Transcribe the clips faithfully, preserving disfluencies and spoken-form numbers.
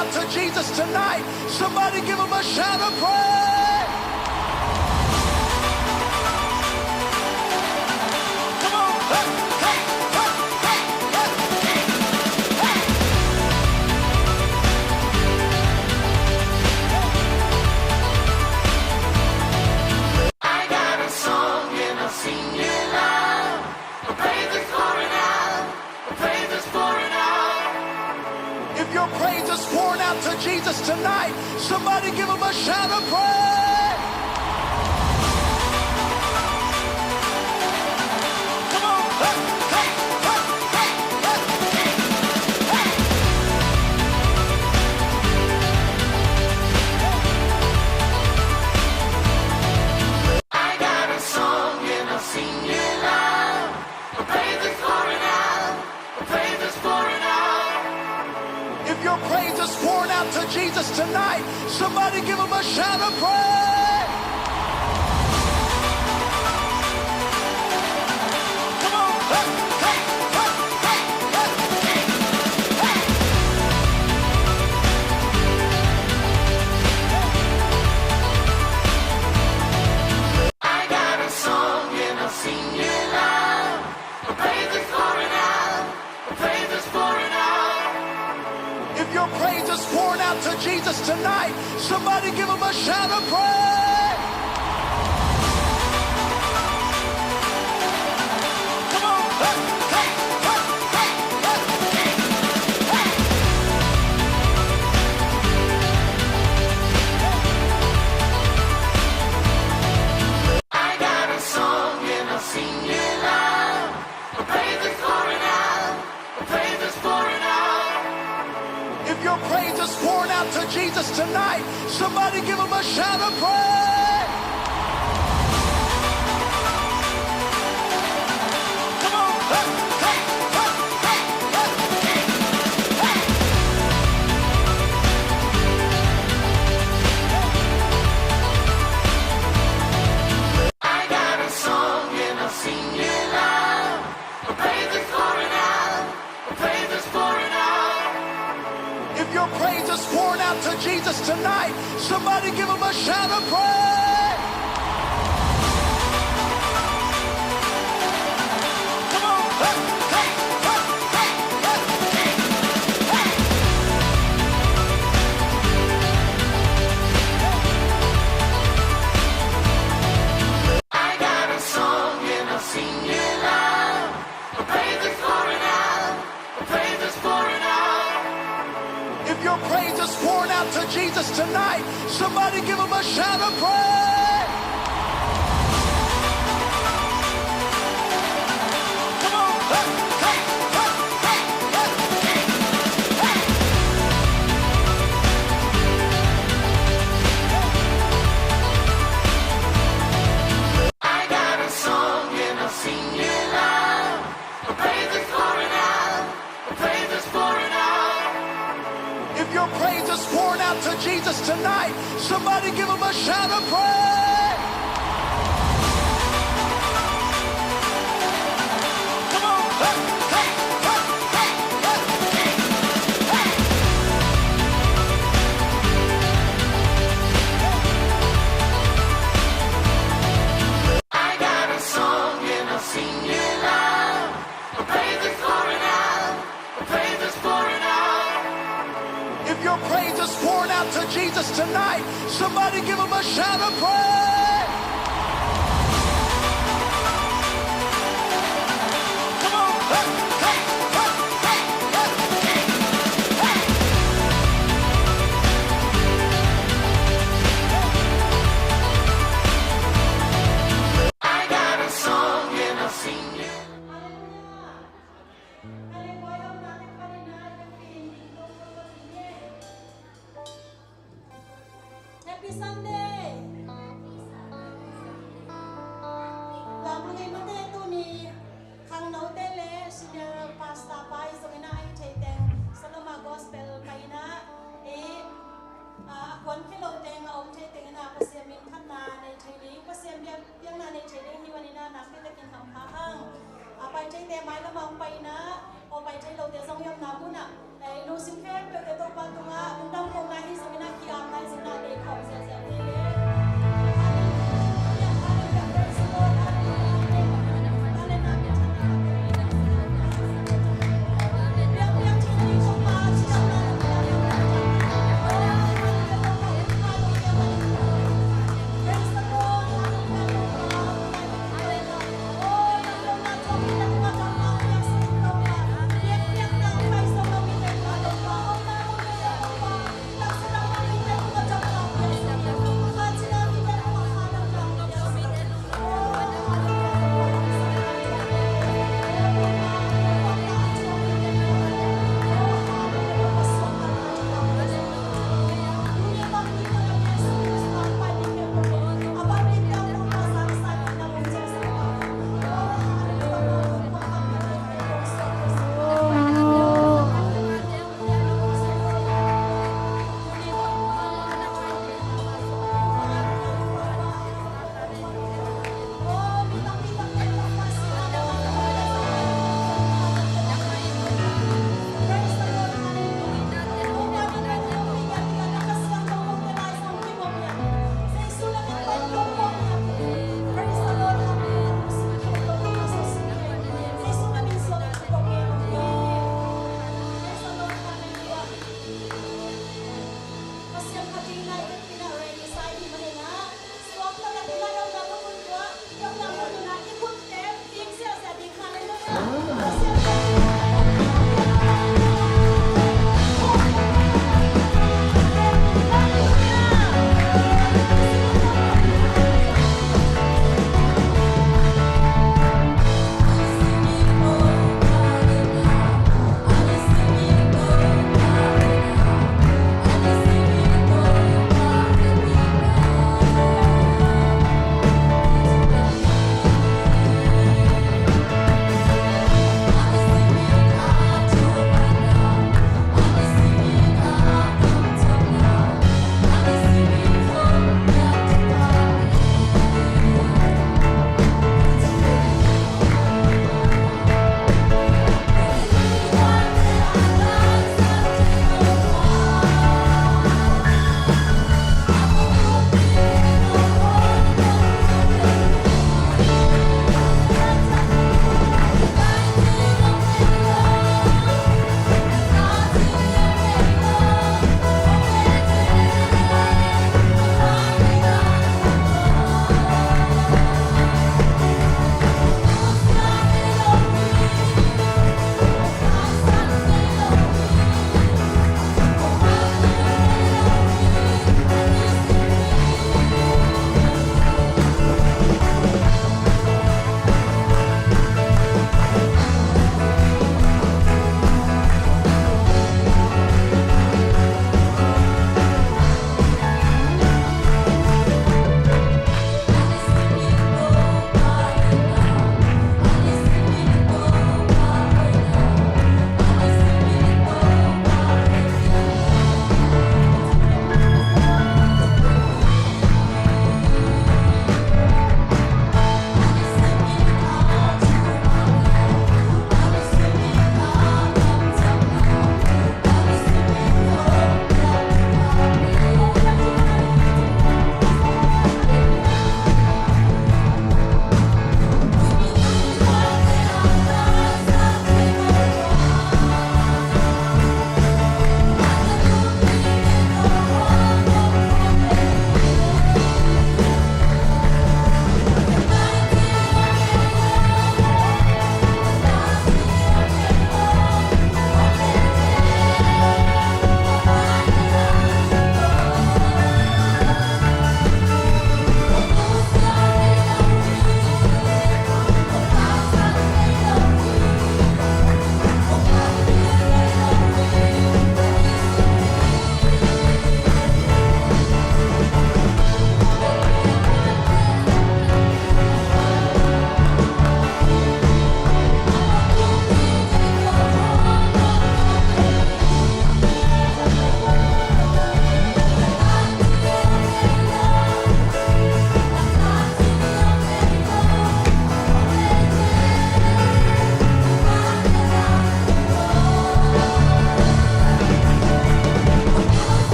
To Jesus tonight. Somebody give him a shout of praise. Come on. Hey, hey, hey, hey, hey. I got a song and I'll sing it loud. The praise is pouring out. The praise is pouring out. If your praise is pouring out to Jesus tonight, somebody give him a shout of praise. Come on. Hey, hey, hey, hey, hey. I got a song and I'll sing it loud. The praise is pouring out. The praise is pouring out. If your praise is pouring out to Jesus tonight, somebody give him a shout of praise. Come on. Hey, hey, hey, hey, hey, hey. I got a song and I'll sing it loud. The praise is pouring out. The praise is pouring out. If your praise is pouring out to Jesus tonight, somebody give him a shout of praise. Come on. Hey, hey, hey, hey, hey, hey. I got a song and I'll sing it loud. The praise is pouring out. The praise is pouring out. If your praise is pouring out to Jesus tonight, somebody give him a shout of praise. Come on. Hey, hey, hey, hey, hey, hey. I got a song and I'll sing it loud. The praise is pouring out. The praise is pouring out. If your praise is pouring out to Jesus tonight, somebody give him a shout of praise. Come on. Hey, hey, hey, hey, hey, hey. I got a song and I'll sing it loud. The praise is pouring out. The praise is pouring out. If your praise is pouring out to Jesus tonight, somebody give him a shout of praise. Come on. Hey, hey, hey, hey, hey, hey. I got a song and I'll sing it loud. The praise is pouring out. The praise is pouring out. If your praise is pouring out to Jesus tonight, somebody give him a shout of praise. Come on. Hey, hey, hey, hey, hey, hey. I got a song and I'll sing it loud. The praise is pouring out. The praise is pouring out. If your praise is pouring out to Jesus tonight, somebody give him a shout of praise. Come on. Hey, hey, hey, hey, hey, hey. I got a song and I'll sing it. Happy Sunday. Lamlung ei mate tuni khangnote le senior pastor pai zongin a, ei thei teng Saloma Gospel pai in a, ei, a, a kuan khe lo teng a om thei teng in a, Pasian min phatna nei thei ding, Pasian biak, biakna nei thei ding hi ua in a, nakpi takin hampha hang. A pai theite mailam ah hong pai in a, Thei lote zong i omna hunah, eh, i lungsim khempeuhte Topa tungah lungdam kohna hi zongin ah ki-apna hi zongin ah deih khawm ziahziah ni.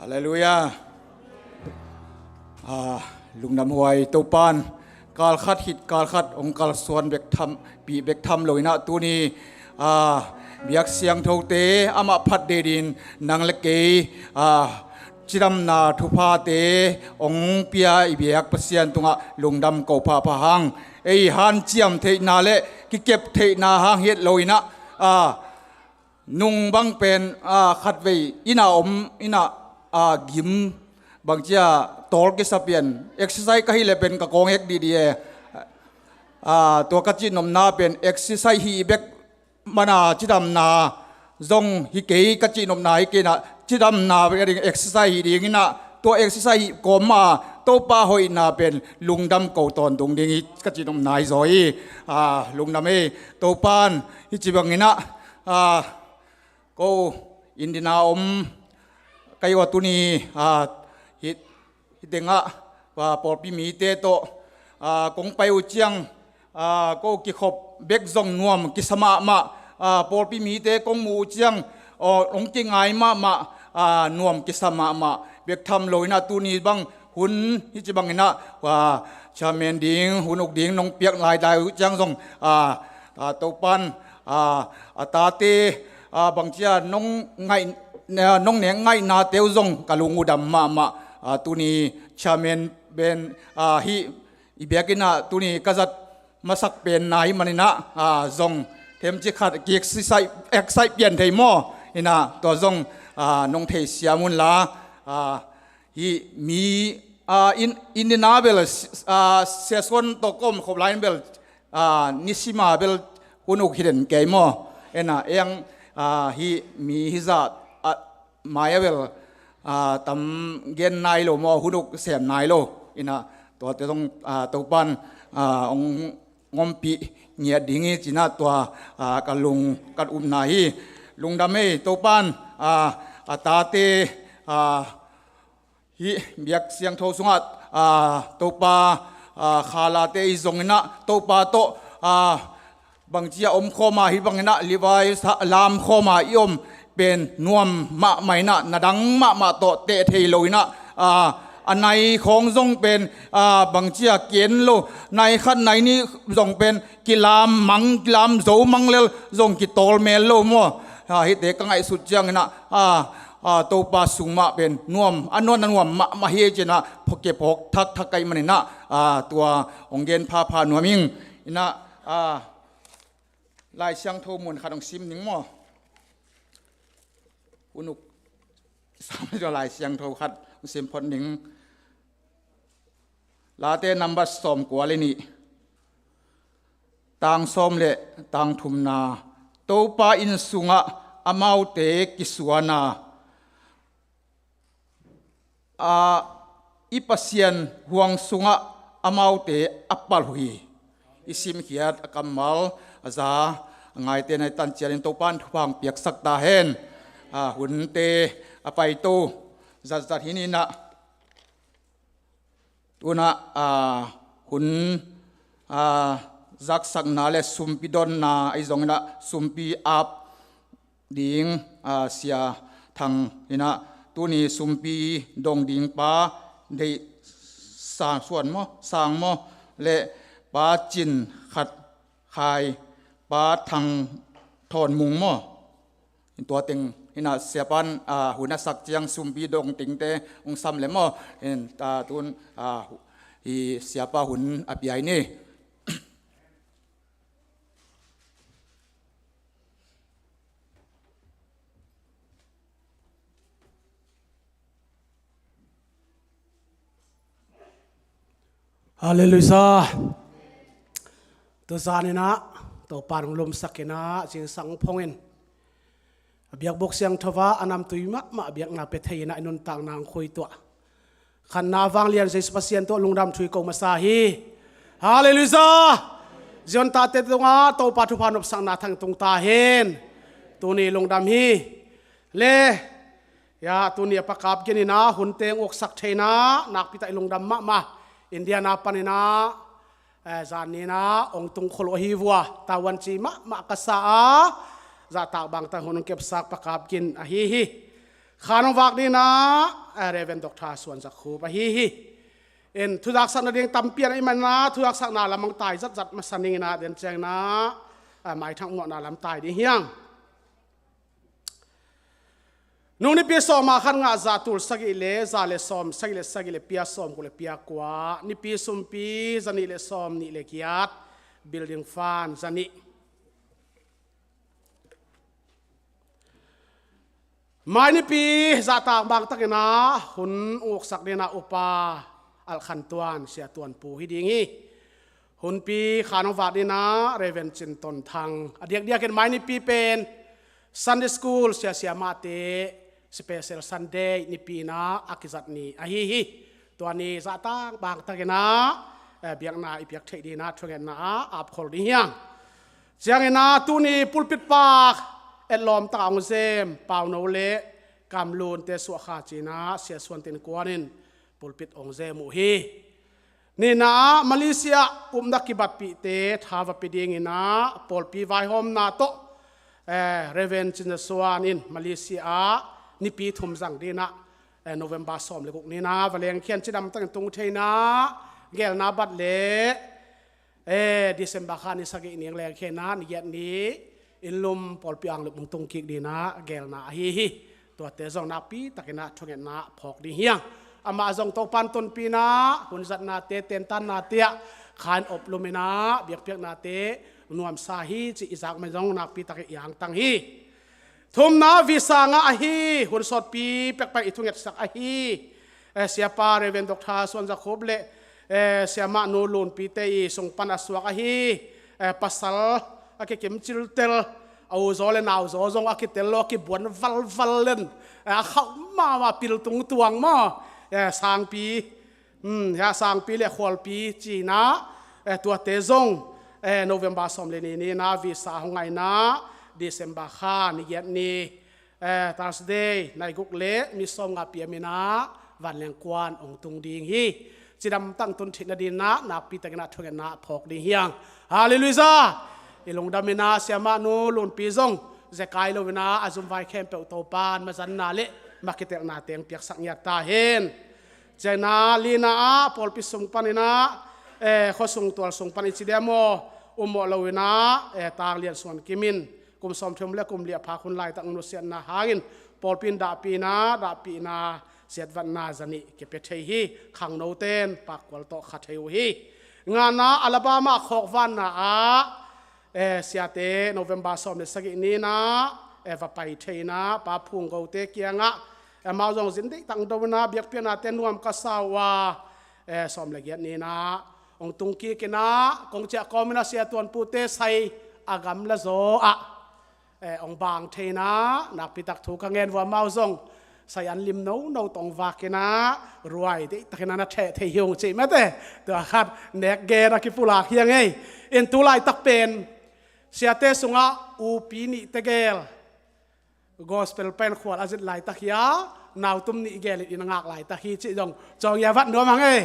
Halleluiah. Ah, lungdam huai. Topan kalkhat khit kalkhat hong kalsuan bek tham, pih bek tham lo in ah tuni, ah, biak siangthote amah phat detin nang le kei, ah, cidamna thuphate hong pia i biak Pasian tungah lungdam ko phapha hang. Ei hanciam theihna le kikep theihna hang hi lo in ah, ah, nung bang pen, ah, khatvei inn ah om in ah, ah, gim bangci a tawl kisa pian, exercise ka hih leh pen ka kawng hek dihdih e. Ah, tua ka cihnopna pen exercise hih bek man a cidamna zong hi kei, ka cihnopna hi kei in ah, cidamna bek a ding exercise hih ding in ah, tua exercise hih kawm mah a Topa hoihna pen lungdam ko tawntung ding hi ka cihnopna hi zaw hi. Ah, lungdam ei. Topan hih ci bang in ah, ah, ko inn ding a om ka hi uh a tuni, ah, hih, hih teng ah, ah, pawlpi mite tawh, ah, kong pai uh ciang, ah, ko kikhop bek zong nuam kisa mahmah, ah, pawlpi mite kong muh uh ciang, aw, hong kingai mahmah, ah, nuam kisa mahmah bek tham lo in ah tuni bang hun hih ci bang in ah, ah, chairman ding, hun uk ding nong piak lailai uh ciang zong, ah, ah, Topan, ah, a tate, ah, bangci a nong ngaih, ah, nong nek ngaihnate uh zong ka lung uh dam mahmah. Ah, tuni chairman pen, ah, hih i biakinn ah tuni ka zat masak penna hi man in ah, ah, zong themcik khat ki-excite, excite pian thei maw? In ah tua zong, ah, nong theisiam un la, ah, hih mi, ah, inn, inn ding a bel, ah, siasuan tawh ka om khop lai in bel, ah, nisim a bel hun uk hi den kei maw? In ah eng, ah, hih mi hih zah, ah, mai a bel, ah, tam gen nai lo maw, hun uk sem nai lo. In ah tuate zong, ah, Topan, ah, hong ompih ngiat ding hi ci in ah tua, ah, ka lung ka upna hi. Lungdam ei. Topan, ah, a tate, ah, hih biak siangtho sungah, ah, Topa, ah, khalate i zong in ah Topa tawh, ah, bangci a om khawm a hih bang in ah livai sa lam khawm a i om pen nuam mahmah in ah, na dang mahmah tawh teh thei lo in ah, ah, a nai khawng zong pen, ah, bangci a ki-en lo, nai khat nai nih zong pen kilam mang, kilam zo mang lel zong kitawl mel lo maw? Ah, hihte ka ngaihsut ciang in ah, ah, ah, Topa sung mah pen nuam, a nuam, a nuam mahmah hi ci in ah, phawk ke phawk thakthak ka hih man in ah, ah, tua hong gen phapha nuam ing. In ah, ah, Lai Siangtho mun khat hong sim ning maw? Hun uk sam Lai Siangtho khat hong sim phot ning. Late number sawmkua le nih, tang sawm le tang thumna. Topa inn sungah amaute kisuan a, a, i Pasian huang sungah amaute a palh uh hi. I simkhiat a kammal a za a ngaite na i tan ciat in Topan thupha hong piaksak ta hen. A, hunte a paito zatzat hi ni in ah, tu in ah, a, hun, a, zaksakna le sumpi donna ahi zong in ah sumpi ap ding, a, Sia Thang in ah tuni sumpi dong ding pa Deih Sang Suan maw, Sang maw, le pa Cin Khat Khai, pa Thang Thawn Mung maw? Tua teng in ah Siapan, a, hun a sak ciang sumpi dong dingte hong sam le maw? In, a, tun, a, i Siapa hun a pia hi ni. Halleluiah. Tuzan in ah Topan hong lumsak in ah zingsang phong in a biakbuk siangtho ah a namtui mahmah biakna pia thei in ah i nuntakna hong khuituah khanna vanglian Jesu Pasian tawh lungdam thu i ko masa hi. Halleluiah. Zion tate tungah Topa thupha nopsakna thang tung ta hen. Tuni lungdam hi. Le, ya, tuni a pakap gen in ah hunte hong uksak thei in ah nakpi tak i lungdam mahmah. India na pan in ah, eh, zan ni in ah hong tung khol uh ahi vua, tavuan ci mahmah ka sa a, zahtak bangtan hun hong kepsak pakap gen ahi hi. Khan hong vak dingin ah, eh, Reverend Doctor Suan Za Khup ahi hi. In thuzaksakna ding tampi a na i man ah, thuzaksakna lam hong tai zatzat masa ning in ah, den ciangin ah, eh, maithang muahna lam tai ding hi hang. Nung nipi sawm a khat ngah za tul sagih le za le sawm sagih le sagih le pia sawm guk le pia kua, nipi sumpi za nih le sawm nih le giat, building fund za nih. Mai nipi zahtak bangtakin ah hun uksak dingin ah Upa Alkhan Tuan, Sia Tuan Pu hi ding hi. Hunpi khan hong vak dingin ah Reverend Cin Ton Thang. A diakdiakin mai nipi pen Sunday School sia siamahte Special Sunday nipi in ah a kizat ni ahi hi. Tua ni zahtak bangtakin ah, eh, biakna i piak theih dingin ah thungetna ah apkhol ding hi hang. Ciangin ah tuni pulpit pak etlawm tak a hong zem Pauno le Kamlunte suahkha ci-in ah Sia Suan Tin Kuan in pulpit hong zem uh hi. Nihna ah Malaysia ah upna kibatpihte tha va pia dingin ah pawlpi vaihawmna tawh, eh, Reverend Cin Za Suan in Malaysia ah nipi thum zang dingin ah, eh, November sawm le guk ni in ah va lengkhia in, cidamtakin tung thei in ah geelna bat le, eh, December kha ni sagih ni hong lengkhia in ah ni giat ni inn lum pawlpi ang lum hong tung kik dingin ah geelna ahi hi. Tuate zong nakpi takin ah thungetna phawk ding hi hang. Amah zong Topa'n tonpih in ah hun zatnate, tentannate ah khan oplum in ah biakpiaknate nuamsa hi cih i zak man zong nakpi takin i angtang hi. Thumna visa ngah ahi, hun sawtpi pek pai i thungetsak ahi, eh, Siapa Reverend Doctor Suan Za Khup le, eh, Siamah Nu Lunpite i sung pan a suak ahi, eh, pasal a kikim ciltel, a u zaw le nau zaw zong a kitel lo, a kibuan valval len, eh, a khauh mahmah, pil tung tuang maw, eh, sangpi, hmm, hia sangpi le khualpi ci-in ah, eh, tuate zong, eh, November sawm le ni ni in ah visa hong ngah in ah December kha ni giat ni, eh, Thursday, nai guk le minit sawmnga P M in ah vanleng kuan hong tung ding hi. Cidamtakin tun theihna dingin ah nakpi takin ah thungetna phawk ding hi hang. Halleluiah! I lungdam in ah Siamah Nu Lunpi zong zekai lo in ah a zumvai khempeuh Topa'n mazanna le makitelna teng piaksak ngiat ta hen. Ciangin ah lina ah pawlpi sung panin ah, eh, khuasung tualsung pan i ci diam aw, ummawh lo in ah, eh, Tang Lian Suan Kim in kum sawmthum le kum li a phak hun laitak nusiatna hangin pawlpi in dahpih in ah, dahpihna siatvatna za nih kipia thei hi. Khangnote in pakkual tawh kha thei uh hi. Ngana Alabama khawkvanna ah, eh, siate November sawm le sagih ni in ah, eh, va pai thei in ah Pa Phung Gote kiangah, eh, amau zong zin deihtak do in ah biakpiaknate nuam ka sa uh a, eh, sawm le giat ni in ah hong tung kik in ah kong ciah kawm in ah Sia Tuan Pute sai a gamla zaw ah, eh, hong bang thei in ah nakpi tak thu ka ngen uh a, amau zong sai an lim nono tawh hong vak in ah ruai deihtakin ah na theh thei hi ung cih mate. Tua khat nek gen a kipulak hi hang ei. In tu laitak pen siate sungah upi nih tegel gospel pen khual a zit laitak hi a, nautum nih gel in inn a ngak laitak hi cih zong cawng ia vat nuam hang ei.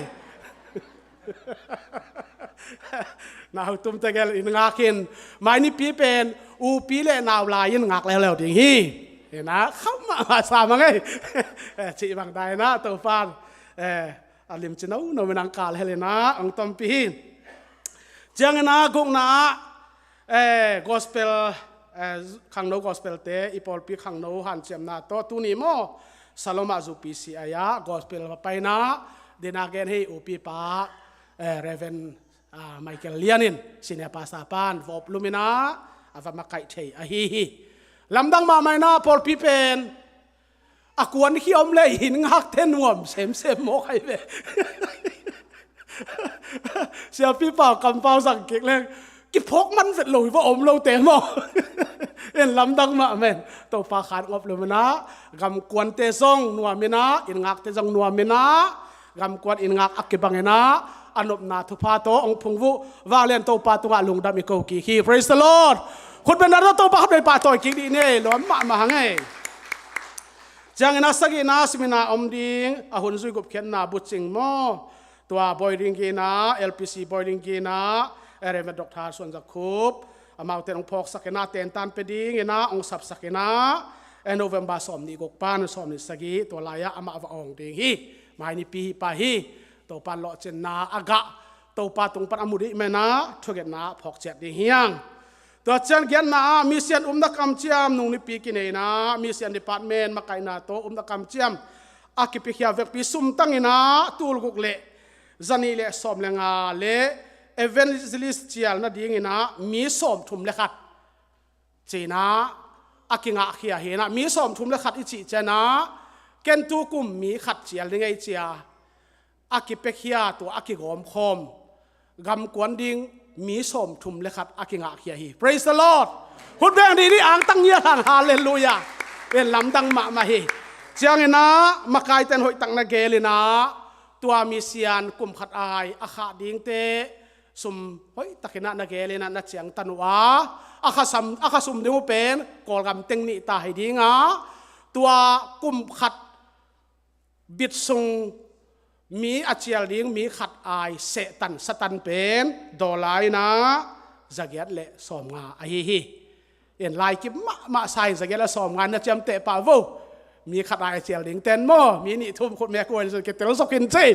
Nautum tegel in ngak in, mai nipi pen upi le nau lai in ngak leuleu ding hi. Hi in ah khauh mahmah sam hang ei. Eh, cih bang dai in ah Topa'n, eh, a limci nono in ah hong kalhel in ah hong tonpih hi. Ciangin ah gukna ah, eh, gospel, eh, khangno gospelte, i pawlpi khangno hanciamna tawh tuni maw Salom ah zu P C I ah gospel va pai in ah dena gen hi, upipa, eh, Reverend, ah, Michael Lian in senior pastor pa'n va oplum in ah a va makaih thei ahi hi. Lamdang mahmah in ah pawlpi pen a kuankhia om le inn ngakte nuam semsem mawk ahi ve. Siapipa kampau zang kik leng kiphawk man vet lo hi va om lote maw. In lamdang mahmah in Topa khan oplum in ah gamkuante zong nuam in ah inn ngakte zong nuam in ah gamkuan inn ngak a kibang in ah a nopna thupha tawh hong phungvuh vanglian Topa tungah lungdam i ko kik hi. Praise the Lord. Khut beng na tawh Topa khat vei pahtawi kik dih ni ei, lawm mahmah hang ei. Ciangin ah sagihna simina om ding a hun zui gupkhiatna bucing maw, tua bawi ding gina, L P C bawi ding gina, eh, Reverend Doctor Suan Za Khup, amaute hong phawksak in ah tentan pia ding in ah hong sapsak in ah, Eh, November sawm nih guk pan sawm nih sagih, tua lai-ah amah va awng ding hi. Mai nipi hi pah hi. Topa lawhcinna a gah, Topa tung pan a mu dih menah thugetna phawk ciat ding hi hang. Tua ciang giatna ah misian upna kamciam nung nipi kineina, misian department makaihna tawh upna kamciam a kipiakhia vekpi sumtang inah tul guk le zanih le sawm le nga le evangelist cial nading inah mi sawm thum le khat ci-inah a kingahkhia hi inah, mi sawm thum le khat i cih cianah ken tu kum mi khat cial ding ei cia a kipiakhia, tua a kigawmkhawm gamkuan ding mi sawm thum le khat a kingahkhia hi. Praise the Lord. Khut beng dih ni, angtang ngiat hang. Halleluiah. Pen lamdang mahmah hi. Cianginah makaite'n hoihtak na geel inah tua misian kum khat ai a khah dingte sum hoihtakinah na geel inah na ciangtan uh a, a khasam, a khasum ding uh pen Kawlgam teng nih ta hi ding a, tua kum khat bit sung mi a cial ding mi khat ai sehtan satan pen dollar inah zagiat le sawmnga ahi hi. In laikip mahmah sa in zagiat le sawmnga na ciamteh pah vo. Mi khat ai a cial dingte'n maw, mi nih thum khut me kuan sun kitel zok in cei.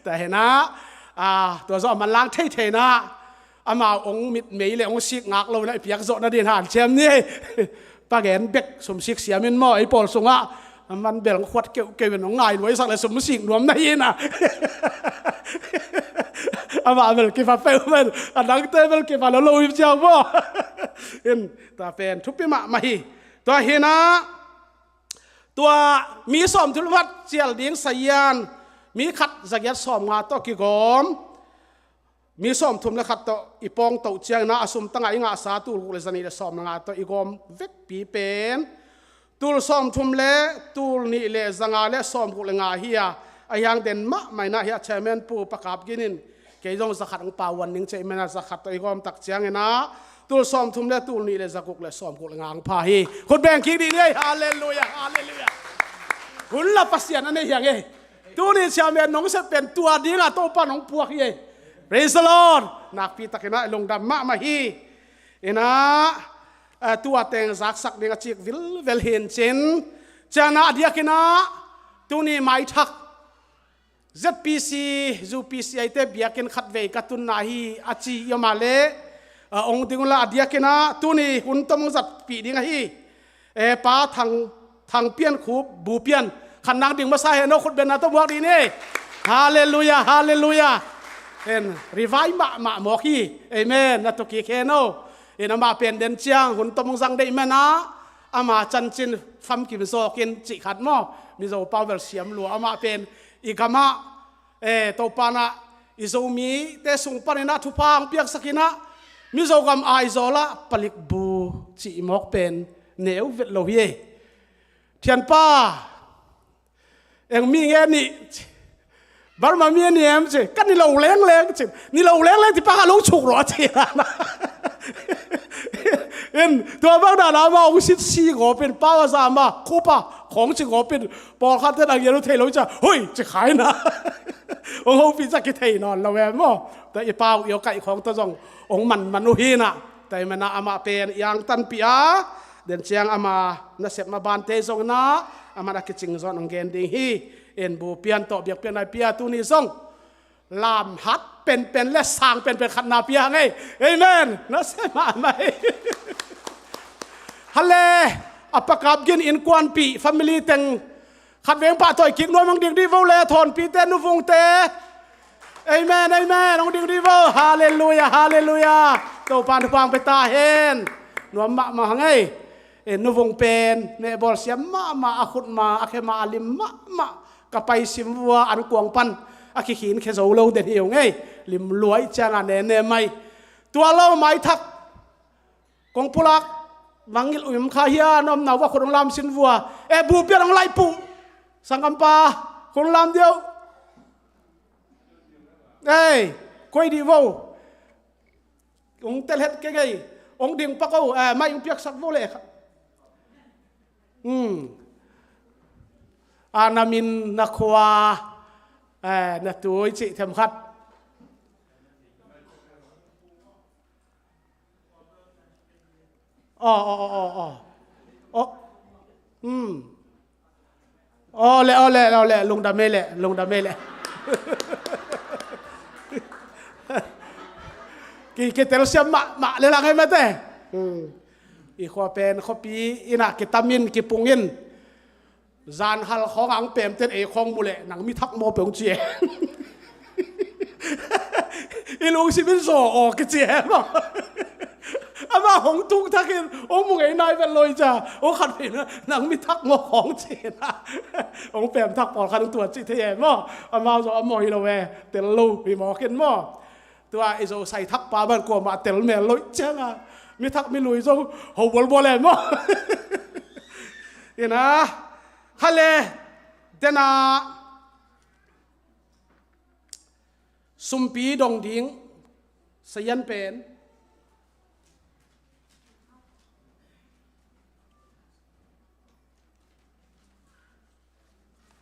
Tua hinah, ah, tua zawh a manlang theithei inah amau hong mitmei le hong sik ngak lo inah i piak zawh nadin hanciam ni. Pagen bek sum sik siam in maw, ei pawl sungah a man bel hong khuat keuhkeuh in hong ngai luaisak le sum sik nuam na hi inah. Amah bel kifa peuhmah in, a dangte bel kifa lo lo hi ciang maw. In tua pen thupi mahmah hi. Tua hinah tua mi sawm thum le khat cial ding sazian mi khat zagiat sawmnga tawh kigawm, mi sawm thum le khat tawh i pawngtoh cianginah a sumtangah i ngahsa tul guk le zanih le sawm le nga tawh i gawm vekpi pen tul sawm thum le tul nih le zanga le sawm guk le nga hi a, a hiang den mahmah inah hi a, chairman Pu Pakap Gin in kei zong zakhat hong pauan ning cei menah zakhat tawh i gawm tak cianginah tul sawm thum le tul nih le zaguk le sawm guk le nga hong pha hi. Khut beng kik dih ni ei. Halleluiah, halleluiah. Hun la Pasian a nei hi hang ei. Tuni ciang men nong sep pen tua dingah Topa nong puak hi ei. Praise the Lord. Nakpi takinah lungdam mahmah hi. Inah, eh, tua teng zaksak ding a cik vilvel hi in cin. Cianginah a diakinah tuni maithak Z P C, U P C i te biakinn khatvei ka tunna hi a ci i om a leh, a, hong ding unla a diakinah tuni hun tom hong zatpih ding ahi. E, Pa Thang, Thang Pian Khup, Bu Pian, khat nang ding masa hen aw, khut benna tawh muak dih ni. Halleluiah, halleluiah. En, rivai mahmah mawk hi. Amen. Na tuk kik hen aw. En, amah pen den ciang hun tom hong zang deih menah ama cancin famkim zawkin cih khat maw, Mizo pau bel siam lua. Amah pen i gamah, eh, Topa inah i Zomite sung paninah thupha hong piaksak inah Mizo gam Aizawlah palik bu cih mawk pen neu vet lo hi ei. Thianpa, eng mi nge nih, Burma mi a ni em ci, ka ni lo lengleng ci, ni lo lengleng ci, paka lo chuk rawh ci. In, tua bang dan amah hong sitsi gawpin, pau a zama, khupa, khawng ci gawpin, pawlkhatte a ngiat uh thei lo ci, hui, ci khai na. Hong hopih ci kithei nawn lo em maw. Tua i pau i awkaih khawng tawh zong hong manman uh hi na. Tua i menah amah pen i angtanpih a, den ciang ama nasep ma bante zong na, amah na kicing zawn hong gen ding hi. En, Bu Pian tawh biakpiakna i pia tuni zong lamhat penpen le sang penpen khatna pia hang ei. Amen. Na sia mahmah ei. Hale, a Pa Kap Gin innkuanpih family teng khatvei pahtawi kik nuam hong ding dih vo le, thawnpihte, nuvungte. Amen, amen. Hong ding dih vo. Halleluiah, halleluiah. Topa'n thupha hong pia ta hen. Nuam mahmah hang ei. E, nuvung pen mehbawl siam mahmah, a khut ma, a khe ma, a lim mahmah. Ka pai sim vua an kuang pan a kikhin khe zo lo den hi ung ei. Lim luai cianga nene mai. Tua lo maithak kong pulak mangngilh um kha hia, na omna vua khut hong lam sin vua. E, Bu Pian hong laih puh. Sanggampa, khut hong lam dih o. Ei, koi dih vo. Hong tel het keng ei. Hong ding pak o, eh, mai hong piaksak vo leh. Hmm. A na min, na khua, eh, na tui cih them khat. Aw, aw, aw, aw, aw. Aw. Hmm. Aw le, aw le, aw le, lungdam ei le, lungdam ei le. Ki, kitelsiam mahmah le lang ei mate. Hmm. I khua pen khuapi in ah kitamin kipungin. Zanhal khawng ang pemten ei khawng mu leh nang mi thak maw pe hong ci e. I lungsim in zaw aw kici e maw. Amah hong tung thakin hong mu ngei nai vet lo i cia. Hong khat phin nang mi thak maw khawng ci na. Hong pem thak pawl khat hong tuat cih thei e maw. Amau zaw a maw hi lo e. Tel lo hi mawk in maw. Tua i Zo sai thakpa ban kuamah tel mel loih cianga mi thak mi lui zong ho bualbual em maw? Ina khale dena sumpi dong ding sayan pen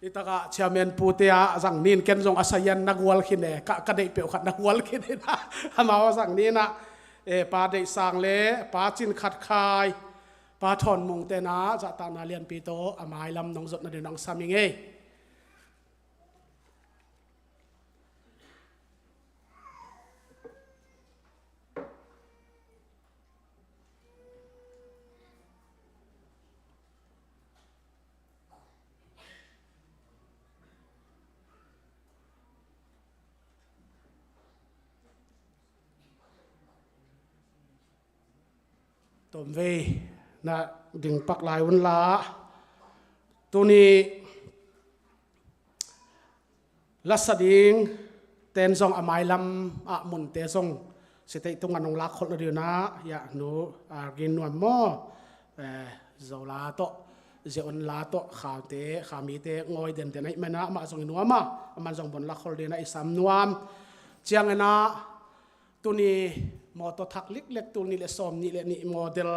i takah chairman pute ah zang nin ken zong a sayan na gual khin e, ka, ka deih peuh khat na gual khin ina amau a zang nin ah e, pa deih sang le pa cin khat khai pa thawn mung tena zahtakna lianpi tawh a mailam nong zotna ding nang sam ing ei. Tomvei na ding pak lai unla tuni lasa ding ten zong a mailam ah munte zong sitei tunga nong lakkholh na dihna ya nu a gin nuam maw? Zola tawh zia unla tawh khaute khamite ngawi denden ahih mana amah zong i nuama aman zong bon lakkholh dihna i sam nuam. Ciangina tuni mawtaw thak liklek tul nih le sawm nih le nih model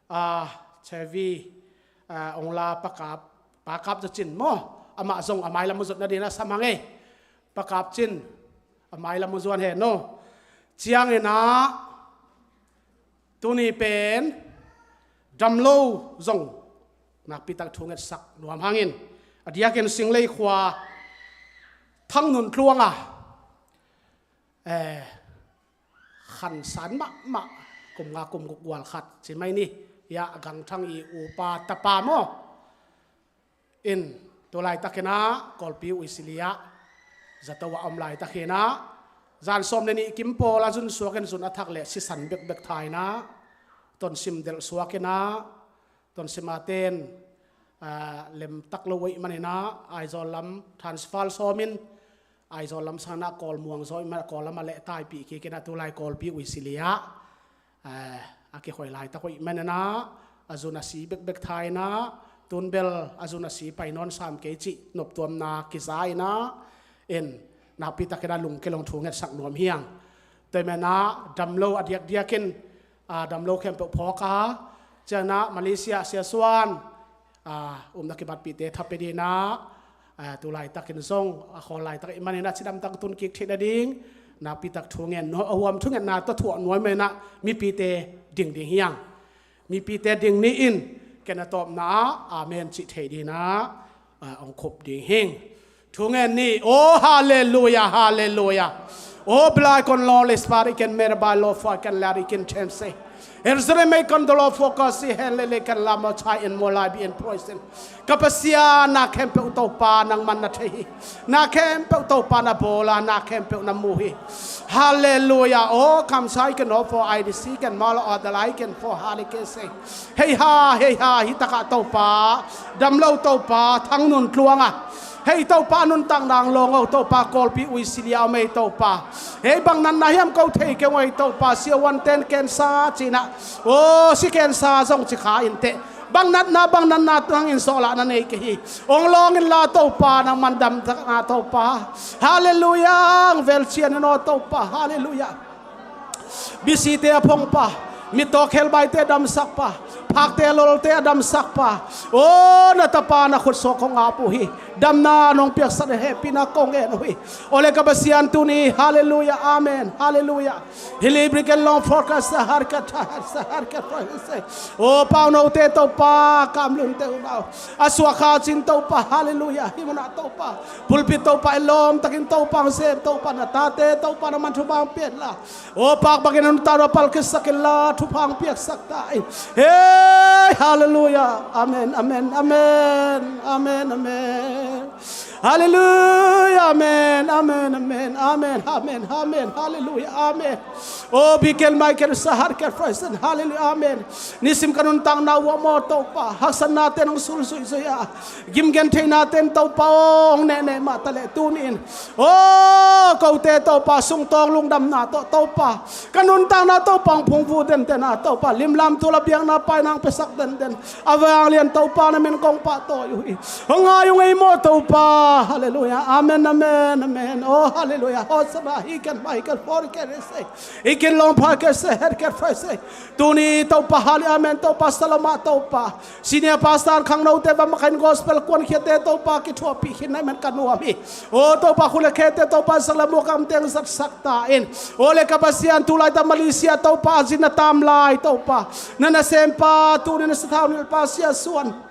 a Chevy a ong la pakap pakap zacin maw? Amah zong a mailam a zotna dina sam hang ei. Pakap cin a mailam a zuan hen no. Ciangina tuni pen damlo zong nakpitak thu ngetsak nuam hangin a diakin Singlei khua Thangnun tluanga eh, khansan mahmah kum nga kum guk gual khat ci mai ni. Ya gangthang i upa tapa maw? In tu laitakinah Kawlpi uisili ah zato a om laitakinah zan sawm le nih kim pawl a zun suakin zun a thak le sisan bekbek thainah tonsim delh suakinah Tonsima ten lemtak lo uh ih maninah Aizawl lam transfer sawmin Aizawl lam sanginah Kawlmuang zaw ih manah Kawl lamah leh taipih kik inah tulai Kawlpi uisili ah a kikhoih laitak uh ih maninah a zun a si bekbek tha inah tunbel a zun a si pai nawn sam kei cih noptuamna kiza inah in nakpitakinah lungke long thu ngetsak nuam hiang. Tua ih manah damlo a diakdiakin damlo khempeuh phawk a cianah Malaysia siasuan umna kibatpihte thape dinah tulaitakin zong a khawl laitak ih maninah cidamtang tun kik theih nading nakpitak thungen a huam thungetna tawh thuah nuam menah mipite ding ding hiang. Mipite ding ni in ken a tawpna ah amen cih thei dinah ong khup ding hing. Thu ngen ni. Oh, halleluia, halleluia. Oh, blai kon lo le spari ken mer bai lo fo ken lari ken chem se. Er zere mei kon dolo fo ka si hen le le ken la mo chai en mo lai bi en poison. Ka Pasian na khempeuh Topa nangman na thei hi. Na khempeuh Topa na bawl a na khempeuh na mu hi. Halleluia. Oh, kam sai ken ho fo ai di si ken ma lo a dalai ken fo ha le ken se. Hei ha, hei ha, hi takah Topa damlo Topa Thangnun tluanga hei Topa nuntak nang lawng o Topa Kawlpi uisili a om ei Topa. Hei bang natna hiam ko thei keng o ei Topa siahuan ten kensa cinah aw si kensa zong ci kha inteh bang natna bang natna tangin sawhlahna nei kei hi. Ong lawng inla Topa nangman damtakna Topa. Halleluia. Ang vel cian in aw Topa. Halleluia. Bisite a phongpa mittaw khelbaite a damsakpa phakte a lolte a damsakpa aw na tapa na khutsuak kong ap uh hi. Damna nong piaksak na hehpihna kong ngen uh hi. Ole ka Pasian tuni, halleluiah, amen, halleluiah. Hilibriken long forkasa harkata harsa harkat forkasa. O paunote Topa, kamlunte unau a suakha cin Topa, halleluiah. Hih munah Topa pulpit Topa i lawm takin Topa ang sem Topa, na tate Topa na man thupha ang pianla. O pak bangin a nuntakna palkhiatsak inla thupha ang piaksak ta in. Hei, halleluiah. Amen, amen, amen. Amen, amen. Halleluiah, amen, amen, amen, amen, amen, halleluiah, amen. O bikel maikel sahat kel faisen, halleluiah, amen. Nisim ka nuntakna uah maw Topa, haksatnate nong sulsuihsuih a, gimgen theinate in Topa aw hong nehneh mah taleh tuni in, o kote Topa sungtawng lungdamna tawh Topa ka nuntakna Topa hong phungvuh denden a, Topa limlam tul a biakna paina hong piasak denden a, vanglian Topa na min kong pahtawi uh hi. Hong ngai uh ngei maw Topa. Halleluiah. Amen, amen, amen. O halleluiah. Hosanna. Hi ken mai ken for ken se, hi ken long pha ken se, het ken fai se. Tuni Topa, halleluiah, amen Topa. Salomah Topa, senior pastor khangnote va makahin gospel kuankhiate Topa kithuahpih khin na man ka nuam hi. O Topa, khut le khete Topa, sak le muak a kamte hong zatsak ta in. O le ka Pasian, tu laita Malaysia Topa a zin a tam lai Topa, na nasempa tuni na sathau nilhpa Sia Suan,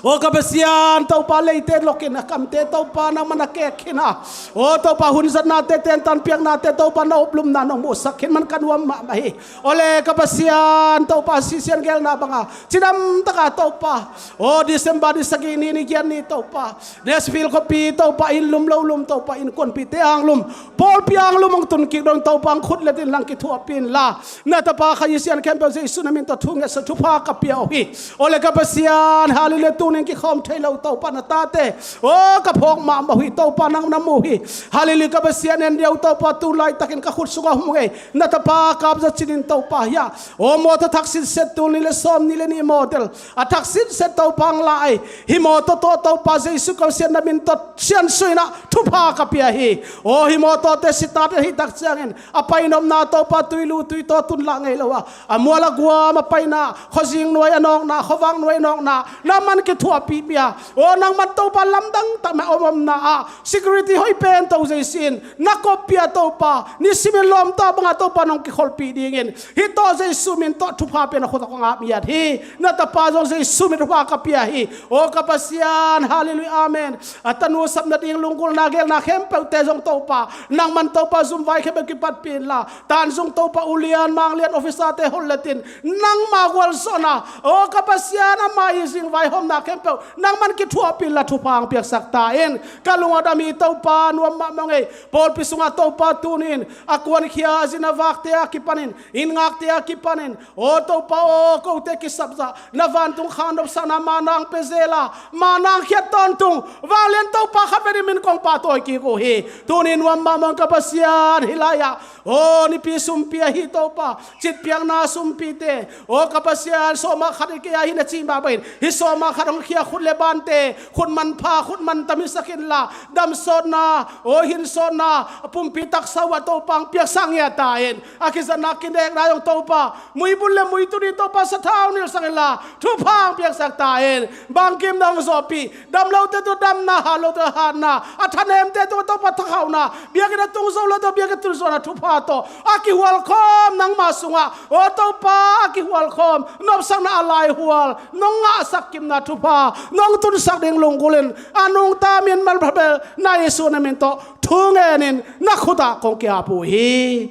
o ka Pasian Topa, leite lokin a kamte Topa nangman a kek khin a, o Topa, hun zatnate tentan piaknate Topa na uplumna nong muhsak khin man ka nuam mahmah hi. O le ka Pasian Topa, Sisian gelna banga cidam taka Topa, o December ni sagih ni, ni giat ni Topa, Nashville khuapi Topa, inn lum lo lum Topa, innkuanpihte ang lum, pawlpi ang lum hong tun kik dong Topa, ang khut letin lang kithuahpih inla, na tapa Kha Sian khempeuh Jesu na min tawh thu ngetsak thupha ka pia uh hi. O le ka Pasian, halleluiah, tunin kikhawm thei lo Topa na tate, o ka phawk mahmah uh hi Topa, nang na mu hi. Halleluiah ka Pasian, en deuh Topa, tu laitakin ka khut sungah hum ngei na tapa Kap Za Cin in Topa, hiah o mawtaw thak sitset, tul nih le sawm nih le nih model a thak sitset Topa ang la ei. Hih mawtaw tawh Topa Jesu ka Pasian na min tawh siansuina thupha ka pia hi. O hih mawtawte sitat ahih tak ciangin a painopna Topa tuilu tuitaw tun lah ngei lo a, a mual a guam a paina, khuazing nuai a nawkna, khuavak nuai a nawkna, nangman kithuahpih pia. O nangman Topa lamdang tak mah a om omna ah security hoih pen to Jesu in na koppih a Topa, nisimin lawmta banga Topa nong kikholhpih dingin hih tawh Jesu min tawh thupha pian a khut a kong ap ngiat hi. Na tapa zong Jesu min thupha ka pia hi. O ka Pasian, halleluiah, amen. A tanu sap nading lunggulhna gelna khempeuhte zong Topa, nangman Topa zumvai khempeuh kipatpih inla, tanzung Topa ulian manglian officerte holletin nangma gualzawhna, o ka Pasian, ama i zingvai hawmna khempeuh nangman kithuahpih inla thupha ang piaksak ta in. Ka lung a dam hi Topa, nuam mahmah ngei. Pawlpi sungah Topa tunin a kuankhia a zin a vakte a kipanin, inn ngakte a kipanin, o Topa aw, kote kisapzah na vantung kha nopsakna manang pia zel a, manang khiat tawntung vanglian Topa khat venin min kong pahtawi kik uh hi. Tuni nuam mahmah ka Pasian, hih lai-ah o nipi sumpi ahi Topa, citpiakna sumpite, o ka Pasian, sawma khat i kei a hi na cih mah bangin hih sawma khat hong khia khut le bante, khut manpha, khut mantam hisak inla, damsawtna, o hinsawtna, pumpi taksa uh ah Topa ang piaksak ngiat ta in. A kizatna kinekna zong Topa, muibul le muituni Topa sathau nilhsak inla thupha ang piaksak ta in. Bangkim na hong zawhpih, dam lote tungah damna, hat lote tungah hatna, a thanemte tungah Topa thakhauhna, biakinn a tung zo lote tungah biakinn tun zawhna thupha tawh a kihualkhawm nangma sungah, o Topa, a kihualkhawm nopsakna a laihual nong ngahsak kimna thupha nong tunsak ding lunggulhin, a nungta min manpha bel na Jesu na min tawh thu ngenin na khutah kong ki-ap uh hi.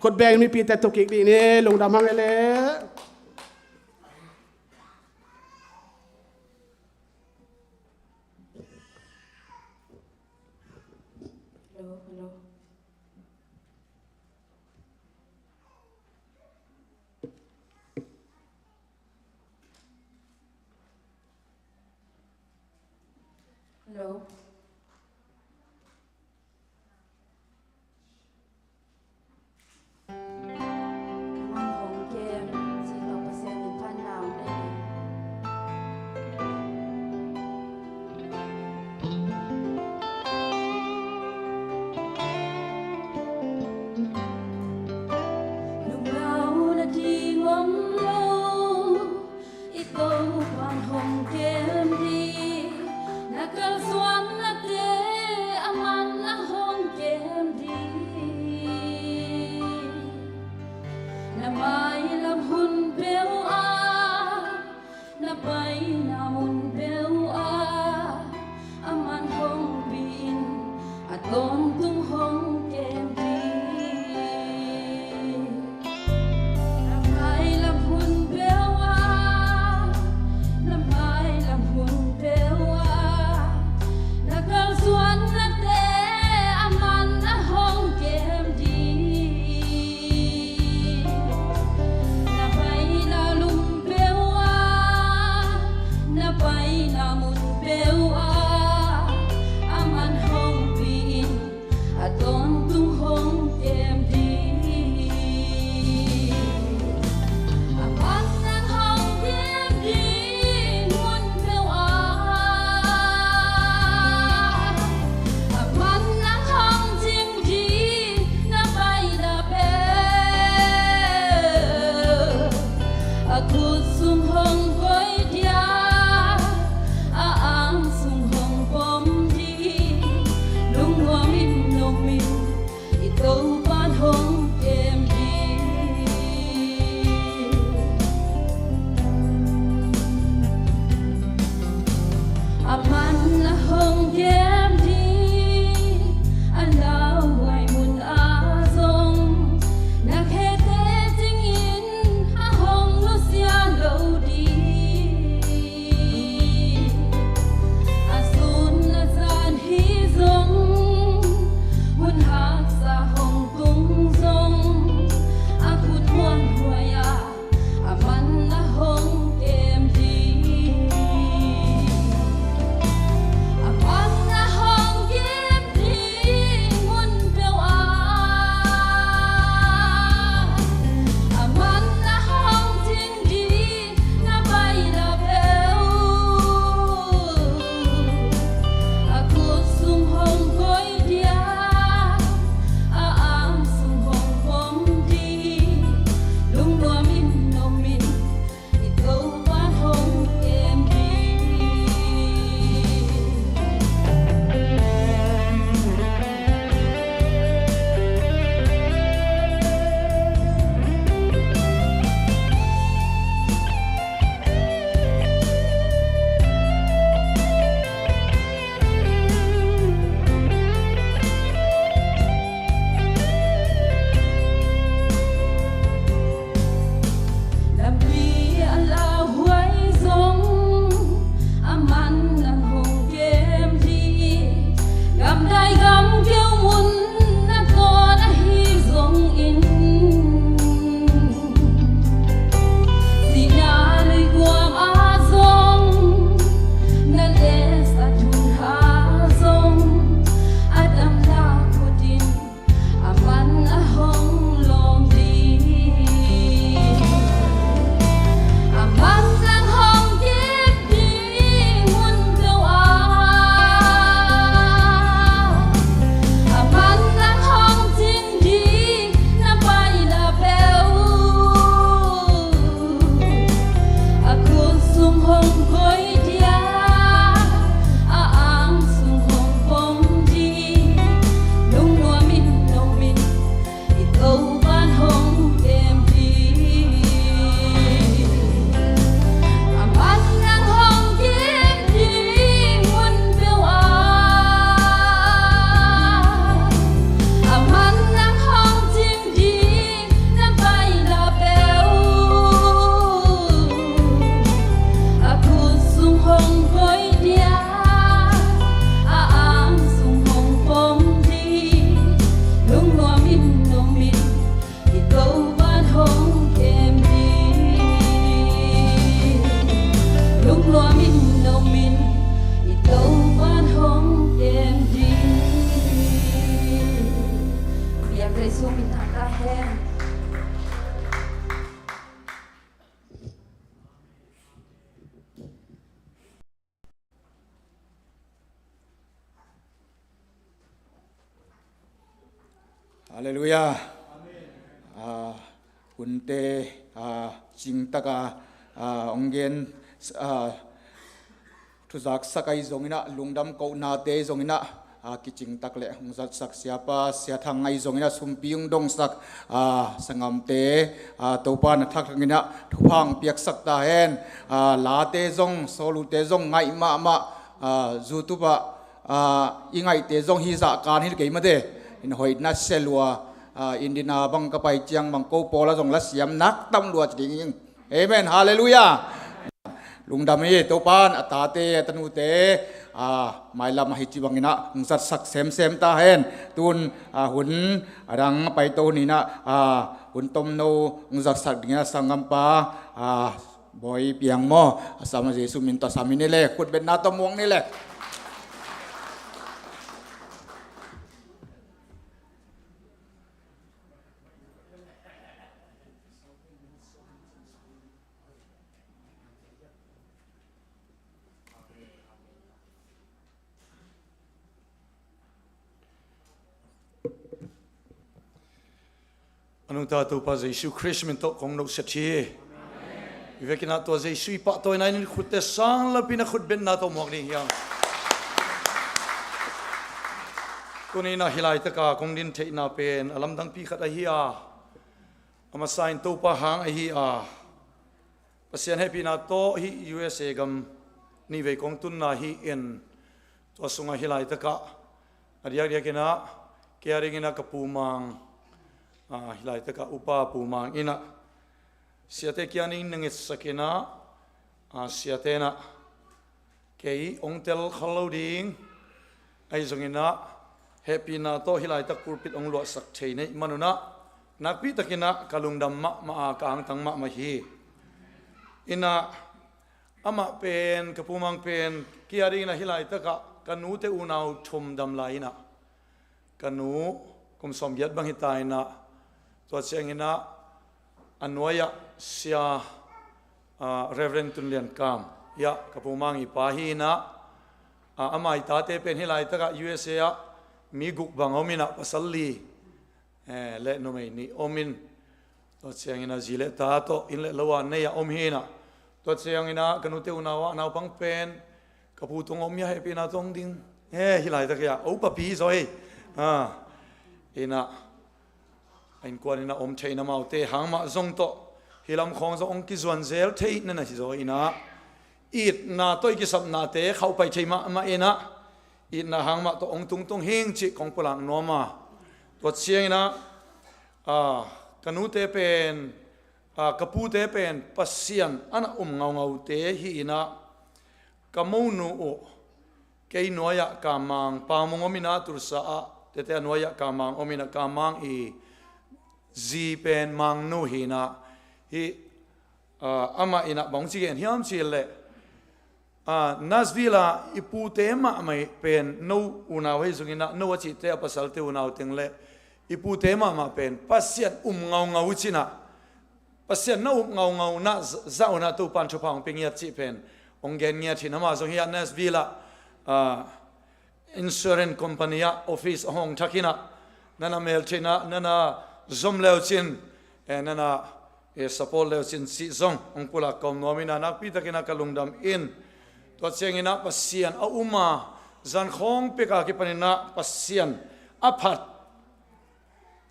Khut bengin mipite tu kik dih ni, lungdam hang e le. Hello, hello. Hello. I Topa'n hong kem ding, na kalsuan Tawntung hong kem ding. A man nang hong kem ding mun peuh ah. A man nang hong cing ding na paina peuh. A khut sung hong koih dia, a ang sung hong pom ding. Lungnuam in om in, i Topa'n hong kem ding. A man a hong kem ding, a lauhuai mun ah zong na khete cingin a hong nusia lo ding. A sun a zan hi zong, hun haksa hong tung zong, a khut muanhuai ah a man a hong kem ding. A man a hong kem ding mun peuh ah. A man a hong cing ding na paina peuh. A khut sung hong koih dia, a ang sung hong pom ding. Lungnuam in om in, i Topa'n hong kem ding. Lampi a lauhuai zong, a man nang hong kem ding. Gamdai gamkeu mun na tawt ahi zongin, sihna luikuam ah zong, na lesa thun ah zong, a damna khut in a man a hong lawm ding. A man nang hong kem ding mun peuh ah. A man nang hong cing ding na paina peuh. A khut sung hong koih dia, a ang sung hong pom ding. Lungnuam in om in, i Topa'n hong kem ding. A man nang hong kem ding mun peuh ah. A man nang hong cing ding na paina peuh. A khut sung hong koih dia, a ang sung hong pom ding. Lungnuam in om in, i Topa'n hong kem ding. Lungnuam in om in, i Topa'n hong kem ding. Biak Jesu min thang ta hen. Halleluiah. Ah, hunte, ah, cingtaka, ah, hong gen, ah, thuzaksak ahi zonginah, lungdam kohnate ahi zonginah, ah, kicingtak le hong zatsak siapa, siathang ahi zonginah, sumpi hong dongsak, ah, sanggamte, ah, Topa na thakthak inah thupha hong piaksak ta hen, ah, late zong, sawlute zong ngaih mahmah, ah, YouTube ah, ah, i ngaihte zong hih zah kan hi kei mate. In hoihna sia lua, ah, Indiana bang ka pai ciang bang ko pawla zong la siam nak tam lua ci ding ing. Amen. Halleluiah. Lungdam hi, Topa'n a tate, a tanute, ah, mailam ah hih ci banginah hong zatsak semsem ta hen. Tun, ah, hun a dang paito huninah, ah, hun tomno hong zatsak dinginah sanggampa, ah, Bawi Piang maw, a sam a Jesu min tawh sam hi ni le, khutbetna tawh muang ni le. A nungta Topa Jesu Khrist min tawh kong nohset hi. I vekin ah tua Jesu i pahtawina in khutte sang lapin a khutbetna tawh muak ding hiam? Tuni-in ah hih laitaka kong din theihna pen a lamdangpi khat ahi a, a masa in Topa hang ahi a, Pasian hehpihna tawh hih U S A gam nihvei kong tunna hi-in, tua sungah hih laitakah a diakdiakin ah kei a dingin ah ka Pu Mang, ah, hih laitakah Upa Pu Mang in ah siate kiang in na ngetsak in ah, ah, siate in ah kei hong tel khol lo ding, ahi zongin ah hehpihna tawh hih laitak pulpit hong luahsak thei na hih manun ah nakpi takin ah ka lungdam mahmah a, ka angtang mahmah hi. In ah amah pen, ka Pu Mang pen, kei a dingin ah hih laitakah ka nute unau thum dam lai in ah, ka nu kum sawmgiat bang hi ta in ah, tua ciangin ah a nuai-ah sia, ah, Reverend Tun Lian Kam, ia, ka Pu Mang i pa hi in ah, ah, ama i tate pen hih laitakah U S A ah mi guk bang om in ah, pasal li, eh, le numei nih om in, tua ciangin ah zi le ta tawh inn le lo a nei a om hi in ah, tua ciangin ah ka nute unau ah naupang pen ka pu tung om ia, hehpihna tawh hong ding, eh, hih laitak ia, o papi hi zaw hi. Ah, in ah a innkuan in ah om theihna, amaute hang mah zong tawh hih lam khawng zong hong kizuan zel thei na na hi zaw in ah, itna tawh i kisapnate khauhpai thei mahmah in ah, itna hang mah tawh hong tungtung hing cih kong pulak nuam a. Tua ciangin ah, ah, ka nute pen, ah, ka pute pen Pasian a na um ngaungaute hi in ah, ka monu uh kei nuai-ah Kamang, Pamung om in ah, Tulsa ah, tete a nuai-ah Kamang om in ah, Kamang i zi pen Mangnu hi in ah, hih, ah, amah in ah bang ci gen hiam cih leh, ah, Nashville ah i pute mahmah pen no unau ahi zongin ah, no a cihte a pasalte unau teng le i pute mahmah pen Pasian um ngaungau uh cin ah, Pasian na um ngaungau na za-, zah un ah Topan thupha hong pia ngiat cih pen hong gen ngiat hi in, amah zong hih ah Nashville ah, ah, insurance company ah office a hong thak in ah, na na mel theihna, na na zom leu cin, eh, na na, eh, support leu cin cih zong hong pulak kawm nuam in ah, nakpi takin ah ka lungdam in, tua ciangin ah Pasian a um a, zan khawng pek a kipan in ah Pasian a phat,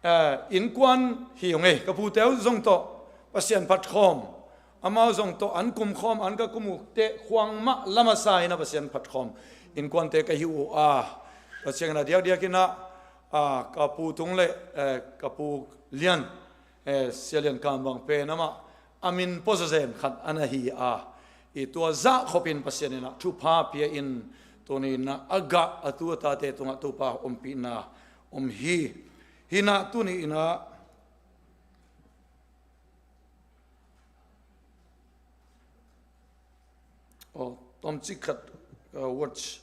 eh, innkuan hi ung ei, ka pute uh zong tawh Pasian phat khawm, amau zong tawh an kum khawm, an ka kum uh teh khuang mah lam a sa in ah Pasian phat khawm innkuante ka hi uh a, tua ciangin ah diakdiakin ah, ah, ka pu tung le, eh, ka pu Lian, eh, Sia Lian Kam bang pen amah a min pua zawzen khat a na hi a, i tua zah khopin Pasian in ah thupha pia in, tuni in ah a gah a tu a tate tungah Topa ompihna om hi. Hi in ah tuni in ah, oh, tomcik khat, uh, watch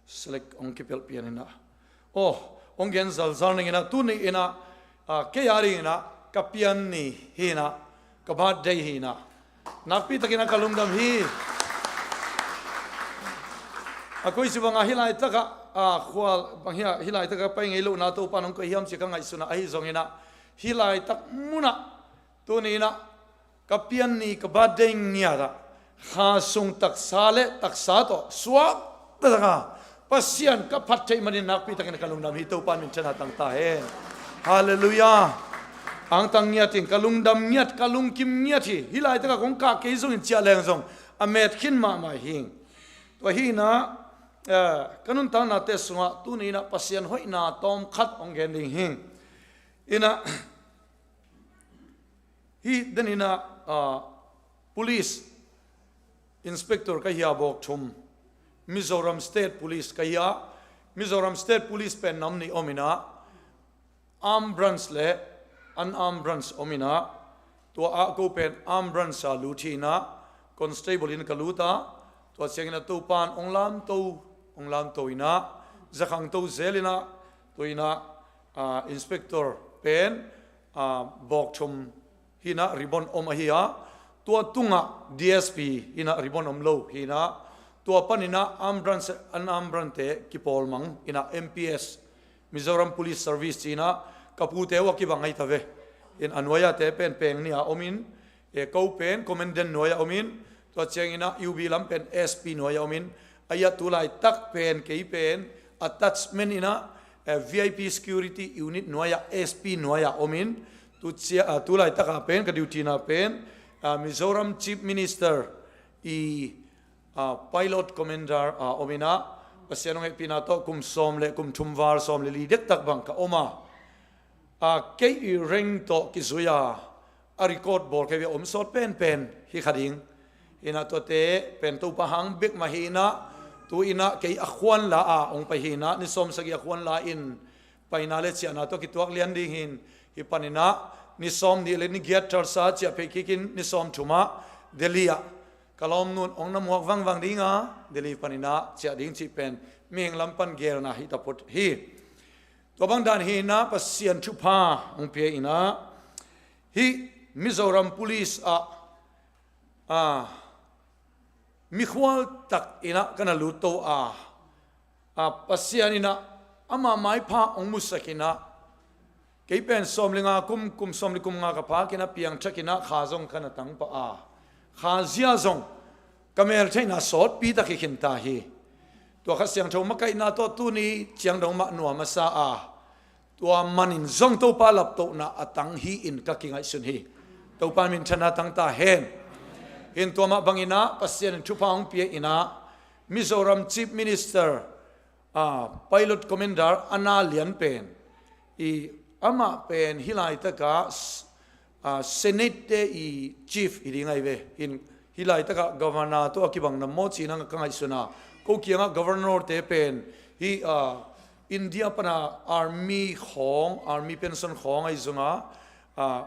select hong kipelh pian in ah, oh, hong gen zalzal ning in ah, tuni in ah, ah, kei a dingin ah ka pian ni hi in ah, ka birthday hi in ah, nakpi takin ah ka lungdam hi. A koici bangah hih laitakah, ah, khual bang hia, hih laitakah pai ngei lohna Topan hong koih hiam ci ka ngaihsun ah, ahi zongin ah hih laitak munah tuni in ah ka pian ni, ka birthday ngiat ah kha sung taksa le taksa tawh suak taktak a Pasian ka phat theih manin nakpi takin ka lungdam hi. Topa min thang tang ta hen. Halleluiah. Angtang ngiat in, ka lungdam ngiat, ka lungkim ngiat hi. Hih laitakah kong kah kei zongin ciah leng zong a met khin mahmah hi. Tua hi in ah, eh, ka nuntaknate sungah tuni in ah Pasian hoihna tawm khat hong gen ding hi. In ah, hih den in ah, ah, police inspector ka hi a, bawk thum, Mizoram State Police ka hi a, Mizoram State Police pen nam nih om in ah, armed branch le unarmed branch om in ah, tua ah ko pen armed branch ah lut hi in ah, constable in ka lut a, tua ciangin ah Topan hong lamto, hong lamto in ah, zakhangto zel in ah, tu in ah, ah, inspector pen, ah, bawk thum hi in ah ribbon om ahi a, tua tungah D S P hi in ah ribbon om lo hi in ah, tua panin ah armed branch, unarmed branch te kipawl mang in ah M P S Mizoram Police Service ci-in ah ka pute uh a kibang ahi ta ve. In a nuai-ah te pen peng nih a om in, e, ko pen Commandant nuai-ah om in, tua ciangin ah U B lam pen S P nuai-ah om in, a ia tulaitak pen kei pen attachment in ah, e, V I P Security Unit nuai-ah S P nuai-ah om in, tu cia, a, tulaitak a pen ka duty-na pen, a, Mizoram Chief Minister i, a, pilot commander a om in ah, Pasian hong hehpihna tawh kum sawm le kum thum val sawm le li dektak bang ka om a, a, kei i rank tawh kizui a, a record bawl kei ve a om sawt penpen hi kha ding. Hi in ah tuate pen Topa hang bek mah hi in ah, tu in ah kei a khuan la a hong pai hi in ah, ni sawm sagih a khuan la in paina le ciahna tawh kituak lian ding hi in, hi panin ah ni sawm nih le ni giat Tulsa ciah phei kik in ni sawm thum ah Delhi ah ka lawmnu'n hong na muak vangvang ding a, Delhi panin ah ciah ding cih pen mihing lam pan geelna hi ta phot hi. Tua bang dan hi in ah Pasian thupha hong pia in ah, hih Mizoram Police ah, a, mikhual tak in ah ka na lut to a, a, Pasian in ah ama maipha hong musak in ah, kei pen sawm le nga kum, kum sawm le kum nga ka phak in ah piangthak in ah kha zong ka na tang pah a, kha zia zong ka mel theihna sawtpi tak hi khin ta hi. Tua Kha Siangtho makaihna tawh tuni ciang dong mah nuam a sa a, tua manin zong Topa laptohna a tang hi in ka kingaihsun hi. Topa minthanna tang ta hen. Hi in tua mah bangin ah Pasian in thupha hong pia in ah, Mizoram Chief Minister, a, pilot commander a na lian pen, i, amah pen hih laitak ah s-, a, Senate te i chief hi ding ahi ve. Hi in hih laitak ah governor tawh a kibang na maw ci-in ah ka ngaihsun a, ko kiangah governor te pen hih, a, India pan a army khawng, army pension khawng ahi zong a, a,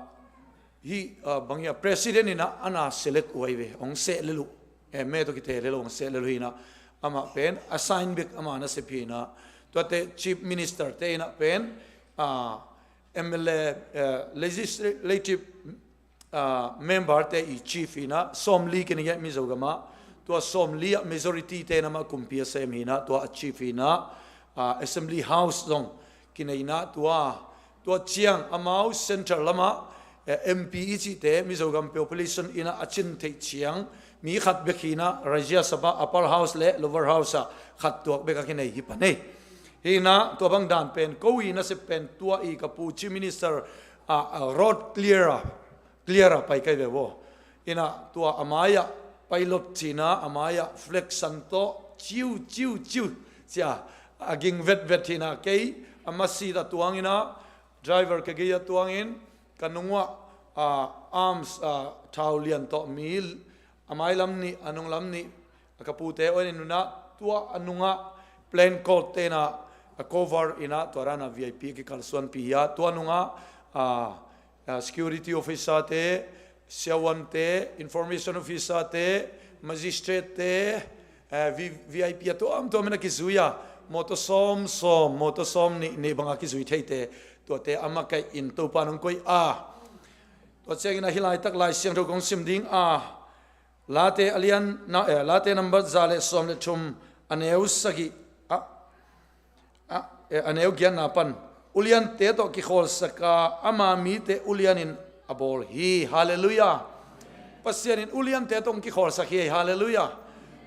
hih, a, bang hiam, president in ah a na select uh ahi ve, hong seh lel uh. E, me tawh kite lel uh, hong seh lel uh hi in ah, amah pen assign bek ama nasep hi in ah, tuate chief minister te in ah pen, a, M L A, e, legislative, a, member te i chief hi in ah, sawmli kinei a Mizo gam ah, tua sawmli ah majority te in amah kumpi a sem hi in ah, tua a chief hi in ah, a, Assembly House zong kinei in ah, tua, tua ciang amau central lam ah, e, M P i cihte Mizo gam population in ah a cin theih ciang mi khat bek hi in ah, Rajya Sabha, Upper House le Lower House ah khat tuak bek a kinei hi pan hi. Hi in ah tua bang dan pen ko i nasep pen tua i ka pu Chief Minister, a, a, road clear a, clear a pai kai ve vaw. Hi in ah tua a mai-ah pilot ci-in ah, a mai-ah flag san tawh ciu ciu ciu cia a ging vetvet hi in ah, kei a masi-ah tuang in ah, driver ka gei-ah tuang in, ka nung uah, a, arms, a, thau lian tawh mi a mai lam nih, a nung lam nih, a ka pute uh in, in ah, tua a nungah plain coat te in ah a cover in ah, tua dan a V I P a kikalsuanpih hi a, tua nungah, a, a, security officer te, siavuan te, information officer te, magistrate te, a, V-, V I P a tuamtuam in a kizui a, motor sawm sawm, motor sawm nih, nih bang a kizui theite, tuate a makaih in Topa in hong koih a. Tua ciangin a hih laitak Lai Siangtho kong sim ding a, Late a lian, na, eh, Late nambat za le sawm le thum, a neu sagih, a, a, eh, a neu giatna pan, uliante tawh kikhawlsak a, ama mite ulian in a bawl hi. Halleluiah. Pasian in uliante tawh kikhawlsak hi. Halleluiah.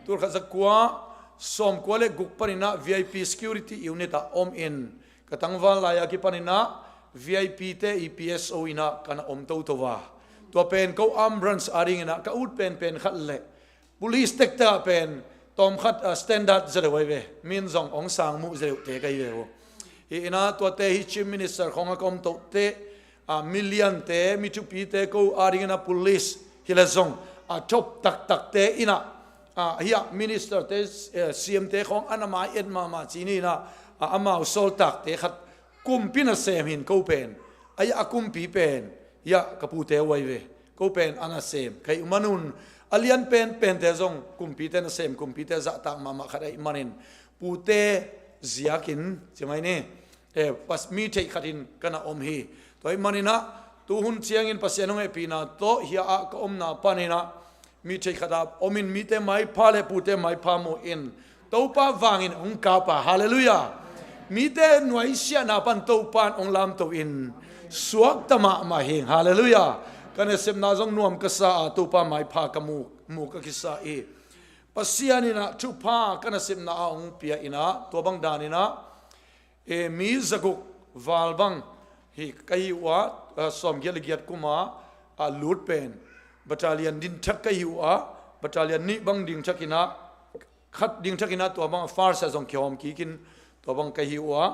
Tulkhat zakua sawmkua le guk panin ah V I P security unit ah om in, ka tangval lai-a kipanin ah V I P te i P S O in ah ka na om toto a. Tua pen ko arm branch a dingin ah ka ut penpen khat le police tektek ah pen tawmkhat, ah, standard zaw deuh ahi ve. Min zong hong sang muh zaw deuhte ka hi ve uh. Hi in ah tuate hi Chief Minister khawng a ka om tohte, ah, mi liante, mi thupite ko a dingin ah police hi le zong a thop taktakte in ah, ah, hi ah minister te, eh, C M te khawng a na mai et mahmah ci ni in ah, ah, amau sawltakte khat kumpi nasem hi in ko pen. Ahi a kumpi pen, hi ah ka pute uh ahi ve. Ko pen a nasem ka hih uh manun, a lian penpente zong kumpite nasem, kumpite zahtak mahmah khat ahih manin, pute ziakin, ci mai ni, eh, pas mi theih khatin ka na om hi. Tua ahih manin ah, tu hun ciangin Pasian hong hehpihna tawh hi ah ka omna panin ah, mi theih khat ah om in, mite maipha le pute maipha mu in, Topa vangin hong kap a. Halleluiah. Mite nuaisiahna pan Topan hong lamto in suakta mahmah hi. Halleluiah. Ka nasepna zong nuam ka sa a, Topa maipha ka mu, mu ka kisa hi. Pasian in ah thupha ka nasepna ah hong pia in ah, tua bang dan in ah, e, mi zaguk val bang hi ka hi uh a, a, sawmgiat le giat kum a, a, lut pen battalion ding thak ka hi uh a, battalion nih bang ding thak in ah, khat ding thak in ah tua bang a first ah zong kihawm kik in, tua bang ka hi uh a,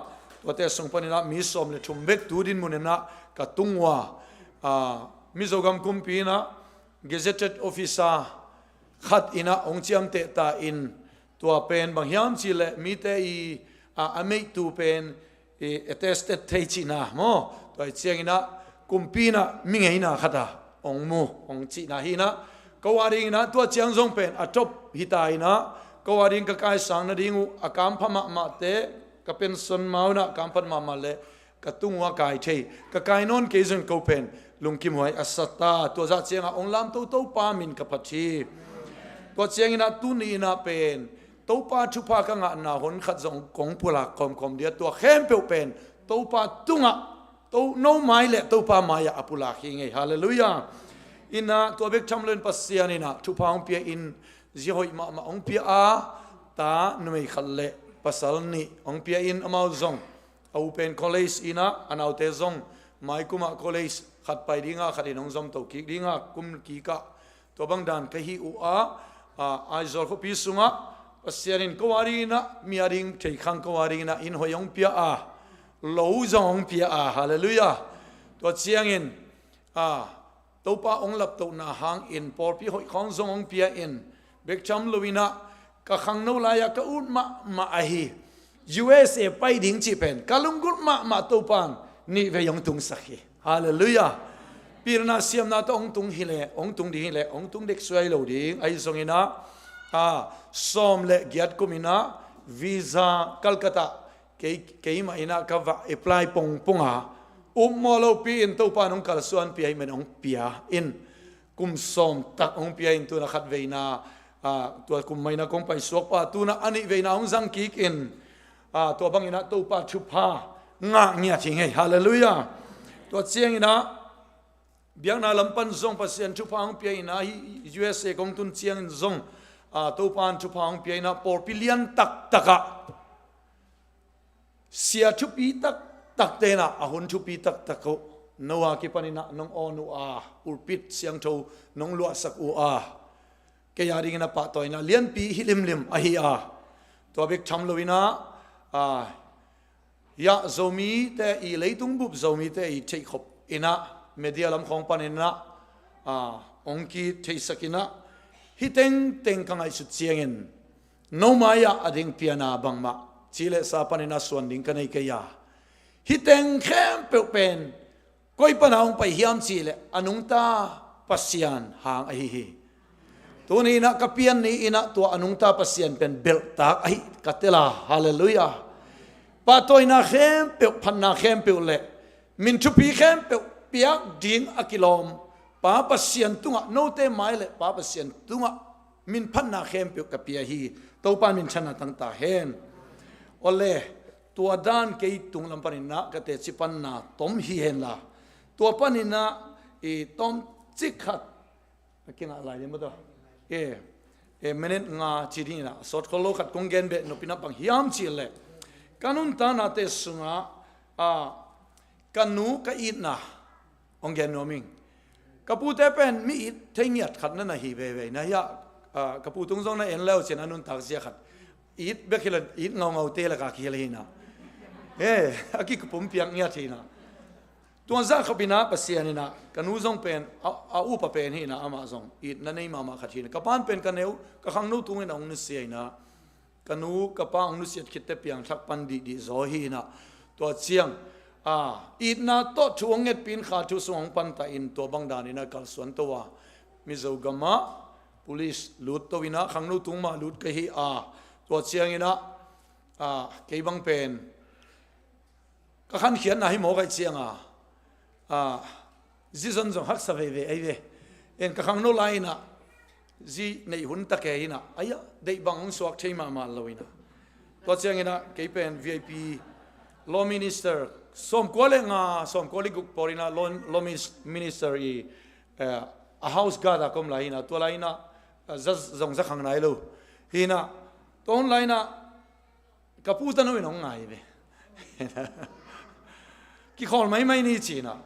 tuate sung pan in ah mi sawm le thum bek tu dinmun in ah ka tung uh a, a, Mizogam kumpi in ah gazetted officer khat in ah hong ciamteh ta in, tua pen bang hiam cih leh mite i, a, a meihtu pen i attested thei cihna maw, tua hi ciangin ah kumpi in ah mi ngeina khat a hong mu, hong cihna hi in ah, ko a ding in ah tua ciang zong pen a top hi ta in ah, ko a ding ka kaisang nading uh a kampha mahmahte, ka pension ma un ah kampha mahmah le ka tung uh a kai thei, ka kai nawn kei zong ko pen lungkimhuai a sa ta. Tua zah ciangah hong lamto Topa min ka phat hi. Tua ciangin ah tuni in ah pen Topa thupha ka ngahna hun khat zong kong pulak kawmkawm dia, tua khempeuh pen Topa tungah, to, no mai le Topa mai-ah a pulak hi ngei. Halleluiah. In ah tua bek tham loin Pasian in ah thupha hong pia in, zia hoih mahmah hong pia a, ta numei khat le pasal nih hong pia in, amau zong a u pen college in ah, a naute zong maikum ah college khat pai ding a, khat in hong zom to kik ding a, kum kik ah tua bang dan ka hi uh a, a, Aizawl khuapi sungah Pasian in ko a ding in ah, mi a ding thei khang ko a ding in ah inn hoih hong pia a, lo zong hong pia a, halleluiah. Tua ciangin, a, Topa hong laptohna hangin pawlpi hoih khawng zong hong pia in, bek tham lo in ah ka khangno lai-ah ka ut mahmah ahi, U S A pai ding cih pen ka lunggulh mahmah Topan nih vei hong tungsak hi. Halleluiah. Pilna siamna tawh hong tung hi leh, hong tung ding hi leh, hong tung dek suai lo ding ahi zongin ah, a, sawm le giat kum in ah visa Calcutta kei, keimah in ah ka va apply pongpong a, upmawh lopi in Topa in hong kalsuanpih ahih man hong pia in, kum sawm tak hong pia in, tu in ah khat veina, a, tua kum mah in ah kong paisuak pah, tu in ah a nih veina hong zang kik in, a, tua bang in ah Topa thupha ngah ngiat hi ngei. Halleluiah. Tua ciangin ah biakna lam pan zong Pasian thupha hong pia in ah, hih U S A kong tun ciangin zong, a, Topa in thupha hong pia in ah pawlpi lian taktak ah sia thupi taktakte in ah a hun thupi taktak uh, no a kipan in ah nong awn uh a, pulpit siangtho nong luahsak uh a, kei a ding in ah pahtawina lianpi hi limlim ahi a, tua bek tham lo in ah, a, hiah Zomite i, leitung bup Zomite i theihkhop in ah media lam khawng pan in ah, a, hong kitheisak in ah, hih tengteng ka ngaihsut ciangin no mai-ah a ding piana bangmah ci le sa pan in ah suan ding ka nei kei a, hih teng khempeuh pen koi pan a hong pai hiam cih leh a nungta Pasian hang ahi hi. Tuni in ah ka pian ni in ah tua a nungta Pasian pen belhtak ahi ka tel a, halleluiah. Pahtawina khempeuh, phatna khempeuh le min thupi khempeuh piak ding a kilawm Pa Pasian tungah, note mai le Pa Pasian tungah min phatna khempeuh ka pia hi. Topa minthanna tang ta hen. Awle, tua dan kei tung lam pan in ah ka teci panna tom hi hen la, tua pan in ah i tom cik khat a kingah lai ding maw tua? E, e, minute nga ci ding in ah sawt khol lo khat kong gen beh nop in ah bang hiam cih leh, ka nuntaknate sungah, a, ka nu ka itna hong gen nuam ing. Ka pute pen mi it thei ngiat khat na na hi veve na hiah, a, ka pu tung zong na en leu cin a nuntak zia khat it bek hi la, it ngaungau te la ka kihel hi na. E, a kikupum piak ngiat hi na. Tua zah khop in ah Pasian in ah ka nu zong pen a, a upa pen hi na, amah zong itna nei mahmah khat hi na. Ka pan pen ka neu, ka khangno tung in ah hong nusia in ah, ka nu ka pa hong nusiat khitte piangthak pan dihdih zaw hi in ah, tua ciang, a, itna tawh thu hong ngetpih in kha thu sung hong panta in tua bang dan in ah kalsuan to a, Mizo gam ah police lut to in ah khangno tung mah lut ka hi a, tua ciang in ah, a, kei bang pen ka khankhiatna hi mawk aih cianga, a, zi zon zong haksa veve ahi ve. En ka khangno lai in ah zi neih hun tak e in ah, aia, deih bang hong suak thei mahmah lo in ah, tua ciang in ah kei pen V I P Law minister, sawmkua le nga, sawmkua le guk pawl inah law, law minis-, minister i, eh, a house guard a ka om lai inah, tua lai inah, eh, za, zong za khang nai lo. Hi inah, tua hun lai inah, ka pu tanu in hong ngai ve. Kikhawl maimai ni ci inah.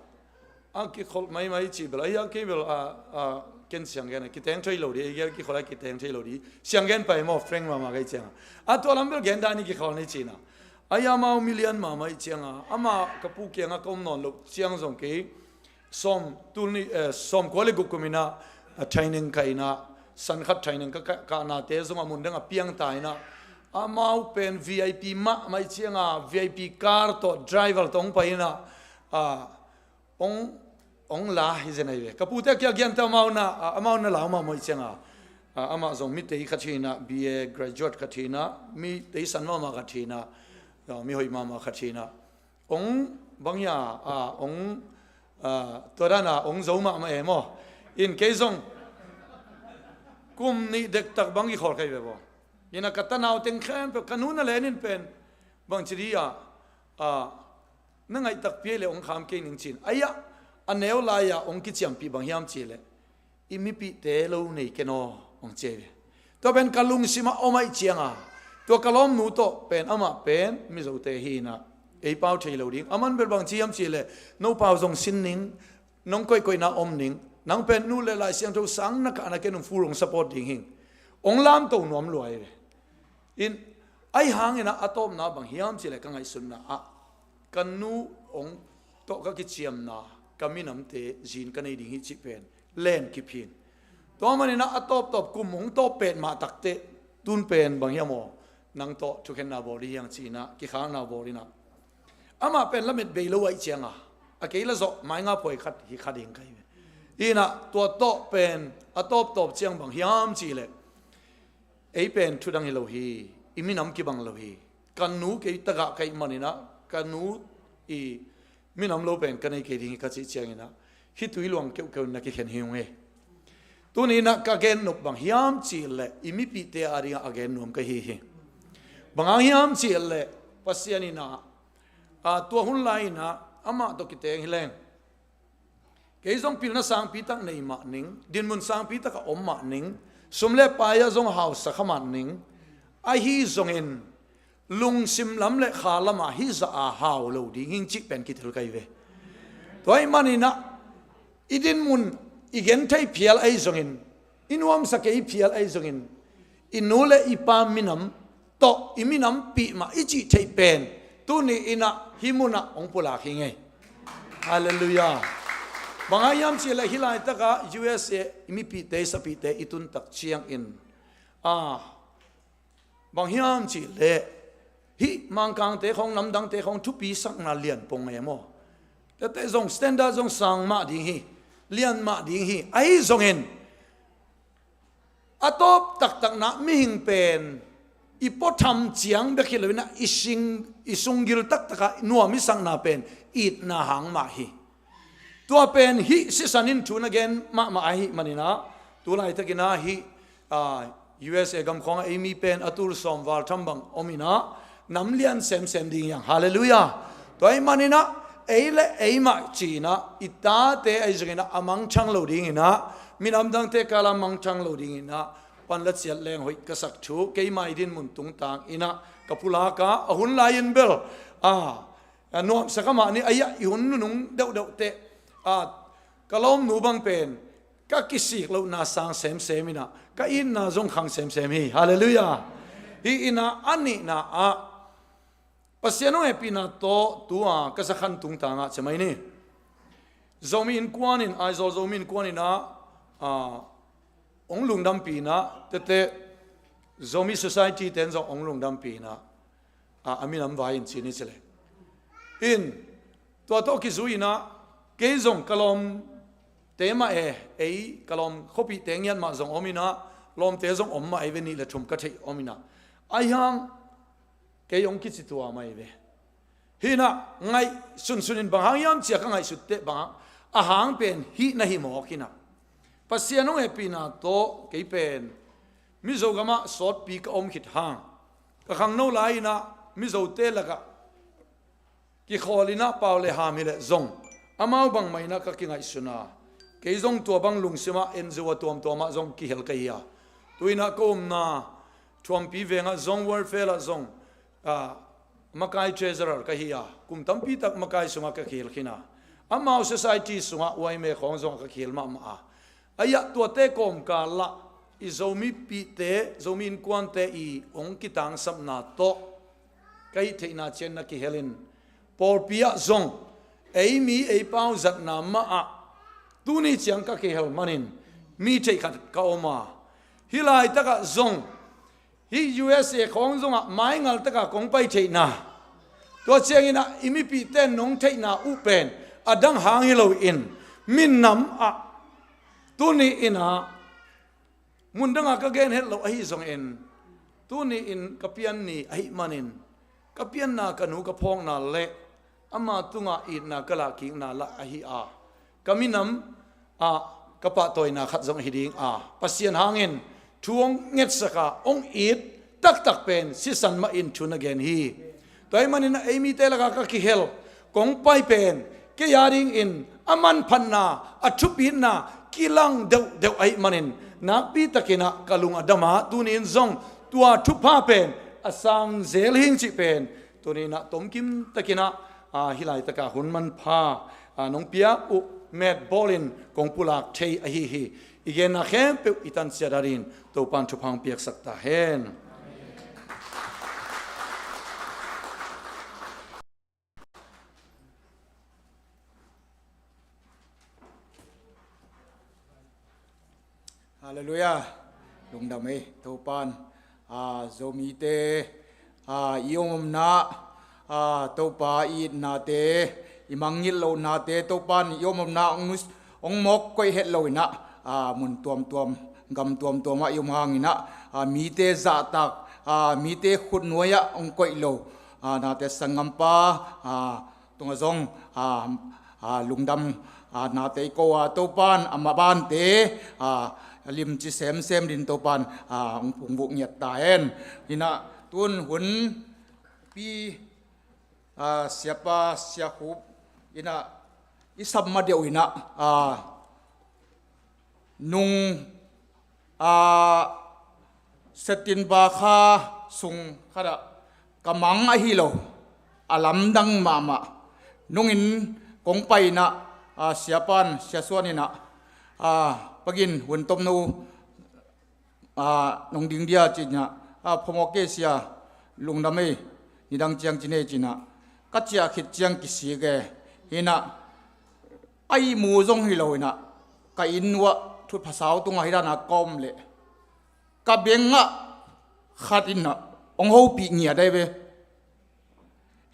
A kikhawl maimai ci bel, ai a kei bel, a, a, ken siang gen a, kiteng thei lo di, ei gel kikhawl a kiteng thei lo di. Siang gen pai maw, frank mahmah kei ciang a. A tua lam bel gen dan i kikhawl ni ci inah. Ai amau milian mahmah i ciang a, amah ka pu kiang a ka om nawn loh ciang zong kei. Sawm, tul ni, eh, sawmkua le guk kum inah, a, training ka inah, san khat training ka, ka, ka nate zong a mun dang a piang ta inah. Amau pen V I P mahmah i ciang a, V I P car tawh, driver tawh hong pai inah, a, hong, hong la hi zen ahi ve. Ka pute a kia giante amau na, a, amau na lau mahmah i ciang a. A, amah zong mi tei khat hi inah, B A graduate khat hi inah, mi tei san mahmah khat hi inah, a, mi hoih mahmah khat hi inah. Hong bang hia, a, hong, a, tua dan a, hong zo mahmah e maw. In kei zong, kum nih dektak bang kikhawl kei ve maw. Inah ka tanau teng khempeuh, ka nu na len in pen, bang ci di a, a, na ngaih takpi le hong kham kei ning ci in. Ai a, a neu lai a hong kiciampih bang hiam ci le, i mipihte lo nei ken aw, hong ci ve. Tua pen ka lungsim a om ahih ciang a, tua ka lawmnu tawh pen amah pen Mizote hi inah, ei pau thei lo ding. Aman bel bang ci hiam ci le, no pau zong sin ning, nong koihkoihna om ning, nang pen nu le Lai Siangtho sang na kahna ken hong full hong support ding hing. Hong lamto nuam lua hi ve. In, ahi hang inah a tawpna bang hiam ci le ka ngaihsutna ah, ka nu hong tawh ka kiciamna, ka minamte zin ka nei ding hi cih pen len kip hi in. Tua man inah a tawptawp kum hong tawp pet mah takteh, tun pen bang hiam aw, nang tawh thukhenna bawl ding hi hang ci inah, kikhakna bawl inah. Amah pen lamet bei lo ahih ciang a, a kei la zawh mai nga phuai khat hi kha ding ka hi ve. Inah tua tawh pen a tawptawp ciang bang hiam ci le, ei pen thudang hi lo hi, i minam kibang lo hi. Ka nu kei tagah ka hih man inah, ka nu i minam lo pen ka nei kei ding hi ka cih ciang inah, khitui luang keuhkeuh in na kikhen hi ung e. Tuni inah ka gen nop bang hiam ci le, i mipihte a dingah a gen nuam ka hi hi. Bang hang hiam ci le, Pasian inah, a, tua hun lai inah amah tawh kiteng hi leng, kei zong pilna sangpi tak nei mah ning, dinmun sangpi tak a om mah ning, sum le pai ah zong hausa kha mah ning, ahi zongin lungsim lam le kha lamah hih zah a hau lo ding hing cih pen kitel ka hi ve. Tua ahih man inah i dinmun, i genthei phial ahi zongin, i nuamsa kei phial ahi zongin, i nu le i pa minam tawh i minampih mah i cih theih pen tuni inah hih munah hong pulak hi ngei. Halleluiah. Bang hang hiam ci le, hih laitakah U S A i mipihte, i sapihte i tuntak ciangin, a, bang hiam ci le, hih Mangkangte khawng, namdangte khawng thupi sakna lian pong e maw. Tete zong standard zong sang mah ding hi, lian mah ding hi. Ahi zongin, a tawp taktakna mihing pen i puatham ciang bek hi lo inah, i sing, i sunggil taktakah nuam i sakna pen itna hang mah hi. Tua pen hih sisan in thu na gen mahmah ahih man inah, tu laitak inah hih, a, U S A gam khawngah ei mi pen a tul sawm val tham bang om inah, nam lian semsem ding hi hang. Halleluiah. Tua ahih man inah, ei le ei mah ci inah, i tate ahi zong inah a mangthang lo ding inah, minam dangte kal a mangthang lo ding inah, pan la ciat leng hoih ka sak thu, keimah i dinmun tungtang inah ka pulak a, a hun lai in bel, a, a nuamsa kha mah ni, ai a, i hun nunung deuhdeuh teh, a, ka lawmnu bang pen ka kisik lohna sang semsem inah, ka itna zong khang semsem hi. Halleluiah. Hih inah a nihna ah, Pasian hong hehpihna tawh tua ka zakhan tungtangah ciamai ni. Zomi Innkuan in, Aizawl Zomi Innkuan inah, a, hong lungdampih inah, tete Zomi Society ten zong hong lungdampih inah, a, a minam vai in ci ni ci le. In, tua tawh kizui inah, kei zong ka lawmte mah e, ei ka lawm khuapihte ngiat mah zong om inah, lawmte zong om mah ei ve, nih le thum ka theih om inah. Ahi hang, kei hong kici tua mah ei ve. Hih inah ngaih sunsun in bang hang hiam ci a ka ngaihsut teh bang hang, a hang pen hih na hi mawk inah. Pasian hong hehpihna tawh kei pen Mizo gamah sawtpi ka om khit hang, ka khangno lai inah Mizote lakah kikhawl in ah pau le ham hi leh zong amau bangmah in ah ka kingaihsun a, kei zong tua bang lungsim ah en zo a, tuamtuam ah zong kihel ka hi a. Tu in ah ka omna Thuampi veng ah zong, World Fair ah zong, ah, makai treasurer ka hi a, kum tampi tak makai sungah ka kihel khin a, amau society sungah Y M A khawng zongah ka kihel mahmah a. Ahi ah tuate kawmkal ah i Zomipihte, Zomi innkuante i hong kitangsapna tawh ka hih theihna ciang na kihel in, pawlpi ah zong ei mi ei pau zatna mah ah tuni ciang ka kihel manin mi theih khat ka om a, hih laitak ah zong hih U S A khawng zongah maingal tak a kong pai theihna, tua ciangin ah i mipihte in nong theihna uh pen a dang hang hi loin minam ah tuni in ah mun dang a ka gen het loh ahi zongin, tuni in ka pian ni ahih manin ka pianna ka nu ka phawkna le ama tungah itna ka lahkikna lah ahi a, ka minam ah ka pahtawina khat zong ahi ding a, Pasian hangin thu hong ngetsak a, hong it taktak pen sisan mah in thu na gen hi. Tua ahih manin ei mite lakah ka kihel kong pai pen kei a dingin a manphatna, a thupitna kilang deuhdeuh ahih manin nakpi takin ah ka lung a dam a, tuni in zong tua thupha pen a sang zel hing cih pen tuni in ah tomkim takin ah, ah, hih laitak a hun manpha, ah, nong piak uh met bawlin kong pulak thei ahi hi. I genna khempeuh i tansia danin Topa'n thupha hong piaksak ta hen. Halleluiah. Lungdam ei, Topa'n, ah, Zomite, ah, i omomna, ah, Topa i itnate, i mangngilh lohnate, Topa'n i omomna hong nus-, hong mawk koih het lo in ah, ah, mun tuamtuam, gam tuamtuam ah i om hangin ah, ah, mite zahtak, ah, mite khutnuai ah hong koih lo, ah, nate sanggampa, ah, tungah zong, ah, ah, lungdam, ah, nate i ko a, Topa'n a mabante, ah, limci semsem dingin Topa'n, ah, hong pungvuk ngiat ta hen. In ah tun hun pi, ah, siapa, siakhup in ah i sam ma deuh in ah, ah, nung, ah, September kha sung khat ah ka mang ahi lo, a lamdang mahmah. Nungin kong pai in ah, ah, siapa'n, Sia Suan in ah, ah, pakin hun tomno, ah, nong ding dia ci-in ah, ah, phamawh kei sia, lungdam ei, nidang ciang ci-in ei ci-in ah, ka ciah khit ciang kisik e. In ah a ihmu zong hi lo in ah, ka inn uah thut phasau tungah hih dan a ka om leh ka bengah khat in ah hong hopih ngiat ahi ve.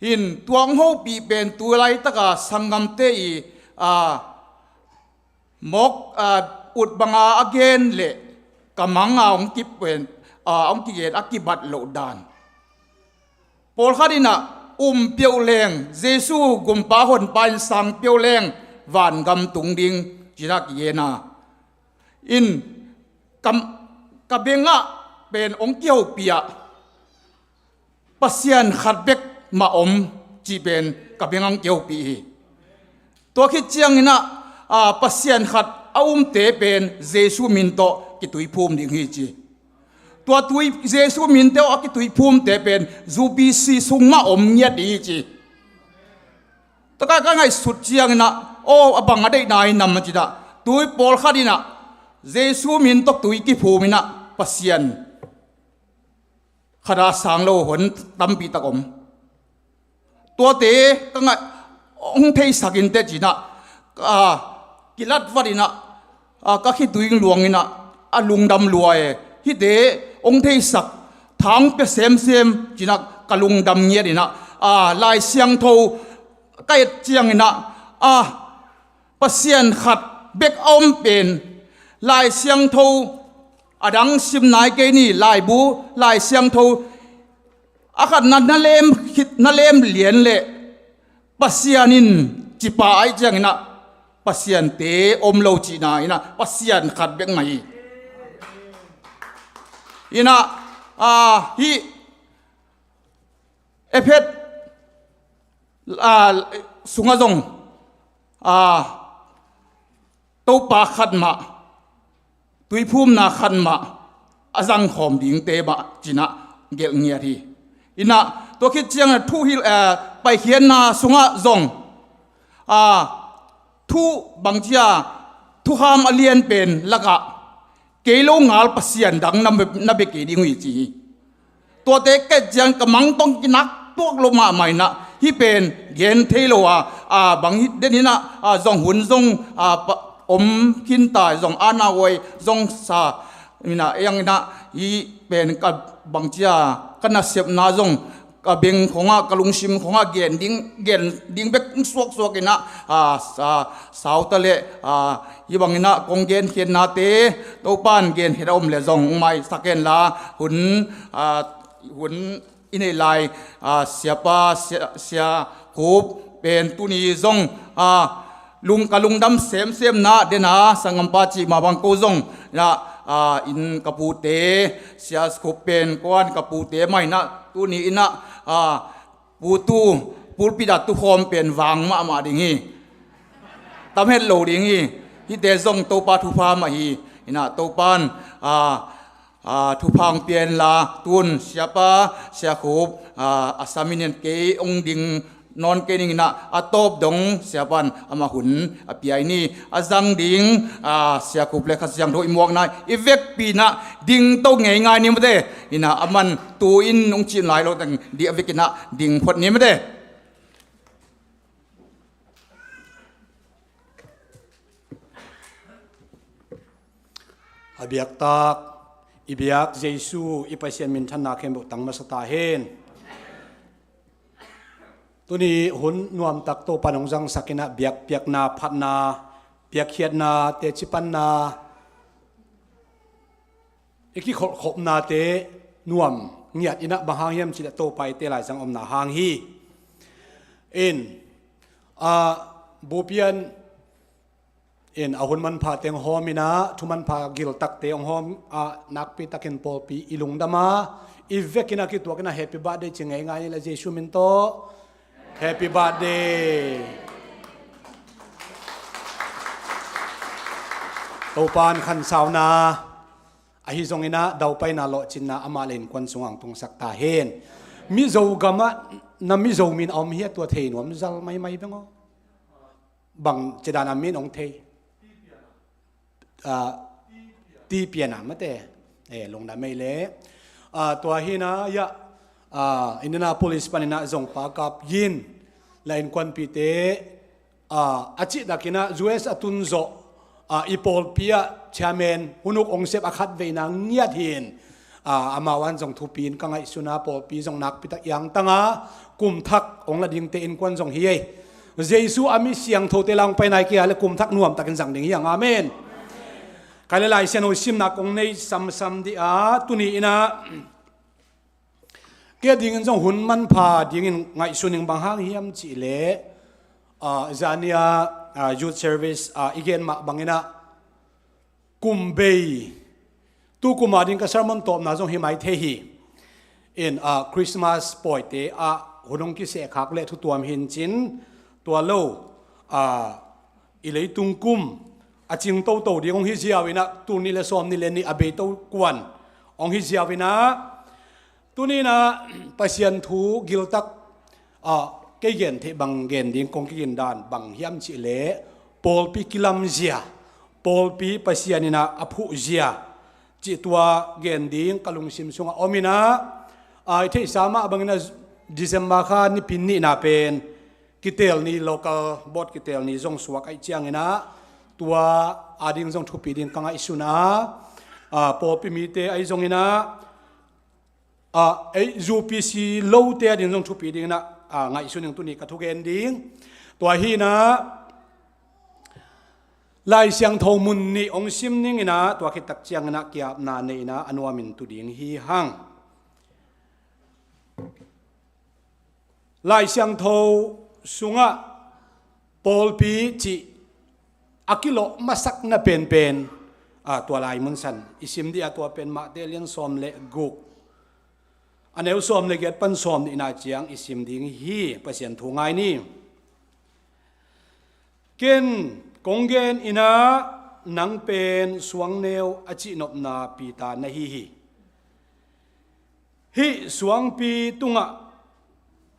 Hin tua hong hopih pen tu laitak a sanggamte i, a, mawk, a, ut bang a a gen leh ka mang a hong kipen, a, hong kigen a kibat loh dan. Pawlkhat in ah um peuh leng, Jesu gumpa honpa in sang peuh leng vangam tung ding ci-in ah kigen a. In ka, ka bengah pen hong kihopih a, Pasian khat bek mah om cih pen ka bengah hong kihopih hi. Tua khit ciangin ah, a, Pasian khat a umte pen Jesu min tawh kituiphum ding hi ci. Tua tui, Jesu min tawh a kituiphumte pen U B C sung mah om ngiat ding hi ci. Tua ka, ka ngaihsut ciangin ah, aw, a bang a deihna hi nam a ci-in ah, tui pawlkhat in ah Jesu min tawh tui kiphum in ah Pasian khat a sang lo hon tampi tak om. Tuate ka ngaih, hong theisak inteh ci-in ah, a, kilat vat in ah, a, ka khitui luang in ah, a lungdam lua e. Hihte hong theisak, tha hong pia semsem ci-in ah ka lungdam ngiat in ah, a, Lai Siangtho ka et ciangin ah, a, Pasian khat bek a om pen, Lai Siangtho a dang sim nai kei ni, laibu, Lai Siangtho a khat na, na lem khit, na lem lian leh Pasian in ci pah ahih ciangin ah Pasiante om lo cihna in ah Pasian khat bek mah hi. In ah, a, hih Efet a, sungah zong, a, Topa khat mah, tuiphumna khat mah a zangkhawm dingte mah cinah gelh ngiat hi. Inah tua khit ciangin thu hilh, a, paikhiatna sungah zong, a, thu bangcia, thuham a lian pen lakah kei lo ngal pasian dang na be, na be kei ding uh hi ci hi. Tuate ket ciang ka mangtong kinak tuak lo mahmah inah hih pen gen thei lo a, a, bang hi den inah, a, zong hun zong, a, pa, om khinta zong ana huai zong sa inah, ei ang inah hih pen ka bangcia ka nasepna zong ka beng khongah, ka lungsim khongah gen ding, gen ding bek suaksuak inah, a, sa, sauta le, a, hih bang inah kong genkhiatnate Topan genkhiat a om le zong maisak henla hun, a, hun i neih lai, a, siapa, sia, sia Khup pen tuni zong, a, lung, ka lungdam semsemna dena sanggampa cih mah bang ko zong inah, a, in ka pute, sia Khup pen kuan ka pute mah inah tuni inah, a, putu, pulpit ah tukhawm pen vang mahmah ding hi. Tam het lo ding hi. Hihte zong Topa thupha mah hi. Inah Topan, a, a, thupha hong pia inla tun siapa, sia Khup, a, a sam in kei hong ding nawn kei ning inah a tawp dong siapan amah hun a pia i ni. A zang ding, a, sia Khup le Kha Siangtho i muakna i vekpi inah ding to ngeingai ni mate. Inah aman tu in hong cin lai lo teng dih a vek inah ding phot ni mate. A biaktak i biak Jesu i Pasian minthanna khempeuh tang masa ta hen. Tuni hun nuamtak Topan hong zangsak inah biakpiakna, phatna, piakkhiatna, tecipanna, i kikholhkhopnate nuam ngiat inah bang hang hiam cih leh Topa i te laizang omna hang hi. In, a, bupian in a hun manpha teng hawm inah, thu manpha giltakte hong hawm a, nakpi takin pawlpi i lungdam a, i vekin a kituak inah happy birthday ci ngeingai ni le Jesu min tawh. Happy birthday. Topan khansauna ahi zong inah daupaina lawhcinna amah le innkuan sungah hong tungsak ta hen. Mizo gamah na Mizo min a om hi a, tua thei nuam zal maimai beng aw. Bang cidan a min hong thei? A, Tipiana mate. E, lungdam ei le. A, tua hi inah, ya, a, Indianapolis pan inah zong pa kap yin la innkuanpite, a, a cihtak inah U S a tun zawh, a, i pawlpi ah chairman hun uk hong sep a khatveina ngiat hi in, a, amau an zong thupi in ka ngaihsun a, pawlpi zong nakpi tak iangtang a, kum thak hong la dingte innkuan zong hi ei. Jesu a mi siangthote la hong pai nai kei a le kum thak nuamtakin zang ding hi ang. Amen. Kai le Lai Siangtho simna kong nei samsam dih a, tuni inah kei a dingin zong hun manpha dingin ngaihsun ing bang hang hiam cih leh, a, zania, a, youth service, a, i gen mah bang inah kum bei, tu kum a ding ka sermon tawpna zong hi mai thei hi. In, a, Christmas pawite ah hun hong kisehkhak le thutuam hi in cin, tua lo, a, i leitung kum a cing toto ding hong hi ziau inah, tul nih le sawm nih le nih a bei to kuan hong hi ziau inah, tuni inah Pasian thu giltak, a, kei gen theih bang gen ding kong kigin dan bang hiam cih leh pawlpi kilamzia, pawlpi Pasian inah a phuhzia cih tua gen ding ka lungsim sungah om inah, a, i theihsa mah bang inah December kha Nipi nihna pen kitel ni, local board kitel ni zong suak ahih ciang inah tua a ding zong thupi ding ka ngaihsun a, a, pawlpi mite ahi zong inah, a, ei, U P C lote a ding zong thupi ding inah, a, ngaihsun ing tuni ka thugen ding. Tua hi inah Lai Siangtho mun nih hong sim ning inah, tua khit tak ciang inah kiapna nei inah a nuam in tu ding hi hang. Lai Siangtho sungah pawlpi cih a kilawh masakna penpen, a, tua lai mun san i sim dih a, tua pen Mate lian sawm le guk, A neu sawm le giat pan sawm nihna ciang i sim ding hi. Pasian thu ngai ni. Ken kong gen inah nang pen suangneu a cihnopna Peter na hi hi. Hih suangpi tungah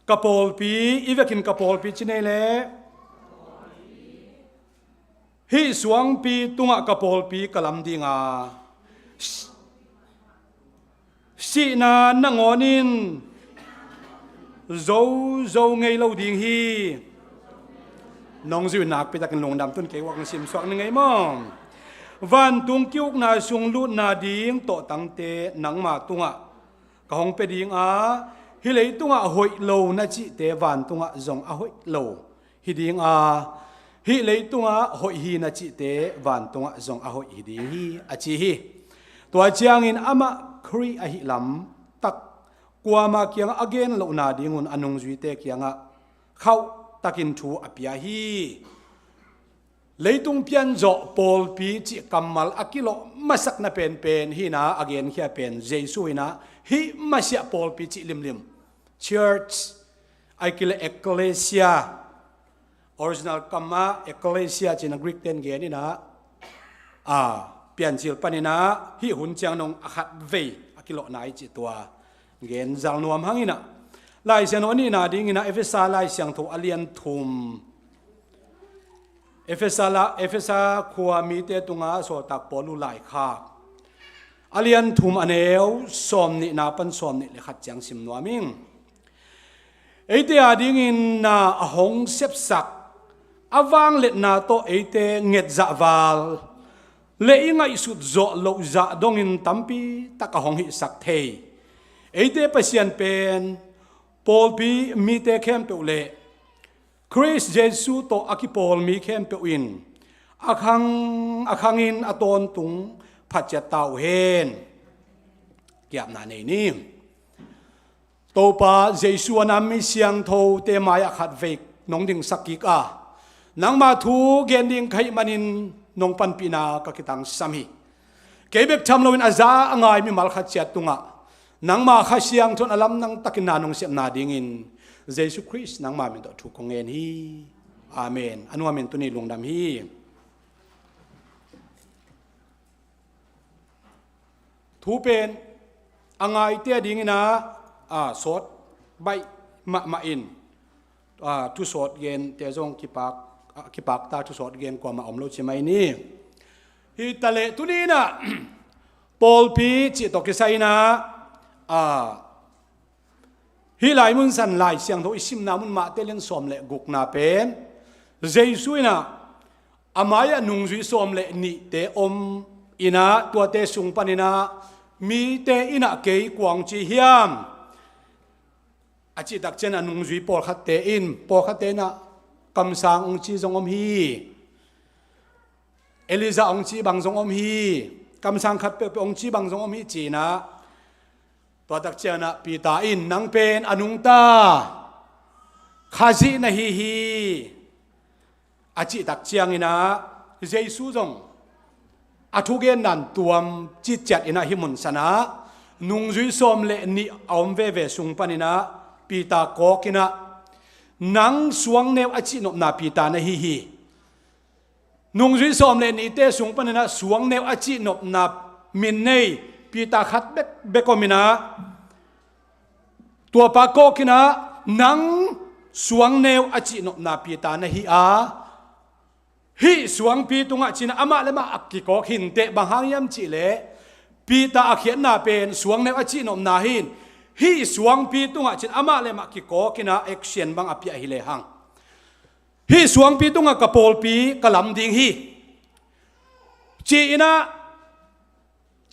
ka pawlpi, i vekin ka pawlpi ci nei le, hih suangpi tungah ka pawlpi ka lam dinga, sihna nangawn in zo zo ngei lo ding hi. Nong zui nakpi takin lungdam tun kei uak na simsuak ni ngei maw? Vantung ki-ukna sung lutna ding tawhtangte nangma tungah ka hong pia ding a, hih leitungah hoih lo na cihte vantungah zong a hoih lo hi ding a, hih leitungah hoih hi na cihte vantungah zong a hoih hi ding hi, a ci hi. Tua ciangin amah Khrih ahih lam tak, kuama kiangah a gen lohna dingun a nungzuite kiangah khauh takin thu a pia hi. Leitung pianzawh pawlpi cih kammal a kilawh masakna penpen hi inah a genkhia pen Jesu inah hih masiah pawlpi cih limlim, church, a kileh ecclesia, original kamah ecclesia ci-in a Greek ten gen inah, a, Piancil paninah hih hun ciang nong a khat vei a kilawhna i cih tua gen zal nuam hang inah. Laisiangtho a nihna dinginah Efesa Laisiangtho a lian thum, Efesa la, Efesa khua mite tunga sawltak Paul uh laikhak a lian thum a neu sawm nihna pan sawm nih le khat ciang sim nuam ing. Eite adingin na a hong sepsak a vangliatna tawh eite ngetzahval le i ngaihsut zawh loh zah dongin tampi tak a hong hihsak thei eite Pasian pen pawlpi mite khempeuh le Khrist Jesu tawh a kipawl mi khempeuh in a khang a khangin a tawntung phatciat ta uh hen. Kiapna nei ni. Topa Jesu a nam mi siangthote mai-ah khat vei nong dingsak kik a, nangma thu gen ding ka hih manin nong panpihna ka kitangsam hi. Kei bek tham loin a za a ngai mimal khat ciat tungah nangma Kha Siangtho in a lamdang takin na nong sepna dingin Jesu Khrist nangma min tawh thu kong ngen hi. Amen. A nuamin tuni lungdam hi. Thu pen a ngaite adingin ah, a, sawt baih mahmah in, a, thusawt gente zong kipak, a, kipakta thusawt gen kuamah om lo ci mai ni. Hi taleh tuni inah pawlpi cih tawh kisai inah, a, hih lai mun san Lai Siangtho i simna mun Mate lian sawm le gukna pen Jesu inah a mai-ah nungzui sawm le nihte om inah tuate sung paninah mite inah kei kua hong ci hiam a cihtak ciangin a nungzui pawlkhatte in, pawlkhatte inah kamsang hong ci zong om hi. Elijah hong ci bang zong om hi. Kamsang khat peuhpeuh hong ci bang zong om hi ci inah, tuatak ciangin ah Peter in nang pen a nungta Khazih na hi hi a cihtak ciangin ah Jesu zong a thugen nan tuam ciciat inah hih mun sanah nungzui sawm le nih a om veve sung paninah Peter kawk inah nang suangneu a cihnopna Peter na hi hi. Nungzui sawm le nihte sung paninah suangneu a cihnopna min nei Peter khat bek bek om inah tuapa kawk inah nang suangneu a cihnopna Peter na hi a, hih suangpi tungah ci inah amah le mah a kikawk hi inteh, bang hang hiam cihleh Peter a khiatna pen suangneu a cihnopna hi in, hih suangpi tungah ci inah amah le mah kikawk inah action bang a piah hi lehang hih suangpi tungah ka pawlpi ka lam ding hi ci inah,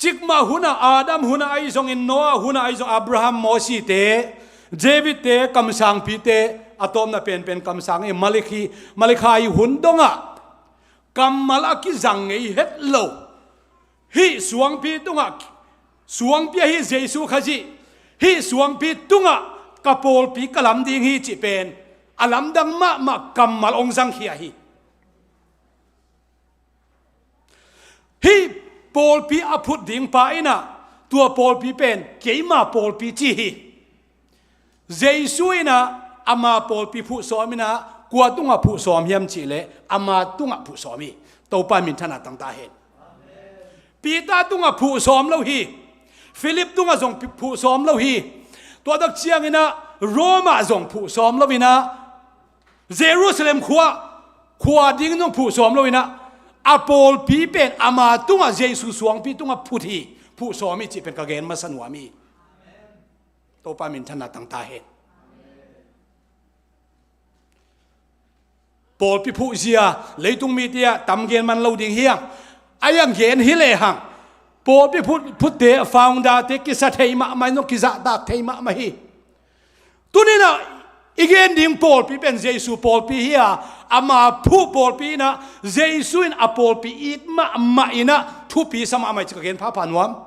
cikmah hunah Adam hunah ahi zongin, Noah hunah ahi zong, Abraham, Mosite, Davidte, kamsangpite, a tawpna penpen kamsang hi Malakhi, Malakhai hun dongah kammal a kizang ngei het lo hih suangpi tungah, suangpi ahi Jesu Khazih, hih suangpi tungah ka pawlpi ka lam ding hi cih pen a lamdang mahmah kammal hong zangkhia hi. Hih pawlpi a phut ding pa inah tua pawlpi pen keima pawlpi ci hi. Jesu in ah ama pawlpi phuhsawm in ah, kua tungah phuhsawm hiam cihleh ama tungah phuhsawm hi. Topa minthanna tangta hen. Peter tungah phuhsawm lo hi. Philip tungah zong phuhsawm lo hi. Tua tak ciangin ah Rome ah zong phuhsawm lo in ah, Jerusalem khua, khua ding zong phuhsawm lo in ah, a pawlpi pen ama tungah, Jesu suangpi tungah phut hi, phuhsawm hi cih pen ka gen masa nuam hi. Topa minthanna tangta hen. Pawlpi phuhzia leitung mite ah tam gen man lo ding hi hang. A yang gen hi lehang, pawlpi phut, phutte, founder te kisa thei mahmah in, kizahtak thei mahmah hi. Tuni in ah i gen ding pawlpi pen Jesu pawlpi hi a, ama phuh pawlpi in ah, Jesu in a pawlpi it mahmah in ah thupi sa mahmah hi ci ka gen phapha nuam.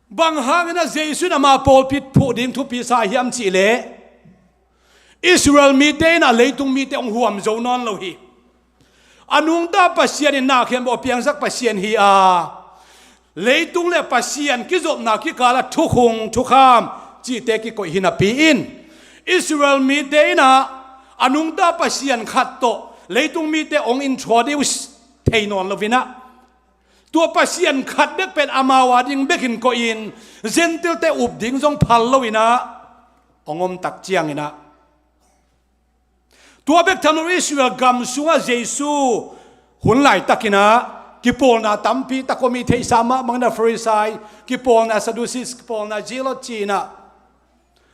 Bang hangin ah Jesu in ama pawlpi phuh ding thupi sa hiam cihleh, Israel mite in ah leitung mite hong huam zo nawn lo hi. A nungta Pasian in na khempeuh a piangsak Pasian hi a, leitung le Pasian kizopna kikal ah thukhun thukham cihte kikoih hi napi in, Israel mite in ah a nungta Pasian khat tawh leitung mite hong introduce thei nawn lo in ah, tua Pasian khat bek pen amau a ding bekin koihin, Gentile-te up ding zong phal lo in ah hong om tak ciangin ah, tua bek tham lo, Israel gam sungah Jesu hun laitak in ah kipawlna tampi tak om hi. Theihsa mahmah in ah Pharisai kipawlna, Sadducees kipawlna, Zealot ci in ah,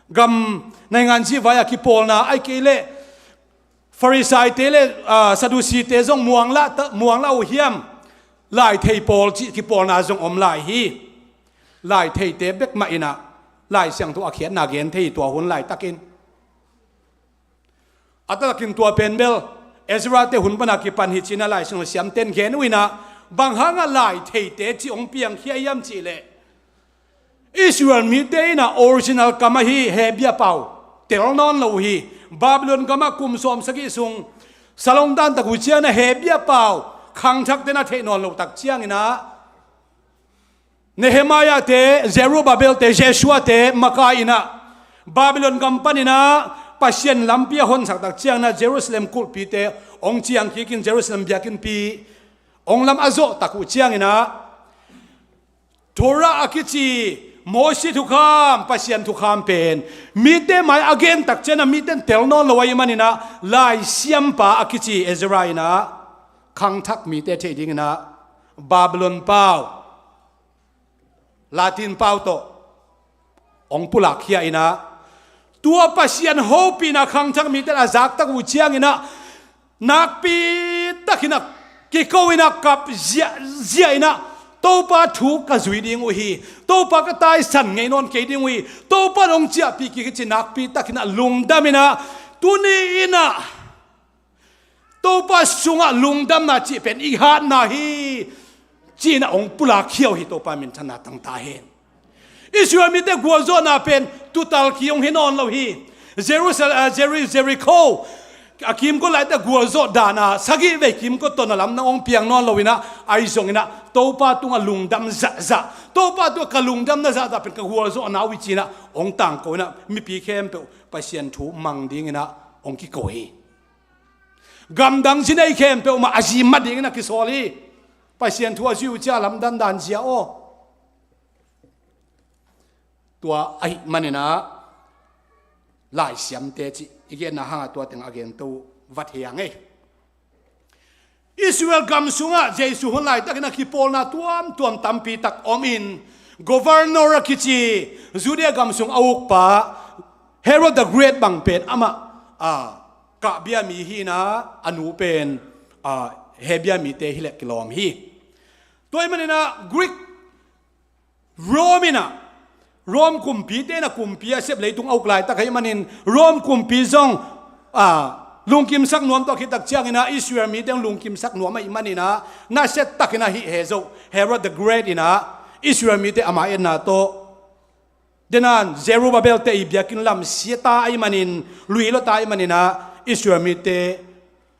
gam naingan zihvai ah kipawlna, ahih kei leh Pharisaite le, aa, Sadducite zong muanglah ta, muanglah uh hiam, laitheih pawl cih kipawlna zong om lai hi. Laitheihte bek mah in ah Lai Siangtho a khiatna gen thei hi tua hun laitakin. A taktakin tua pen bel Ezra-te hun pan a kipan hi ci in ah Lai Siangtho siamten gen uh in ah, bang hangah laitheihte cih hong piangkhia hiam cihleh, Israel mite in ah original kam ahi Hebia pau tel nawn lo uh hi. Babylon gamah kum sawmsagih sung salong dan tak uh ciangin ah Hebia pau khangthakte in ah theih nawn lo tak ciangin ah, Nehemiah-te, Zerubbabel-te, Joshua-te makai in ah Babylon gam panin ah Pasian lampi a honsak tak ciangin ah Jerusalem kulhpite hong ciang kikin Jerusalem biakinnpi hong lam a zawh tak uh ciangin ah, Torah a kici Mosi thukham, Pasian thukham pen mite mai a gen tak ciangin ah mite in tel nawn lo ahih manin ah, laisiampa a kici Ezra in ah khangthak mite theih dingin ah Babylon pau, Latin pau tawh hong pulakkhia in ah, tua Pasian hopihna khangthak mite in a zak tak uh ciangin ah, nakpi takin ah kiko in ah, kap ziahziah in ah, Topa thu ka zui ding uh hi, Topa ka taisan ngei nawn kei ding uh hi, Topa in hong ciahpih kik hi ci nakpi takin ah lungdam in ah, tuni in ah Topa sungah lungdamna cih pen i hatna hi, ci in ah hong pulakkhia uh hi. Topa minthanna tangta hen. Israel mite gualzawhna pen tuutal ki hong hi nawn lo hi. Jerusalem, ah, Jeri-, Jericho a kimkot laitak gualzawh dan a sagih vei kimkot tawh na lamdang hong piang nawn lo in ah, ahi zongin ah Topa tungah lungdam zahzah, Topa tungah ka lungdamna zahzah pen ka gualzawhna uh hi ci in ah hong tangko in ah, mipi khempeuh Pasian thu mang dingin ah hong kiko hi. Gamdang zi nei khempeuh mah a zi mah dingin a kisawl hi. Pasian thu a zui uh ciang lamdang dan zia aw. Tua ahih manin ah laisiamte cih i genna hangah tua teng a gento uh va thei hang ei. Israel gam sungah Jesu hun laitakin a kipawlna tuamtuam tampi tak om in, governor a kici Judea gam sung a ukpa Herod the Great bang pen amah, a, Kah bia mi hi in ah, a nu pen, a, Hebia mite hi leh kilawm hi. Tua ahih manin ah Greek, Rome in ah, Rome kumpite in ah kumpi a sep leitung a uk laitak ahih manin Rome kumpi zong, a, lungkimsak nuam tawh khit tak ciangin ah Israel mite zong lungkimsak nuam ahih manin ah nasia takin ah hih he zo Herod the Great in ah Israel mite ama etna tawh, denan Zerubbabel-te i biakinn lam sia ta ahih manin, lui lua ta ahih manin ah Israel mite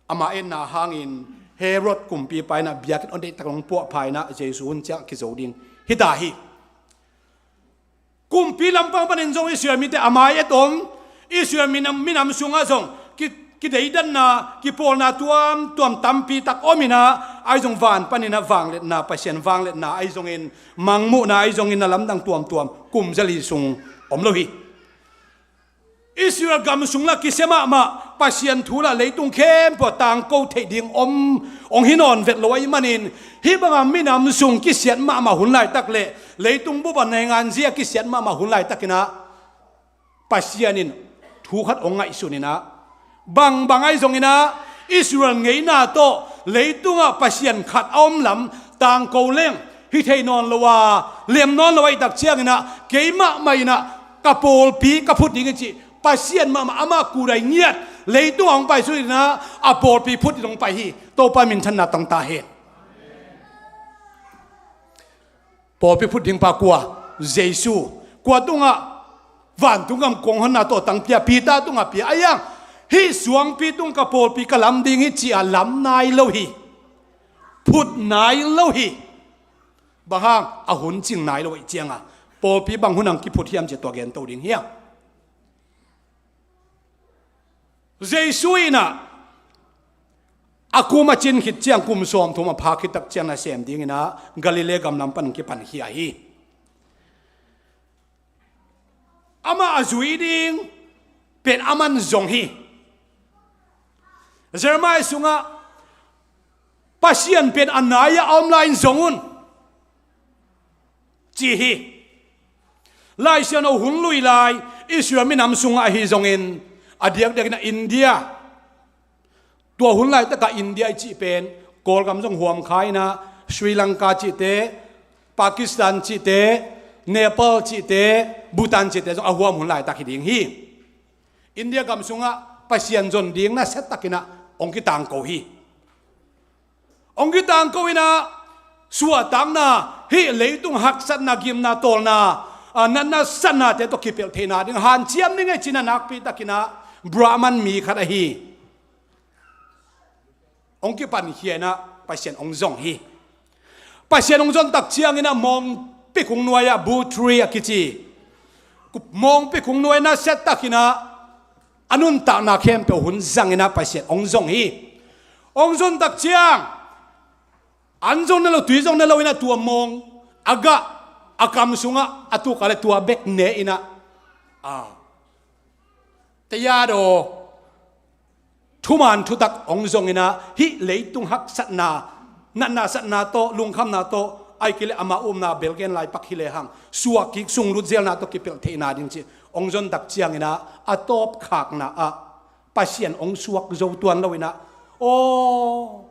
ama etna hangin Herod kumpipa in ah biakinn hong deihtak hong puahpha in ah Jesu hun ciang kizo ding hi ta hi. Kumpi lampang panin zong Israel mite a mai et om, Israel minam, minam sungah zong ki, kideidanna, kipawlna tuamtuam tampi tak om inah, ahi zong van paninah vangliatna, Pasian vangliatna ahi zongin, mangmuhna ahi zongin, na lamdang tuamtuam kum zali sung om lo hi. Israel gam sung la kisia mahmah, Pasian thu la leitung khempeuh tangko theih ding om, hong hi nawn vet lo ahih manin, hih banga minam sung kisiat mahmah hun laitak le leitung bup a naingan zia kisiat mahmah hun laitakinah Pasian in thu khat hong ngaihsun inah, bangbang ahi zonginah Israel ngeina tawh leitungah Pasian khat a om lam tangko leng hi thei nawn lo a, lem nawn lo ahih tak cianginah, keimah mah inah ka pawlpi ka phut ding hi cih Pasian mahmah amah kudai ngiat leitungah hong paisuk inah, a pawlpi phut in hong pai hi. Topa minthanna tang ta hen. Pawlpi phut dingpa kua? Jesu. Kua tungah? Vantung gam kong honna tawh tang pia, Peter tungah pia. Ahi hang hih suangpi tung ka pawlpi ka lam ding hi ci-a lam nai lo hi. Phut nai lo hi. Bang hang? A hun cing nai lo ahih cianga pawlpi bang hun hang kiphut hiam ci-a tua gento ding hiam? Jesu inah a kum a cin khit ciang, kum sawmthum a pha khit tak ciang nasem dinginah Galilee gam lam pan kipankhia hi. Amah a zui ding pen aman zong hi. Jeremiah sungah Pasian pen a nai-ah a om lai-in zong un, ci hi. Lai Siangtho hun lui lai Israel minam sungah ahi zongin, a diakdiakinah India, tua hun laitakah India i cih pen Kawlgam zong huam kha inah, Sri Lanka cihte, Pakistan cihte, Nepal cihte, Bhutan cihte zong a huam hun laitak hi ding hi. India gam sungah Pasian zon ding nasia takinah hong kitangko hi. Hong kitangko inah suahtakna, hih leitung haksatna, gimna, tawlna, a, natna satnate tawh kipelh theihna ding hanciam ding hi ci-in a nakpi takinah Brahman mi khat ahi. Hong kipankhia inah Pasian hong zong hi. Pasian hong zon tak cianginah Mawngpi kung nuai-ah, Butri a kici Mawngpi kung nuai-ah nasia takinah a nuntakna khempeuh hun zanginah Pasian hong zong hi. Hong zon tak ciang an zong ne lo, tui zong ne lo inah tua mawng a gah, a kam sungah a tuk a le tua bek ne inah, a, tayado, thuman thutak hong zong inah, hih leitung haksatna, natna satna tawh, lungkhamna tawh, ahih kei leh ama upna belgen lai pak hi lehang, suah kik sunglut zelna tawh kipelh theihna ding ci hong zon tak cianginah, a tawpkhakna ah Pasian hong suak zo tuan lo inah, aw,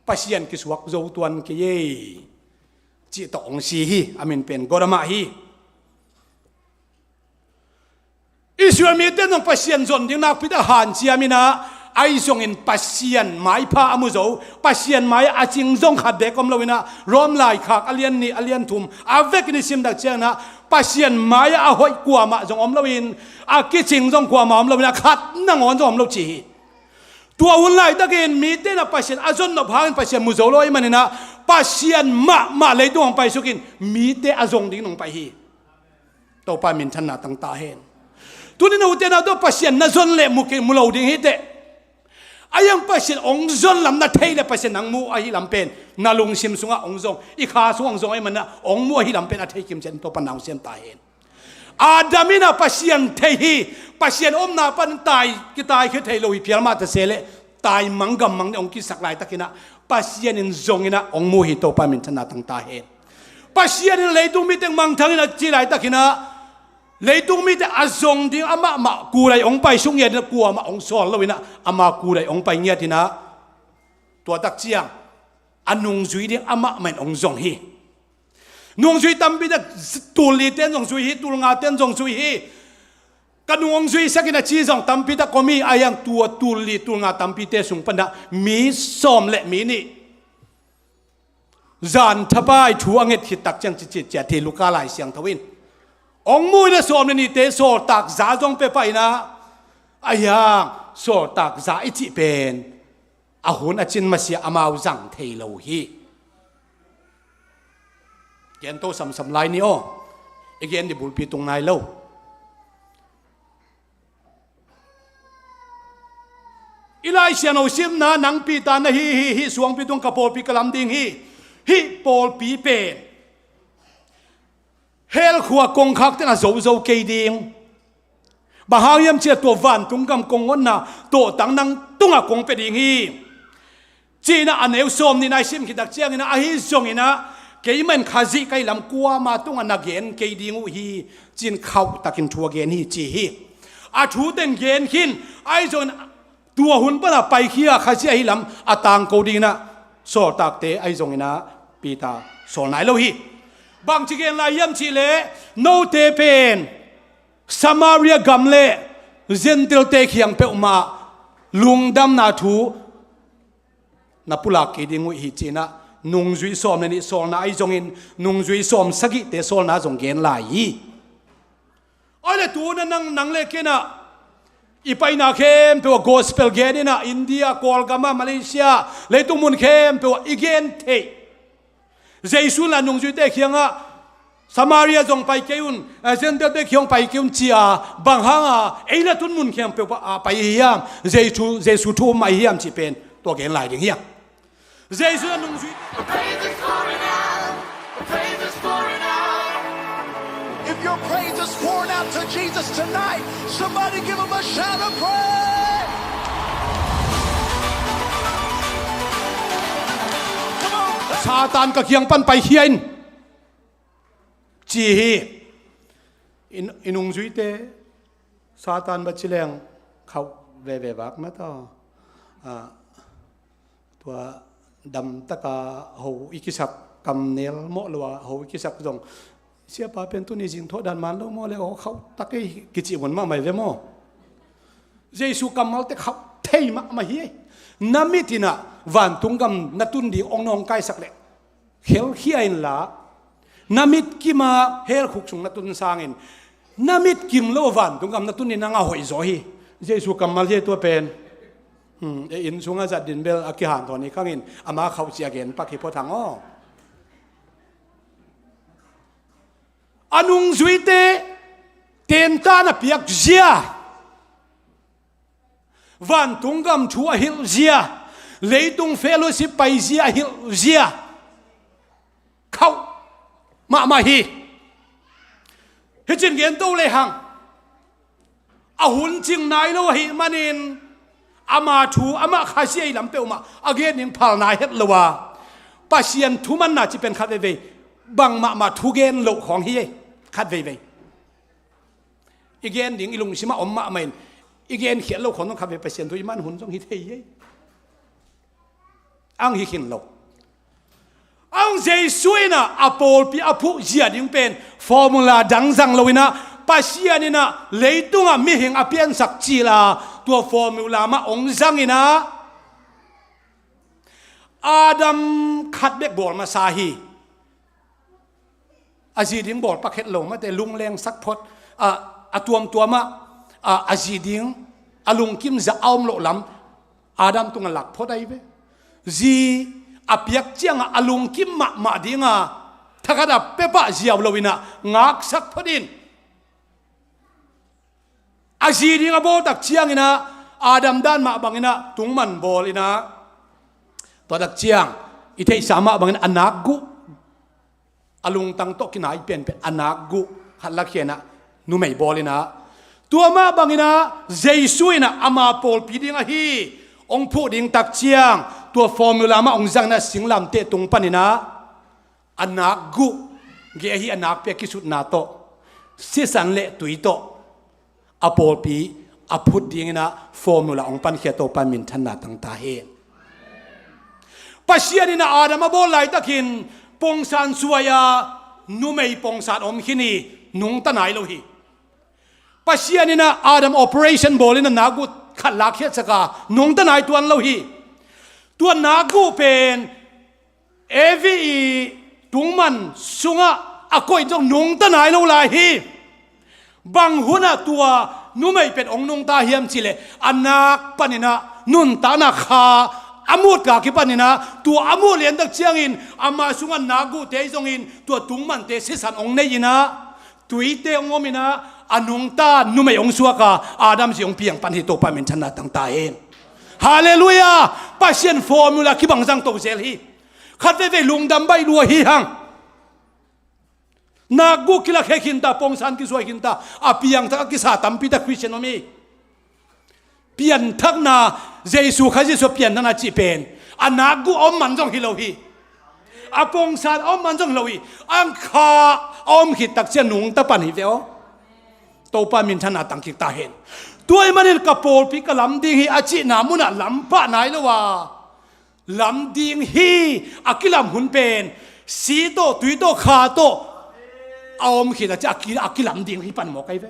Pasian kisuak zo tuan kei ei, cih tawh hong si hi. A min pen Gotama hi. Israel mite in zong Pasian zon ding nakpi tak hanciam inah, ahi zongin Pasian maipha a mu zo, Pasian mai-ah a cing zong khat beek om lo inah, Rom laikhak a lian nih, a lian thum a vekin i sim tak cianginah, Pasian mai-ah a hoih kuamah zong om loin, a kicing zong kuamah om lo inah, khat nangawn zong om lo ci hi. Tua hun laitakin mite inah Pasian a zon nop hangin Pasian mu zo lo ahih maninah, Pasian mahmah leitung hong paisukin mite a zong dingin hong pai hi. Topa minthanna tang ta hen. Tuni note na tawh Pasian na zon leh mu kei, mu lo ding hi teh. Ahi hang Pasian hong zon lam na thei leh Pasian nang mu ahi lam pen na lungsim sungah hong zong, i kha sungah hong zong ahih maninah hong mu ahi lam pen a thei kimciat in Topa na hong siam ta hen. Adam inah Pasian thei hi. Pasian omna pan tai, kitai khia thei lo hi phial mah ta se leh, taimang gammang ding hong kisak laitakinah Pasian in zong inah hong mu hi. Topa minthanna tang ta hen. Pasian in leitung mite mangthang inah ci laitakinah, leitung mite a zong ding amah mah kudai hong paisuk ngiat inah, kuamah hong sawl lo inah ama kudai hong pai ngiat inah, tua tak ciang a nungzui ding amah mah in hong zong hi. Nungzui tampi tak, tul lite in zong zui hi, tul ngate in zong zui hi. Ka nung hong zuisak in a ci zong tampi tak om hi. Ahi hang tua tul li, tul nga tampite sung panah mi sawm le mi nih zan thapai thu a nget khit tak ciang cicit ciat hi. Luka Lai Siangtho in hong mu in a, sawm le nihte sawltak za zong pia pah in a, ahi hang sawltak za i cih pen a hun a cin masiah amau zang thei lo hi. Gento samsam lai ni aw. I gen ding bulpi tung nai lo. I Lai Siangtho simna, nang Peter na hi hi, hih suangpi tung ka pawlpi ka lam ding hi. Hih pawlpi pen hell khua kongkhakte'n a zozo kei ding. Bang hang hiam cih leh tua vantung gam kong honna tawhtang nang tungah kong pia ding hi, ci-in ah a neu sawmnihna i sim khit tak ciangin ah, ahi zongin ah keimah in Khazih ka hih lam kuama tungah na gen kei ding uh hi, ci-in khauh takin thu a gen hi, ci hi. A thu teng gen khin, ahi zongin tua hun pan a paikhia Khazih ahih lam a tangko dingin ah sawltakte ahi zongin ah Peter sawl nai lo hi. Bangci gen lai hiam cih leh, note pen Samaria gam le Gentile-te kiang peuhmah lungdamna thu na pulak kei ding uh hi, ci-in ah nungzui sawm le nih sawlna ahi zongin nungzui sawm sagihte sawlna zong gen lai hi. Ahih leh tu-in ah nang, nang le kei in ah i paina khempeuh ah gospel gen in ah, India, Kawlgam ah, Malaysia, leitung mun khempeuh ah i gen theih. Jesu in la nungzuite kiangah, Samaria zong pai kei un, eh, Gentile-te kiang pai kei un, ci-a, bang hanga ei la tun mun khempeuh ah pai i hiam? Jesu, Jesu thu um mah i hiam cih pen tua gen lai ding hi hang. Jesu in la nungzui. If your praise is pouring out to Jesus tonight, somebody give him a shout of praise. Come on. Satan ka kiang pan paikhia in, ci hi. I, i nungzuite Satan va ci leng khauh veve vak mah ta. Ah, tua damtaka ho i kisak, kamnel mawh lo a ho i kisak zong, siapa pen tuni zing thawh dan man lo maw le, aw khauh tak ei, kici mun mahmah hi ve maw. Jesu kammalte khauh thei mahmah hi. Na mit in ah vantung gam na tun ding hong nawngkaisak leh khelkhia inla, na mit kim a hell khuk sung na tun sangin, na mit kim lo vantung gam na tun in nang a hoih zaw hi. Jesu kammal hi tua pen. Hmm, e inn sungah zat din bel a kihanthawn hi khangin, ama khauh ci a gen pak hi phot hang aw. A nungzuite tenta na piak zia, vantung gam thu a hilh zia, leitung fellowship pai zia a hilh zia, khauh mahmah hi. Hicin gen to le hang, a hun cing nai lo ahih manin, ama thu, amah Khazih ahih lam peuhmah a gen ding phal nai het lo a, Pasian thumanna cih pen khat veivei bang mahmah thu gen loh khawng hi ei, khat veivei. I gen ding i lungsimah om mahmah in, i gen khial lo khawng zong khat vei Pasian thu i man hun zong hi thei hi. Ang hi khin lo. Ang Jesu in ah a pawlpi a phuh zia ding pen formula dang zang lo in ah, Pasian in ah leitungah mihing a piansak cil a, tua formula mah hong zang in ah, Adam khat bek bawl masa hi. A zi ding bawl pak het lo mate, lungleng sak phot, a, a tuamtuamah, a, a zi ding, a lungkim zah a om loh lam Adam tungah lak phot ahi ve. Zi a piak ciangah a lungkim mahmah dinga, thakhat a pepah ziau lo in ah ngaksak phot in. A zi ding a bawl tak ciangin ah, Adam dan mah bangin ah tungman bawl in ah, tua tak ciang i theihsa mah bangin a nakguh, a lungtang tawh kinai penpen a nakguh khat lakhia in ah numei bawl in ah, tua mah bangin ah Jesu in ah ama pawlpi ding ahi hong phuh ding tak ciang, tua formula mah hong zang in ah singlamteh tung panin ah, a nakguh, geh ahi a nakpi a kisutna tawh, sisan le tui tawh a pawlpi a phut dingin ah formula hong pankhia Topa in minthanna tang ta hen. Pasian in ah Adam a bawl laitakin pongsan suai a, numei pongsan om khin hi, nungta nai lo hi. Pasian in ah Adam operation bawl in ah nakguh khat lakkhiatsak a, nungta nai tuan lo hi. Tua nakguh pen Evi i tungman sungah a koih zong nungta nai lo lai hi. Bang hunah tua numei pen hong nungta hiam cih leh, a nak panin ah nuntakna kha a mut ka kipanin ah, tua a mut liantak ciangin ama sungah nakguhte zongin tua tungmante sisan hong nei in ah, Tuite hong om in ah, a nungta numei hong suak a, Adam zi hong piang pan hi. Topa minthanna tang ta hen. Halleluiah. Pasian formula kibang zang to zel hi. Khat veivei lungdam baih lua hi hang. Nakguh kilakhe khinta, pongsan kizuai khinta, a piangthak a kisa tampi ta Khristian om hi. Pianthakna, Jesu Khazih Jesu pianthakna cih pen a nakguh a om man zong hi lo hi. A pongsan a om man zong hi lo hi. Ang kha a om khit takciang nungta pan hi ve aw. Topa minthanna tang kik ta hen. Tua ahih manin ka pawlpi ka lam ding hi a cihna munah lam pah nai lo a, lam ding hi a kilam hun pen si tawh, tui tawh, kha tawh a om khit a ci a ki, a kilam ding hi pan mawk ahi ve.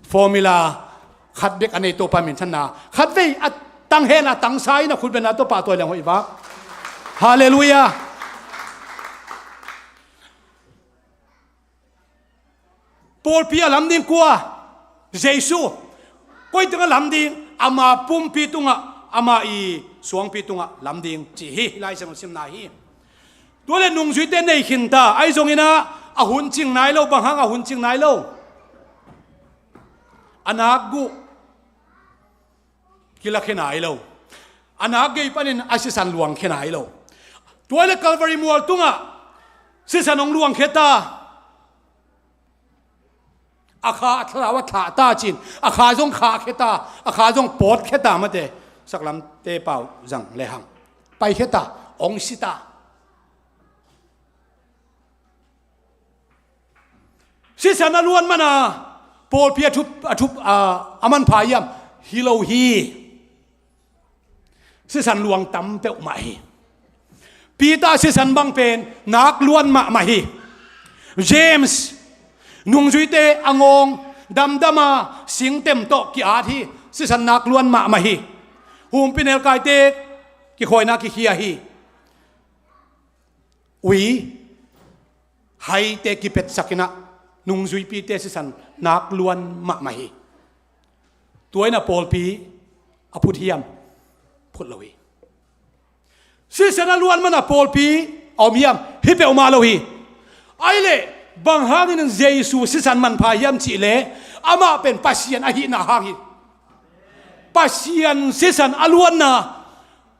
Formula khat bek a nei Topa minthanna. Khat vei a tang hen a tangsa in a khut bengna tawh pahtawi leng hoih vak. Halleluiah. Pawlpi a lam ding kua? Jesu. Koi tungah lam ding? Ama pumpi tungah, ama i suangpi tungah lam ding cih hi. Hih Lai Siangtho simna hi. Tua le nungzuite nei khinta, ahi zongin ah a hun cing nai lo, bang hang a hun cing nai lo? A nakguh kilakhe nai lo. A nak gei panin a sisan luangkhe nai lo. Tua le Calvary mual tungah sisan hong luangkhe ta. A kha a thlau a thlah ta cin, a kha zong khahkhe ta, a kha zong pawtkhe ta mate, saklamte pau zang lehang paikhe ta, hong si ta. Sisan a luan mana pawlpi a thup, a thup, a, a manpha hiam? Hi lo hi. Sisan luang tam peuhmah hi. Peter sisan bang pen nak luan mahmah hi. James, nungzuite a ngawng damdama singtem tawh ki-at hi. Sisan nak luan mahmah hi. Humpinelkaite kikhawina kikhia hi. Ui, haite kipetsak in ah nungzuipite sisan nak luan mahmah hi. Tua in a pawlpi a phut hiam? Phut lo hi. Sisan a luan mana pawlpi a om hiam? Hi peuhmah lo hi. Ahi leh bang hangin Jesu sisan manpha hiam cih leh amah pen Pasian ahihna hang hi. Pasian sisan a luanna,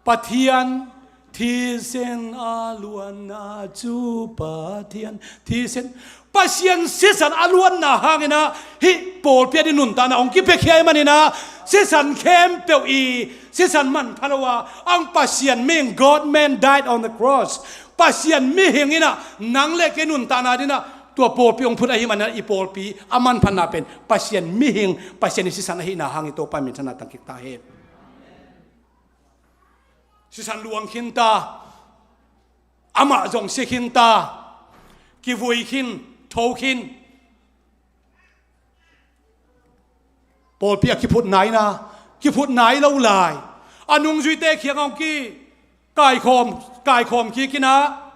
Pathian thisen a luanna cu Pathian thisen, Pasian sisan a luanna hangin ah hih pawlpi ah i nuntakna hong kipiakhia ahih manin ah sisan khempeuh i sisan manpha lo a, ang Pasian mihing, God man died on the cross. Pasian mihing in ah nang le kei nuntakna dingin ah tua pawlpi hong phut ahih manin ah i pawlpi a manphatna pen Pasian mihing, Pasian i sisan ahihna hang hi. Topa minthanna tang kik ta hen. Sisan luang khinta, amah zong si khinta, kivui khin, tho khin. Pawlpi a kiphut naina, kiphut nai lo lai. A nungzuite kiangah hong ki, kaikhawm, kaikhawm kik in ah,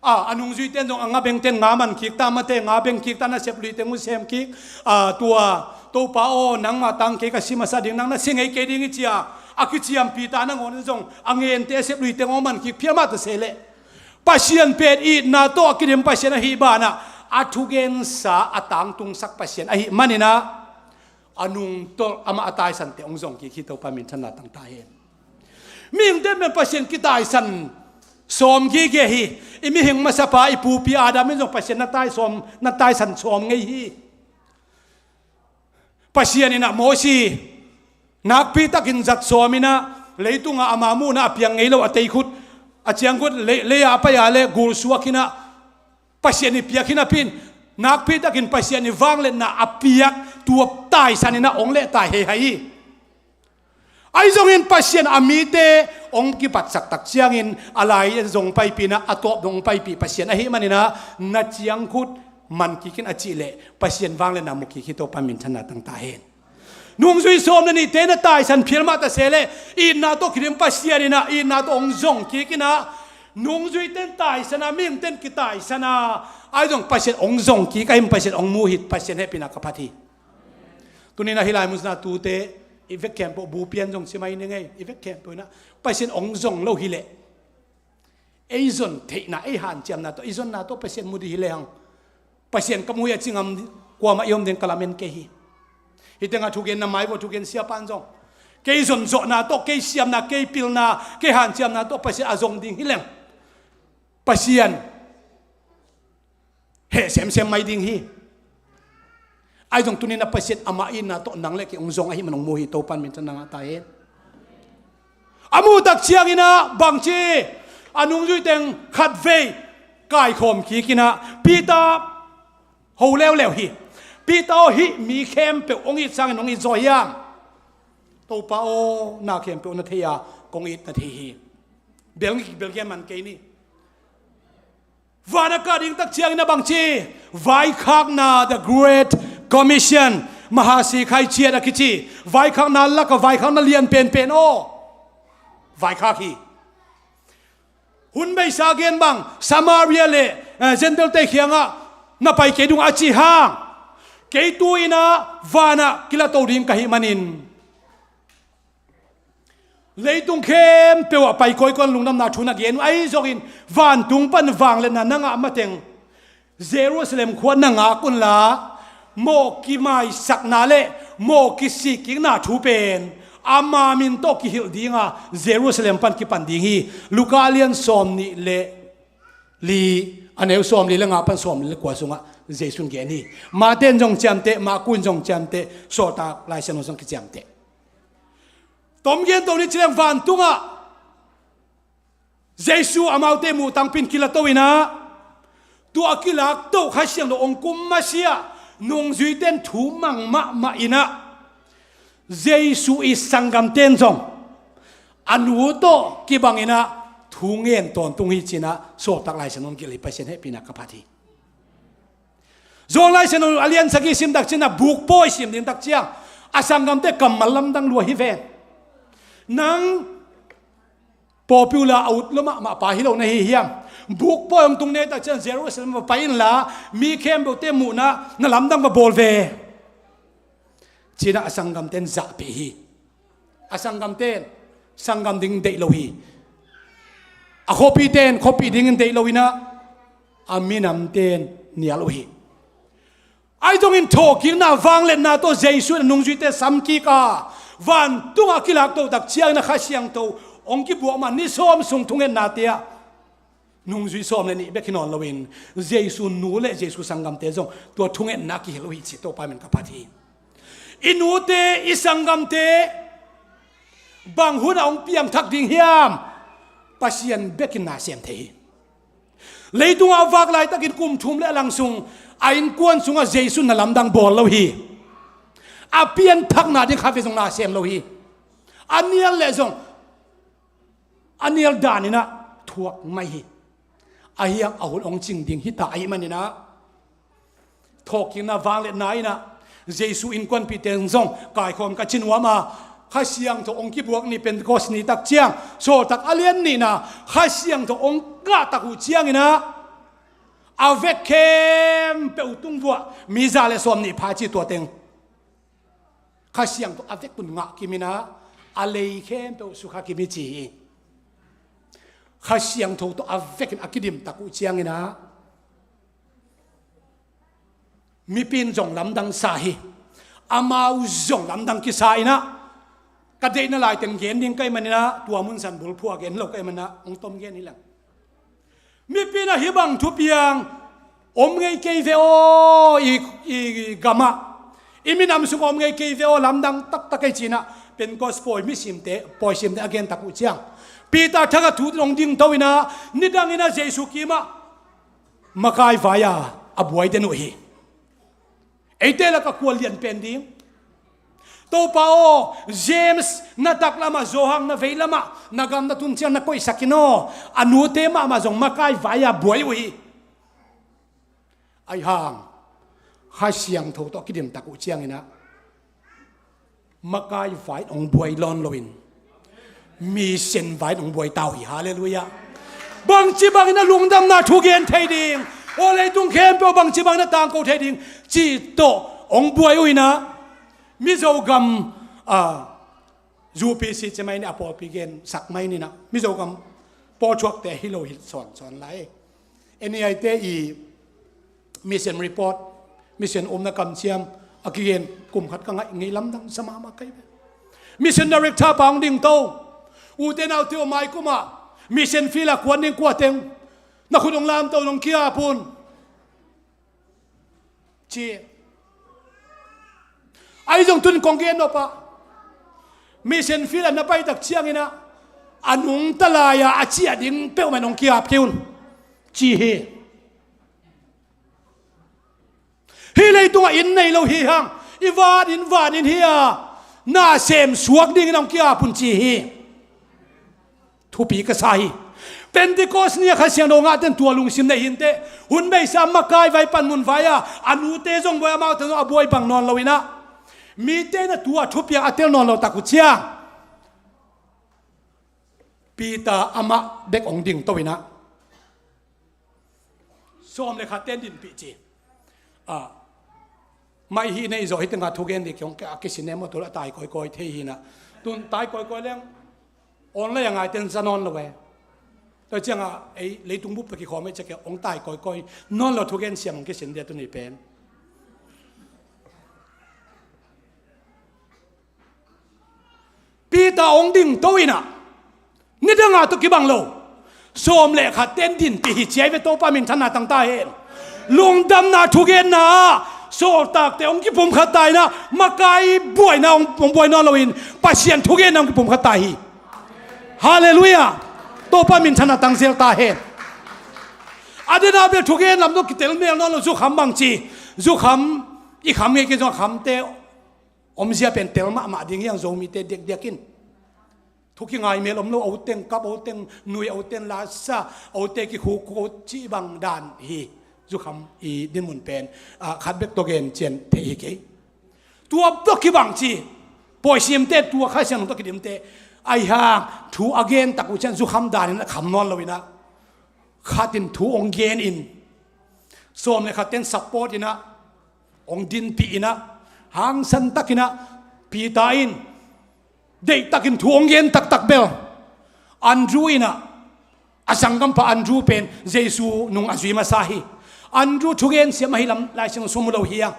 a, a nungzuite in zong a nga bengten nga man kik ta mate, nga beng kik ta, na sep luiteng uh sem kik, a, tua, Topa aw, nangmah tang kei ka si masa ding, nang na si ngei kei ding hi ci a, a kiciampi ta nangawn in zong a ngente a sep luiteng aw man kik phial mah ta se leh. Pasian pen itna tawh a kidim Pasian ahih banah a thugensa a tangtungsak Pasian ahih manin ah a nungtolh amah a taisante hong zong kik hi. Topa minthanna tang ta hen. Mihingte pen Pasian kitaisan sawm gige hi. I mihing masapa, i pupi Adam in zong Pasian na taisawm, na taisan sawm ngei hi. Pasian in ah Mosi nakpi takin zat sawm in ah, leitungah ama muhna a piang ngei lo a teikhut, a ciangkhut lei, lei-ah a pai a le gul suak in ah, Pasian i piak hi napi in, nakpi takin Pasian i vangliatna a piak tua taisan in ah hong lehtai heihai hi. Ahi zongin Pasian a mite hong kipatsak tak ciangin a lai zong paipih in ah, a tawp zong paipih Pasian ahih manin ah na ciangkhut man kik in a cih leh Pasian vangliatna mu kik hi. Topa minthanna tang ta hen. Nungzui sawm le nihte na taisan phial mah ta se leh itna tawh kidim Pasian in ah itna tawh hong zong kik in ah, nungzuite in taisan a, mihingte in kitaisan a, ahi zong Pasian hong zong kik ahih manin Pasian hong mu hi. Pasian hehpihna ka phat hi. Tuni in ah hih lai mun sungah tute i vek khempeuh, bu pian zong ci mai ning ei, i vek khempeuh in ah Pasian hong zong lo hi leh ei zon theihna, ei hanciamna tawh, i zonna tawh Pasian mu ding hi lehang, Pasian ka mu hi a ci ngam kuamah i om ding ka lamen kei hi. Hih tengah thugen na mai vua thugen siapa in zong kei zonzawhna tawh, kei siamna, kei pilna, kei hanciamna tawh Pasian a zong ding hi leng Pasian heh semsem mai ding hi. Ahi zong tuni-in a Pasian amah itna tawh nang le kei hong zong ahih man hong mu hi. Topa'n minthanna ngah ta hen. A muh tak ciangin ah bangci, a nungzui teng khatvei kaikhawm kik in ah Peter ho leuleu hi. Peter aw, hih mi khempeuh hong it sangin hong it zaw hiam? Topa aw, na khempeuh na thei a, kong it na thei hi. Bel, bel gen man kei ni. Van a kah ding tak ciangin a bangci, vaikhakna, the Great Commission, Mahasi Khai Ciat a kici vaikhakna laka vaikhakna lian penpen aw, vaikhak hi. Hun beisa gen bang, Samaria le, eh, Gentile-te kiangah na pai kei ding a ci hang, kei tu-in ah vanah kilato ding ka hih manin leitung khempeuh ah pai kawikawi in lungdamna thu na gen uh. Ahi zongin vantung pan vangliatna na ngah mateng Jerusalem khua na ngak unla, mawh kimaisakna le mawh kisikkikna thu pen ama min tawh kihilh dinga Jerusalem pan kipan ding hi. Luka lian sawmnih le li, a neu sawmli le nga pan sawmli le kua sungah Jesu in gen hi. Mate in zong ciamteh, Maku in zong ciamteh, Sawltak Lai Siangtho zong kiciamteh. Tom gen to ni ci leng, vantungah Jesu amaute muh tangpi in kilato in ah, tua a kilakto Kha Siangtho hong kum masiah nungzuite in thu mang mahmah in ah, Jesu i sanggamte in zong a nu tawh kibang in ah thu ngen tawntung hi ci-in ah Sawltak Lai Siangtho hong gelh hi. Pasian hehpihna ka phat hi. John Lai Siangtho a lian sagih sim tak ciang, a bukpawi sim ding tak ciang, a sanggamte kammal lamdang lua hi ven. Nang pawlpi uh la a ut lua mahmah pa hi lo na hi hiam? Bukpawi hong tung nei tak ciang Jerusalem va pai inla, mi khempeuhte muhna na lamdang va bawl ve, ci-in ah a sanggamte in zahpih hi. A sanggamte in sanggam ding deih lo hi. A khuapite in khuapi dingin deih lo in ah, a minamte in nial uh hi. Ahi zongin thawhkikna vangliatna tawh Jesu in a nungzuite samkik a, vantungah a kilakto tak ciangin a Kha Siangtho hong kibuak ma ni sawm sung thungetnate ah nungzui sawm le nih bek hi nawn loin, Jesu nu le Jesu sanggamte zong tua thungetna kihilh uh hi ci. Topa min ka phat hi. I nute, i sanggamte bang hunah hong piangthak ding hiam? Pasian bekin na sem thei hi. Leitungah a vak laitakin kum thum le a lang sung a innkuan sungah Jesu na lamdang bawl lo hi. A pianthakna ding khatvei zong na sem lo hi. A nial leh zong a nial danin ah thuak mai hi. Ahi hang a hun hong cing ding hi ta ahih manin ah, thawhkikna vangliatna in ah Jesu innkuanpihte in zong kaikhawm ka ci nuam a, Kha Siangtho hong kibuak ni, Pentecost ni tak ciang, Sawltak a lian nihna Kha Siangtho hong kah tak uh ciangin ah, a vek khempeuh tung vuah mi za le sawm nih pha ci tua teng Kha Siangtho a vek un ngah kim in ah, a lei khempeuh sukha kim hi ci hi. Kha Siangtho tawh a vekin a kidim tak uh ciangin ah, mipi in zong lamdang sa hi. Amau zong lamdang kisa in ah, ka deihna laiteng gen ding ka hih manin ah, tua mun san bulphuh a gen lo ka hih manin ah, hong tom gen hi leng. Mipi in ah hih bang thupiang om ngei kei ve aw, i, i gamah, i minam sungah om ngei kei ve aw, lamdang taktak ei ci-in ah, Pentecost pawi mi simte, pawi simte a gen tak uh ciang, Peter thak a thu hong dingto in ah, nidang in ah Jesu kimah makai vai-a a buai den uh hi. Eite lakah kua lian pen ding? Topa aw, James na taklamah, Johan na veilamah, na gam na tun ciang na koihsak in aw, a nute mahmah zong makai vai-a buai uh hi. Ahi hang Kha Siangtho tawh a kidim tak uh ciangin ah, makai vai in hong buai lawn loin, mi sen vai in hong buai ta uh hi. Halleluiah. Bangci bangin a lungdamna thu gen thei ding, aw leitung khempeuh bangci bangin a tangko thei ding cih tawh hong buai uh in ah, Mizo gam, a, U P C ci mai ni, a pawlpi gen sak mai ni in ah, Mizo gam pawlthuakte hi lo hi sawnsawn lai. N I I te i Mission report, mission umna kamciam a kigen kum khat ka ngaih ngei lamdang sa mahmah ka hi ve. Mission director pa hong dingto. Ute naute aw, mai kumah mission field ah kuan ding kua teng na khut hong lamto, nong ki-ap un, ci. Ahi zong tun kong gen nop ah, mission field ah na pai tak ciangin ah, a nungta lai-a a ciah ding peuhmah in hong ki-ap kei un, ci hi. Hih leitungah inn nei lo hi hang, i van inn, van inn hi a, na sem suak dingin hong ki-ap un, ci hi. Thupi ka sa hi. Pentecost ni-a Kha Siangtho ngahte in tua lungsim nei hi inteh. Hun beisa makai vai, panmun vai-a a nute zong buai, amaute zong a buai bang nawn lo in ah, mite in ah tua thupiang a tel nawn lo tak uh ciang, Peter amah bek hong dingto in ah, sawm le khatte in dinpih, ci. Ah, mai hi nei zawh hi tengah thugen ding kong a kisin e maw, tua leh a tai kawikawi thei hi in ah. Tun tai kawikawi leng online a ngaite in za nawn lo e. Tua ciangah ei leitung bup tawh kikhawm ei ciah kei, hong tai kawikawi nawn lo thugen siam hong kisin dia tuni pen. Peter hong dingto in ah, nidanga tawh kibang lo, sawm le khatte in dinpih hi, ci ahi ve. Topa minthanna tang ta hen. Lungdamna thugenna ah sawltakte hong kipumkhat ta in ah, makai buaina hong, hong buai nawn loin Pasian thugenna hong kipumkhat ta hi. Halleluiah. Topa minthanna tang zel ta hen. A dena bel thugen lam tawh kitel mel nawn lo. Zukham bang ci, zukham i kham ngei kei zong, a khamte omzia pen tel mahmah ding hi hang, Zomite diakdiak in. Thu kingai mel om lo, a u teng kap, a u teng nui, a u teng lasa, a u te kikhukkhu, a u cih bang dan hi. Zukham i dinmun pen, ah, khat bek tawh gen cian theih hi kei. Tua tawh kibang ci, pawisimte, tua Kha Siangtho tawh kidimte, ahi hang thu a gen tak uh ciang zukham danin a kham nawn lo in ah, khat in thu hong gen in, sawm le khatte in support in ah, hong dinpih in ah, hangsan takin ah, Peter in deihtakin thu hong gen taktak bel, Andrew in ah, a sanggampa Andrew pen Jesu nung a zui masa hi. Andrew thugen siam ahi lam Lai Siangtho sung mu lo hi a,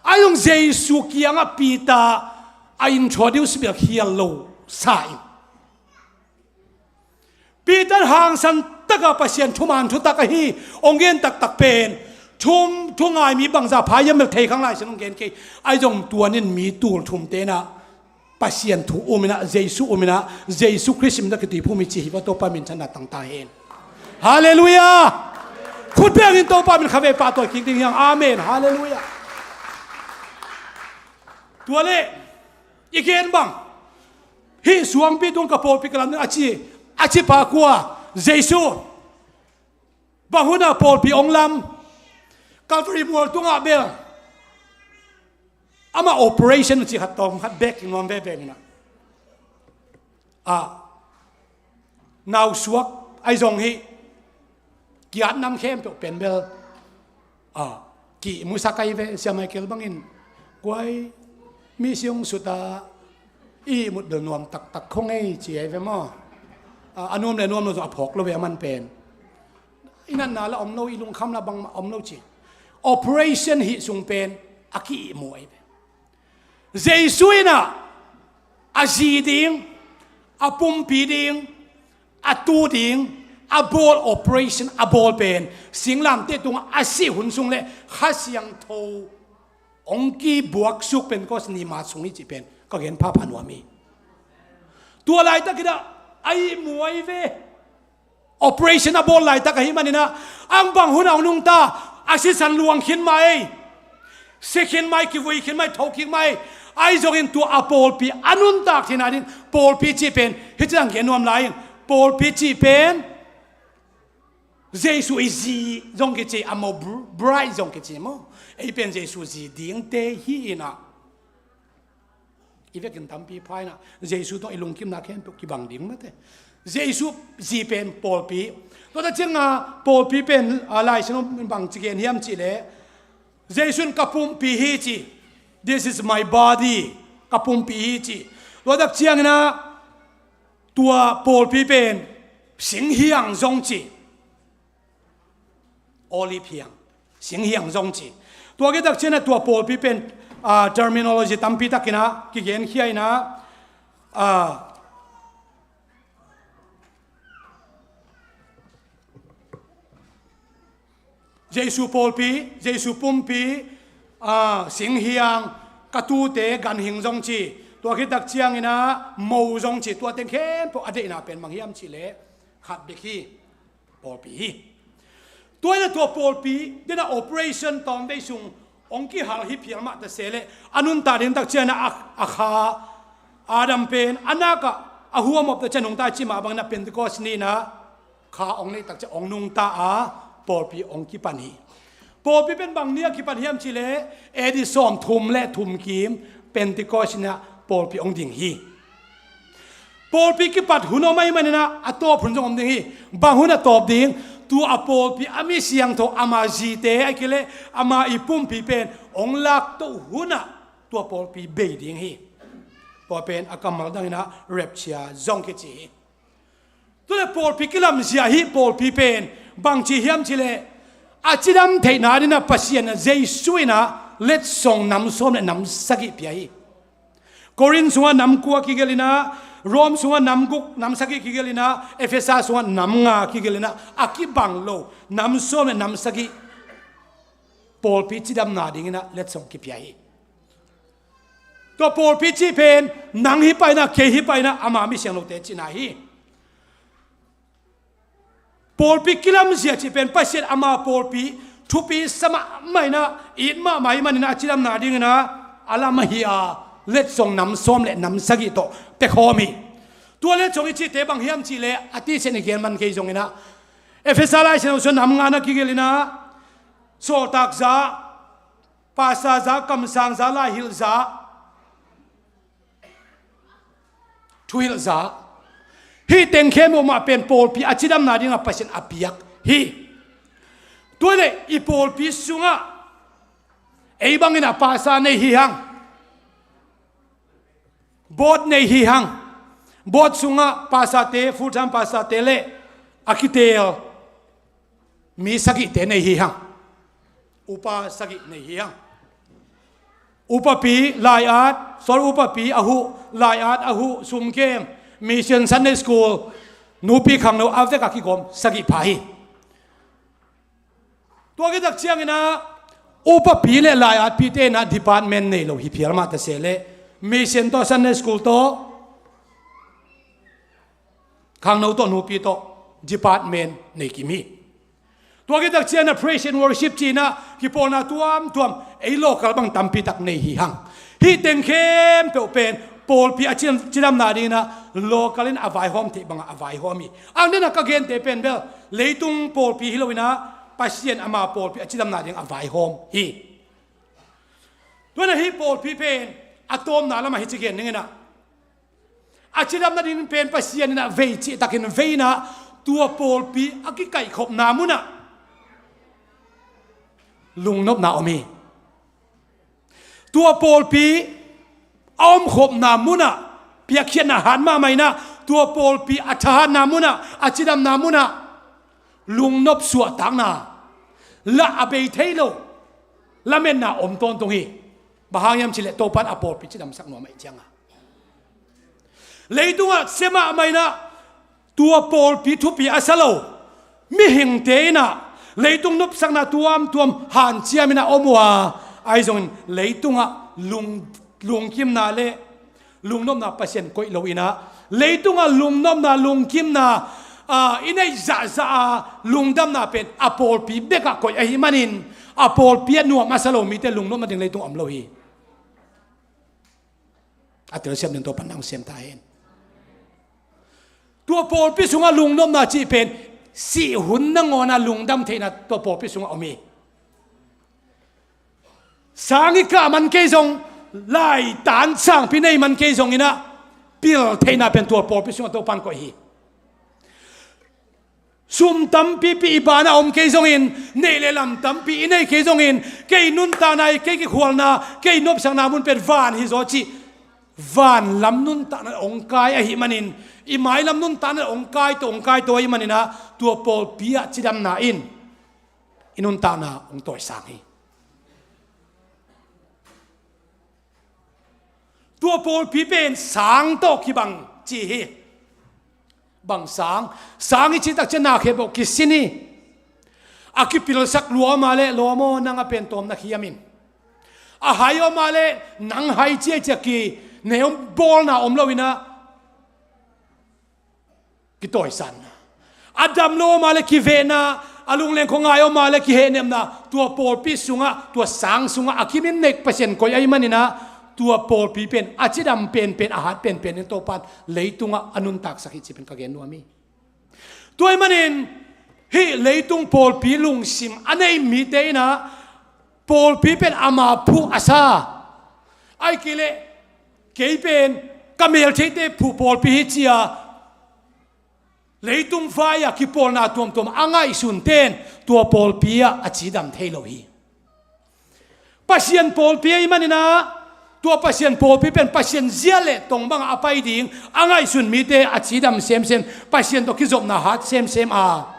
ahi zong Jesu kiangah Peter a introduce bel khial lo sa in, Peter hangsan taka Pasian thuman thutak ahi hong gen taktak pen, thum, thungai mi bangzah pha hiam bel thei khang, Lai Siangtho hong gen kei. Ahi zong tuanin mi tul thumte in ah Pasian thu um in ah, Jesu um in ah, Jesu Khrist min tawh kituiphum hi, ci hi va. Topa minthanna tang ta hen. Halleluiah. Khut bengin Topa min khavei pahtawi kik ding hi hang. Amen. Halleluiah. Tua leh i gen bang, hih suangpi tung ka pawlpi ka lam ding a ci, a ci pa kua? Jesu. Bang hun ah pawlpi hong lam? Calvary mual tungah bel. Amah operation ci khat tawm khat bek nuam veve in ah, ah, nausuak ahi zong hi, kiat nam khempeuh pen bel, ah, kihmusak ahi ve. Sia Michael bangin, kua i misi hong sut a, i ihmut bel nuam taktak khong ei, ci ahi ve maw. Ah, a nuam le nuam lo zong a phawk lo ve, a man pen. I natna la om lo, i lungkham la bangmah om lo ci. Operation hih sung pen a ki-ihmu ahi ve. Jesu in ah a zi ding, a pumpi ding, a tu ding, a bawl, operation a bawl pen, singlamteh tungah a sih hun sung le Kha Siangtho hong kibuaksuk Pentecost ni ma sung hi cih pen ka gen phapha nuam hi. Tua laitak in ah a ihmu ahi ve. Operation a bawl laitak ahih manin ah, ang bang hun a hong nungta, a sisan luang khin mai, si khin mai, kivui khin mai, tho kik mai. Ahi zongin tua a pawlpi a nuntak theihna ding, pawlpi cih pen hih ciang gen nuam lai in, pawlpi cih pen Jesu i zi zong kici, a mo br-, bride zong kici maw. Ei pen Jesu zi dingte hi in ah, i vekin tampi pha in ah, Jesu tawh i lungkimna khempeuh kibang ding mate. Jesu zi pen pawlpi. Tua ta ciangin ah pawlpi pen, ah, Lai Siangtho in bang ci gen hiam cih leh, Jesu in ka pumpi hi ci. "This is my body." Ka pumpi hi ci. Tua tak ciangin ah tua pawlpi pen sing hiang zong ci. Olive hiang. Singhiang zong ci. Tua khit tak ciangin ah tua pawlpi pen, ah, terminology tampi takin ah kigenkhia in ah, ah, Jesu pawlpi, Jesu pumpi, ah, singhiang, ka tute, ganhing zong ci. Tua khit tak ciangin ah mo zong ci. Tua teng khempeuh a deihna pen bang hiam cih leh khat bek hi. Pawlpi hi. Tua in ah tua pawlpi den ah operation tawmvei sung hong kihal hi phial mah ta se leh, a nuntak ding tak ciangin ah a, a kha, Adam pen a nak ah a huam op ta ciang nungta i cih mah bangin ah Pentecost ni in ah kha hong neih tak ciang hong nungta a, pawlpi hong kipan hi. Pawlpi pen bang ni a kipan hiam cih leh, A D sawmthum le thum kim Pentecost ni in ah pawlpi hong ding hi. Pawlpi kipat hun om ahih manin ah a tawp hun zong om ding hi. Bang hun a tawp ding? Tua a pawlpi a mi siangtho, ama zite ahih kei leh ama i pumpi pen hong laktoh hun ah tua pawlpi bei ding hi. Tua pen a kammal dangin ah rapture zong kici hi. Tua leh pawlpi kilamzia hi. Pawlpi pen bangci hiam cih leh, a cidam theihna dingin ah Pasian in ah Jesu in ah letsong nam sawm le nam sagih pia hi. Korin sungah nam kua kigelh in ah, Rom sungah nam guk, nam sagih kigelh in ah, Efesa sungah nam nga kigelh in ah, a kibang lo nam sawm le nam sagih pawlpi cidamna dingin ah letsong kipia hi. Tua pawlpi cih pen nang hi pah in ah, kei hi pah in ah, ama mi siangthote cihna hi. Pawlpi kilamzia cih pen Pasian ama pawlpi thupi sa mahmah in ah, it mahmah ahih manin ah a cidamna dingin ah a lam ahi a, letsong nam sawm le nam sagih tawh pekhawm hi. Tua letsong i cihte bang hiam cih leh a tisen i gen man kei zongin ah, Efesa Lai Siangtho sungah nam nga na kigelh in ah, sawltak za, pastor za, kamsang za, laihilh za, thuhilh za, hih teng khempeuh mah pen pawlpi a cidamna dingin ah Pasian a piak hi. Tua leh i pawlpi sungah ei bangin ah pastor nei hi hang, board nei hi hang. Board sungah pastorte, full time pastorte le a kiteel mi sagihte nei hi hang. Upa sagih nei hi hang. Upapi, lai-at, sorry, upapi a huh, lai-at a huh, sumkem, mission, Sunday school, nupi khangno, a vek a kigawm sagih pha hi. Tua khit tak ciangin ah upapi le lai-atpite in ah department nei lo hi phial mah ta se leh, mission tawh, Sunday school tawh, khangno tawh, nupi tawh department nei kim hi. Tua khit tak ciangin ah praise and worship ci in ah kipawlna tuamtuam ei local bang tampi tak nei hi hang. Hih teng khempeuh pen pawlpi a cidam, cidamna dingin ah local in a vaihawm theih bangah a vaihawm hi. Ang den ah ka gente pen bel leitung pawlpi hi lo in ah, Pasian ama pawlpi a cidamna dingin a vaihawm hi. Tua in ah hih pawlpi pen a tawpna lamah hih ci gen ning in ah, a cidamna ding pen Pasian in ah vei cih takin vei in ah, tua pawlpi a kikaihkhopna munah lungnopna om hi. Tua pawlpi a omkhopna munah, piakkhiatna hat mahmah in ah, tua pawlpi a thahatna munah, a cidamna munah lungnop suahtakna, lah a bei thei lo lametna om tawntung hi. Bang hang hiam cih leh Topa'n a pawlpi cidamsak nuam ahih ciangin, leitungah sia mahmah in ah tua pawlpi thupi a sa lo mihingte in ah leitung nopsakna tuamtuam hanciam in ah om uh a, ahi zongin leitungah lung, lungkimna le lungnopna Pasian koih lo in ah, leitungah lungnopna, lungkimna, ah, i neih zahzah a lungdamna pen a pawlpi bekah koih ahih manin, a pawlpi ah nuam a sa lo mite lungnopna ding leitungah om lo hi. A telsiam ding Topa'n hong sem ta hen. Tua pawlpi sungah lungnopna cih pen sih hun nangawn a lungdam theihna tua pawlpi sungah om hi. Sang i kah man kei zong, laitan sangpi nei man kei zongin ah pil theihna pen tua pawlpi sungah Topa'n koih hi. Sum tampipi i banah om kei zongin, neih le lam tampi i nei kei zongin, kei nuntakna, kei kikhualna, kei nopsakna mun pen van hi zaw cih, van lam nuntakna hong kai ahih manin, i mailam nuntakna hong kai tawh, hong kai tawh ahih manin ah, tua pawlpi ah cidamna in i nuntakna hong tawisang hi. Tua pawlpi pen sang tawh kibang ci hi. Bang sang? Sang i cih takciang na khempeuh kisin hi. A kipilsak lua om a leh, lawm aw, nang a pen tawm na khiam in. A hai om a leh, nang hai ciacia ki, ne om, bawlna om lo in ah kitawisanna. A dam lo om a leh kivehna, a lungleng khuangai om a leh kihehnepna, tua pawlpi sungah, tua sang sungah a kimin nek Pasian koih ahih manin ah, tua pawlpi pen a cidam penpen, a hat penpen in Topa'n leitungah a nuntaksak hi cih pen ka gen nuam hi. Tua ahih manin hih leitung pawlpi lungsim a nei mite in ah pawlpi pen ama phuh a sa, ahih kei leh kei pen ka meltheite phuh pawlpi hi ci-a leitung vai-a kipawlna tuamtuam a ngaihsunte in tua pawlpi ah a cidam thei lo hi. Pasian pawlpi ahih manin ah, tua Pasian pawlpi pen Pasian zia le tong bangah a pai ding a ngaihsun mite a cidam semsem, Pasian tawh kizopna hat semsem a,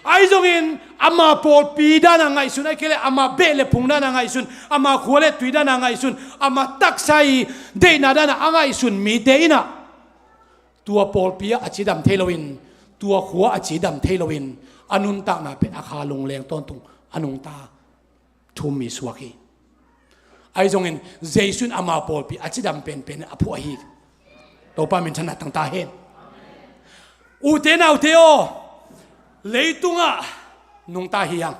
ahi zongin ama pawlpi dan a ngaihsun, ahih kei leh ama beh le phung dan a ngaihsun, ama khua le tui dan a ngaihsun, ama taksa i deihna dan a ngaihsun mite in ah tua pawlpi ah a cidam thei loin, tua khua a cidam thei loin, a nuntakna pen a kha lungleng tawntung a nungta thum mi suak hi. Ahi zongin Jesu in ama pawlpi a cidam penpen a phuah hi. Topa minthanna tang ta hen. Ute naute aw, leitungah nungta hi hang.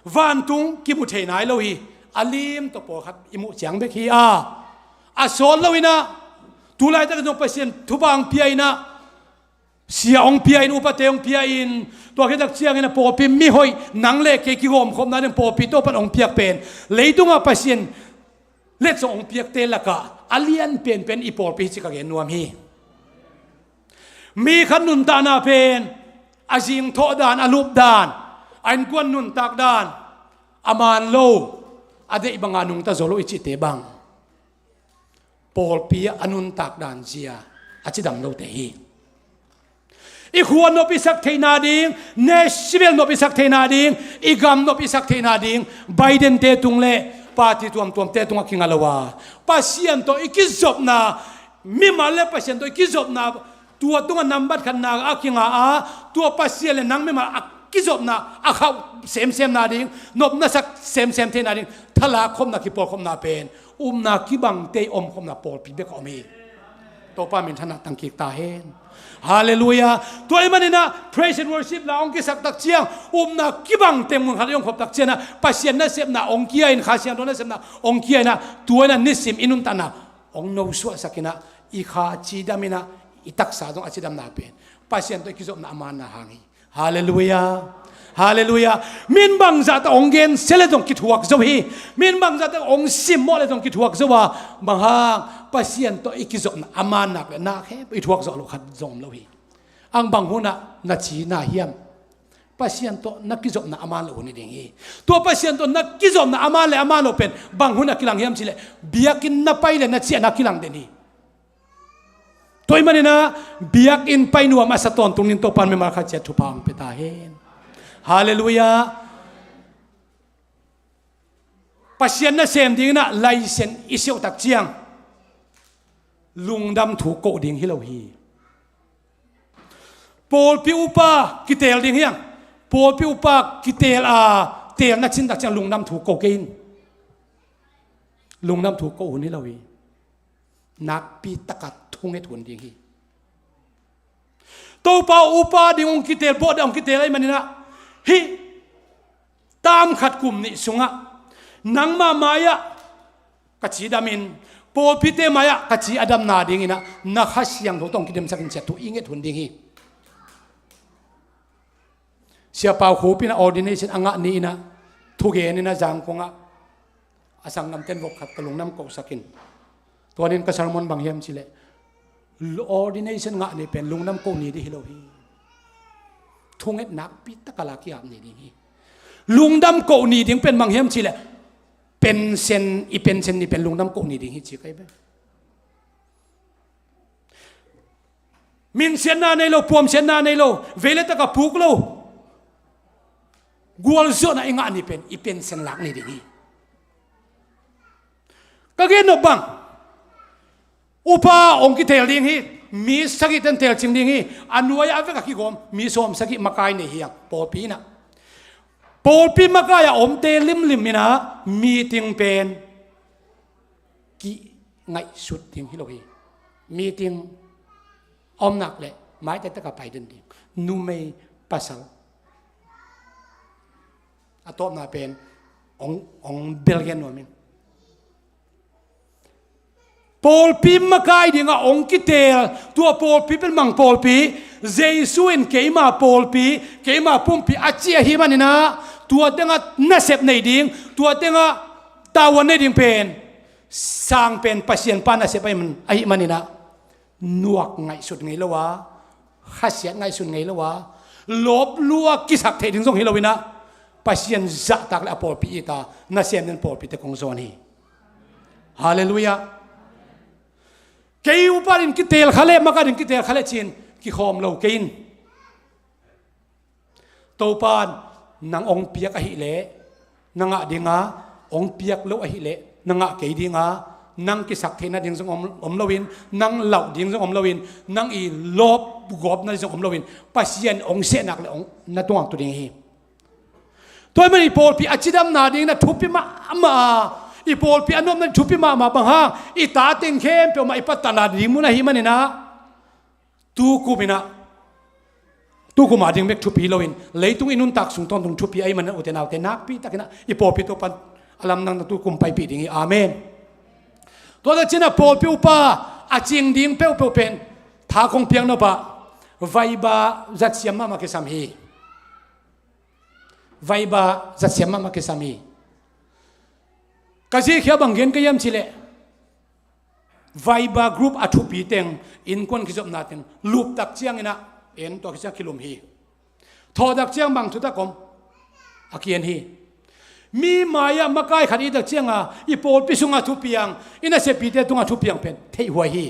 Vantung kimu thei nai lo hi. A lim tawh pawlkhat i muh ciang bek hi a, a sawt lo in ah, tu laitakin zong Pasian thupha hong pia in ah, sia hong pia in, upate hong pia in, tua khit takciangin a pawlpi mihoih, nang le kei kigawmkhopna ding pawlpi Topa'n hong piak pen, leitungah Pasian letsong hong piakte lakah a lian penpen i pawlpi hi ci ka gen nuam hi. Mi khat nuntakna pen a zingthawh dan, a lup dan, a innkuan nuntak dan, a man lo, a deih banga nungta zo lo i cihte bang, pawlpi ah a nuntak dan zia a cidam lote hi. I khua nop i sak theihna ding, nation bel nop i sak theihna ding, i gam nop i sak theihna ding, Biden-te tung le party tuamtuamte tungah kinga lo a, Pasian tawh i kizopna, mimal le Pasian tawh i kizopna, tua tungah nambat khatna a kinga a, tua Pasian le nang mimal a kizopna a khauh semsemna ding, nopna sak semsem theihna ding, thalak khopna, kipawlkhopna pen upna kibangte i omkhopna pawlpi bek a om hi. Topa minthanna tangkik ta hen. Halleluiah. Tua ahih manin ah praise and worship la hong kisak takciang, upna kibangte mun khat i omkhop takciang ah, Pasian nasepna hong kia in, Kha Siangtho nasepna hong kia in ah, tua in ah nisim i nuntakna hong nosuahsak in ah, i kha a cidam in ah, i taksa zong a cidamna pen Pasian tawh i kizopna a manna hang hi. Halleluiah. Halleluiah. Min bangzah tak hong gen sia le zong kithuak zo hi. Min bangzah tak hong simmawh le zong kithuak zo a, bang hang? Pasian tawh i kizopna a man nak le nak he i thuak zawh loh khat zong om lo hi. Ang bang hunah na ci na hiam? Pasian tawh na kizopna a man loh hun hi ding hi. Tua Pasian tawh na kizopna a man le a man loh pen bang hunah kilang hiam cih leh, biakinn na pai le na ciahna kilang den hi. Tua ahih manin ah biakinn pai nuam a sa tawntung dingin Topa'n mimal khat ciat thupha hong pia ta hen. Halleluiah. Pasian nasem dingin ah license i siauh takciang, lungdam thu koh ding hi lo hi. Pawlpi upa kiteel ding hi hang. Pawlpi upa kiteel a, teelna cin takciang lungdam thu koh kei in. Lungdam thu koh hun hi lo hi. Nakpi taka thunget hun ding hi. Topa upa ding hong kiteel, bawh ding hong kiteel ahih manin ah, hih tam khat kum nih sungah nangma mai-ah ka cidam in, pawlpite mai-ah ka ci a damna dingin ah na Kha Siangtho tawh hong kidemsak in, ciat thu i nget hun ding hi. Sia Pau Khup in ah ordination a ngah ni in ah, thugen in ah Zangkong ah a sanggamte'n vok khat ka lungdam kohsak in, tua ni in ka sermon bang hiam cih leh, ordination ngah ni pen lungdam koh ni ding hi lo hi. Thunget nakpi taka la ki-ap ni ding hi. Lungdam koh ni ding pen bang hiam cih leh, pension, i pension ni pen lungdam koh ni ding hi ci ka hi ve. Minsiatna nei lo, puamsiatna nei lo, vei le taka puk lo, gualzawhna i ngah ni pen i pension lak ni ding hi. Ka gen nop bang, upa hong kiteel ding hi. Mi sagih ten teelcing ding hi. A nuai-ah a vek a kigawm mi sawm sagih makai nei hi hang pawlpi inah. Pawlpi makai-ah omte limlim inah meeting pen kingaihsut ding hi lo hi. Meeting a om nak leh maite taka pai den ding. Numei pasal a tawpna pen hong, hong belgen nuam in. Pawlpi makai dingah hong kiteel, tua pawlpi pen mang pawlpi, Jesu in keima pawlpi, keima pumpi a ci ahi maninah, tua tengah nasep nei ding, tua tengah tavuan nei ding pen sang pen Pasian pa nasep ahi man, ahi maninah, nuak ngaihsut ngei lo a, khasiat ngaihsut ngei lo a, lawp lua kisak theih ding zong hi lo inah, Pasian zahtak le a pawlpi it a, nasem den pawlpite kong zawn hi. Halleluiah. Kei upa din kiteel kha le, makai din kiteel kha le ci-in kikhawm lo kei in. Topan nang hong piak ahih leh na ngah dinga, hong piak lo ahih leh na ngah kei dinga, nang kisak theihna ding zong om, om loin, nang lauh ding zong om loin, nang i lawp gawpna ding zong om loin, Pasian hong sehnak le hong na tungah tu ding hi. Tua ahih manin i pawlpi a cidamna ding na thupi mahmah a, i pawlpi a nuamna ding thupi mahmah bang hang, i ta teng khempeuh mah i patana ding mun ahi maninah, tukum inah, tukum a ding bek thupi loin, leitung i nuntak sung tawntung thupi ahi manin ute naute nakpi takinah i pawlpi Topan a lamdangna tukum paipih ding hi. Amen. Tua tak ciangin a pawlpi upa a cing ding peuhpeuh pen tha kong piak nopah vaiba zatsiam mahmah kisam hi. Vaiba zatsiam mahmah kisam hi. Ka zikhia bang gen ka hiam cileh, vaiba group a thupi teng, innkuan kizopna teng luptak cianginah en tua kiciang kilum hi. Thawhtak ciang bang thutak om a kian hi. Mi mai-ah makai khat i tak cianga i pawlpi sunga thupiang, i naseppite tunga thupiang pen theihhuai hi.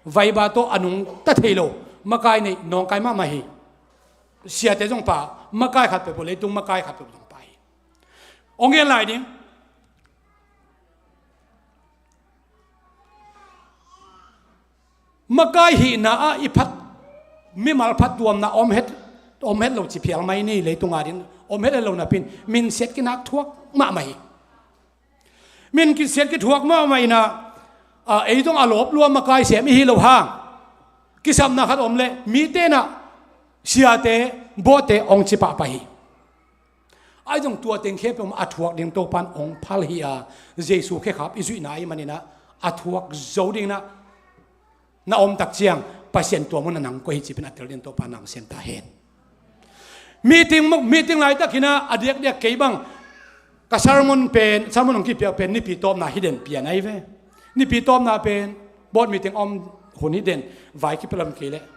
Vaiba tawh a nungta thei lo makai nei nawngkai mahmah hi. Siate zong pha, makai khat peuh, leitung makai khat peuh zong pha hi. Hong gen lai ding. Makai hihna ah i phat, mimal phattuamna om het, om het lo ci phial mai ni, leitung a ding om het lo napi-in minsiat kinak thuak mahmah hi. Minsiat kithuak mahmah inah, a, ei zong a lawp lua makai sem i hi lo hang, kisapna khat om leh mite inah siate, bawhte hong ci pahpah hi. Ahi zong tua teng khempeuh a thuak ding Topan hong phal hi a, Jesu khekhap i zuihna ahi maninah a thuak zo dinginah na omtak ciang Pasian tua mun a nang koi hi cih pen a tel ding Topa nang sem ta hen. Meeting, meeting laitakinah a diakdiak kei bang ka sermon pen, sermon hong kipiak pen nipi tawpna hi den pian ahi ve. Nipi tawpna pen board meeting om hun hi den, vai kipia lam kei leh.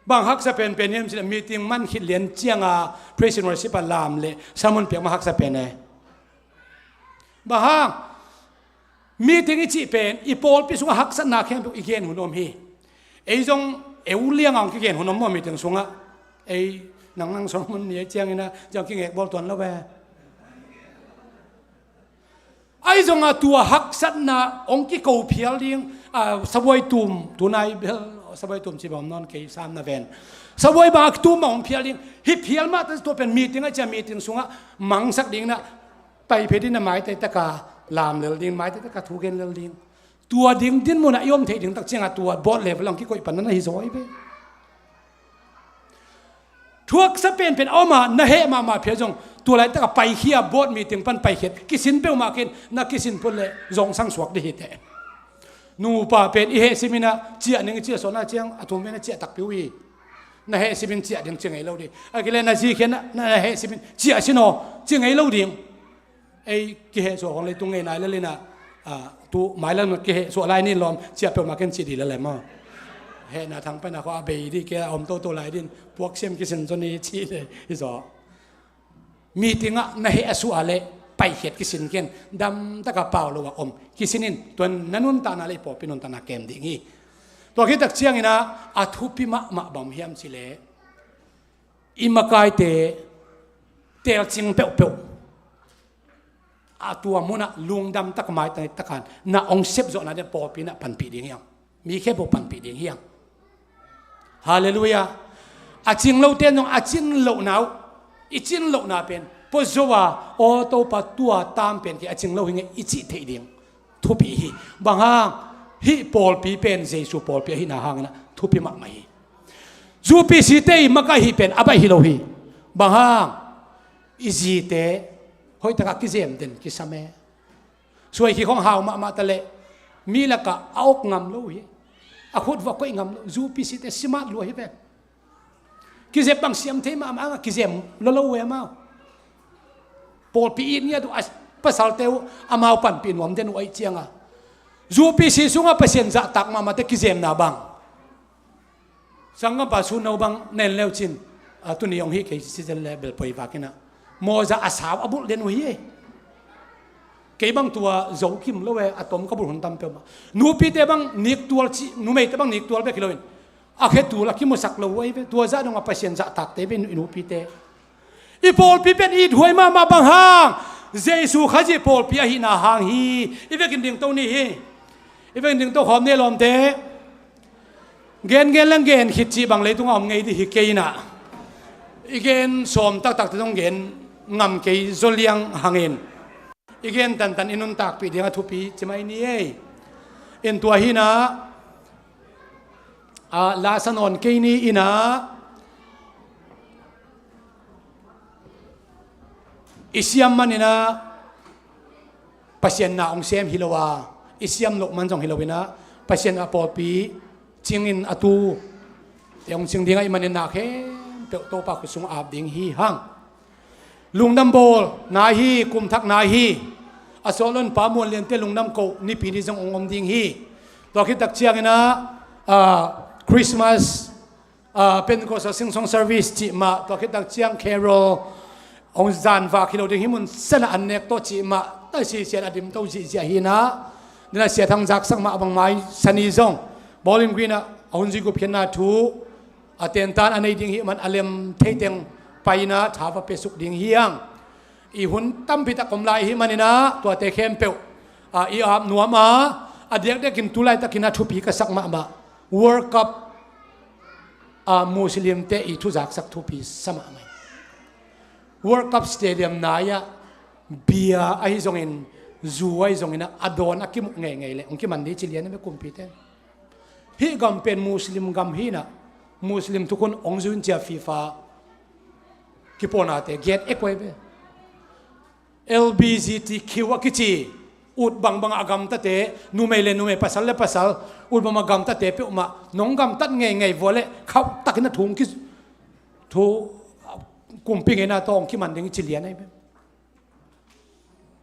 Bang haksa penpen hiam cileh meeting man khit lian cianga praise and worship a lam le sermon piak mah haksa pen e. Bang hang, meeting i cih pen i pawlpi sungah haksatna khempeuh i gen hun om hi. Ei zong eu lianga hong kigen hun om maw meeting sungah? Ei nang nang sermon ni ei cianginah zong kingek bawl tuan lo ve. Ahi zongah tua haksatna hong kiko phial ding, a, sabuai tum, tunai bel sabuai tum ci bang om nawn kei, sam na ven. Sabuai bang a tum bang hong phial ding. Hih phial mah ta tua pen meeting a cia meeting sungah mangsak ding na, pai phe ding na, maite taka lam lel ding, maite taka thu gen lel ding. Tua ding din munah i om theih ding tak ciangah tua board level hong kikoih pan na hi zaw hi ve. Thuaksa penpen a om a na heh mahmah phial zong tua laitak a paikhia board meeting pan paikhiat kisin peuhmah ken na kisin phot le zong sang suak dih hi teh. Nupa pen i heh simin a ciah ning i ciah suahna ciang a thum pen a ciah takpi uh hi. Na heh simin ciah ding ci ngei lo ding. A kile na zikhian na, na heh simin ciah sin aw ci ngei lo ding. Ei kihehsuah khong leitung ngei nai lel inah, a, tu mailam kihehsuah lai nin lawm ciah peuhmah ken cih dih lel e maw? Hehna thang paina khua a bei dih kei a om toto lai din puak siam kisin zaw ni cih le hi zaw. Meeting ah na heh a suah a leh paikhiat kisin ken, damtaka pau lo a om kisin in, tuan na nuntakna le i pawlpi nuntakna kem ding hi. Tua khit tak cianginah a thupi mahmah bang hiam cih leh i makaite telcing peuhpeuh a tua munah lungdam tak, maitai takin na hong sepzawhna ding pawlpi na panpih ding hiam? Mi khempeuh panpih ding hiam? Halleluiah. A cing lote zong a cin lohna uh, i cin lohna pen puazo a, aw Topa, tua tam pen kei a cing lo hi ngei i cih theih ding thupi hi. Bang hang? Hih pawlpi pen Jesu pawlpi ahihna hangin ah thupi mahmah hi. Zu P C te i makaih hih pen a baih hi lo hi. Bang hang? I zite hoihtakah kizem den kisam e. Suai khik hong hau mahmah ta leh mi lakah a awk ngam lo uh hi. A khut va koih ngam lo. Zu P C te simat lua hi ve. Kizep bang siam thei mahmah ang a kizem lolo uh e amau. Pawlpi it ngiat uh a, pasalte uh amau panpih nuam den uh ahih cianga Zu P C sungah Pasian zahtak mahmahte kizemna bang. Sanggampa Suno bang nen leucin, a, tuni hong hih kei citizen le belpoi vakinah mawza a sau a bulh den uh hi e. Kei bang tua zo kim lo e, a tom ka bulh hun tam peuhmah. Nupite bang niktual ci, numeite bang niktual bek hi loin a khetul a kimusak lo uh ahi ve. Tua zah dongah Pasian zahtakte ve i nupite. I pawlpi pen it huai mahmah. Bang hang? Jesu Khazih pawlpi ahihna hang hi. I vekin dingto ni hi. I vekin dingto khawm ni lawmte. Gengen lang gen khit cih bang leitungah om ngei dih hi kei inah. I gen sawm taktakte zong gen ngam kei zaw liang hangin i gen tantan i nuntakpih ding a thupi ci mai ni ei. In tua hinah, a, la sa nawn kei ni inah, i siam maninah Pasian na hong sem hi lo a, i siam loh man zong hi lo inah Pasian a pawlpi cingin a tu te hong cing dingah i manin na khempeuh Topa khut sungah ap ding hi hang. Lungdam bawl nai hi, kumthak nai hi. A sawt loin Pa Muan Liante lungdam koh nipi ni zong hong om ding hi. Tua khit tak cianginah, ah, Christmas, ah, Pentecost a sing song service cih mah, tua khit tak ciang carol hong zanvak hi lo ding hi, mun sanah an nek tawh cih mah, taisisian a dimto zihziah hinah. Dina Sia Thang zaksak mah bang mai sani zong Bowling Green ah a hun zui gupkhiatna thu a tentan a nei ding hih man a lem theiteng paina tha va piasuk ding hi hang. I hun tampi tak om lai hih maninah tuate khempeuh, a, i ap nuam a, a diakdiakin tu laitakin a thupi ka sak mahmah World Cup, a, Muslimte i thuzaksak thupi sa mahmah hi. World Cup stadium nai-ah bia ahi zongin, zu ahi zongin a dawn a kimuh ngeingei leh hong kiman ding ci lian a ve kumpite. Hih gam pen Muslim gam hinah, Muslim thukhun hong zuin cia FIFA kipawnate gen ekoi ve. L G B T Q a kici ut bangbang a gamtate, numei le numei, pasal le pasal, ut bangbang a gamtate peuhmah nong gamtat ngeingei vua leh khauhtakin a thu hong ki, thu, kumpi ngeina tawh hong kiman ding ci lian ahi ve.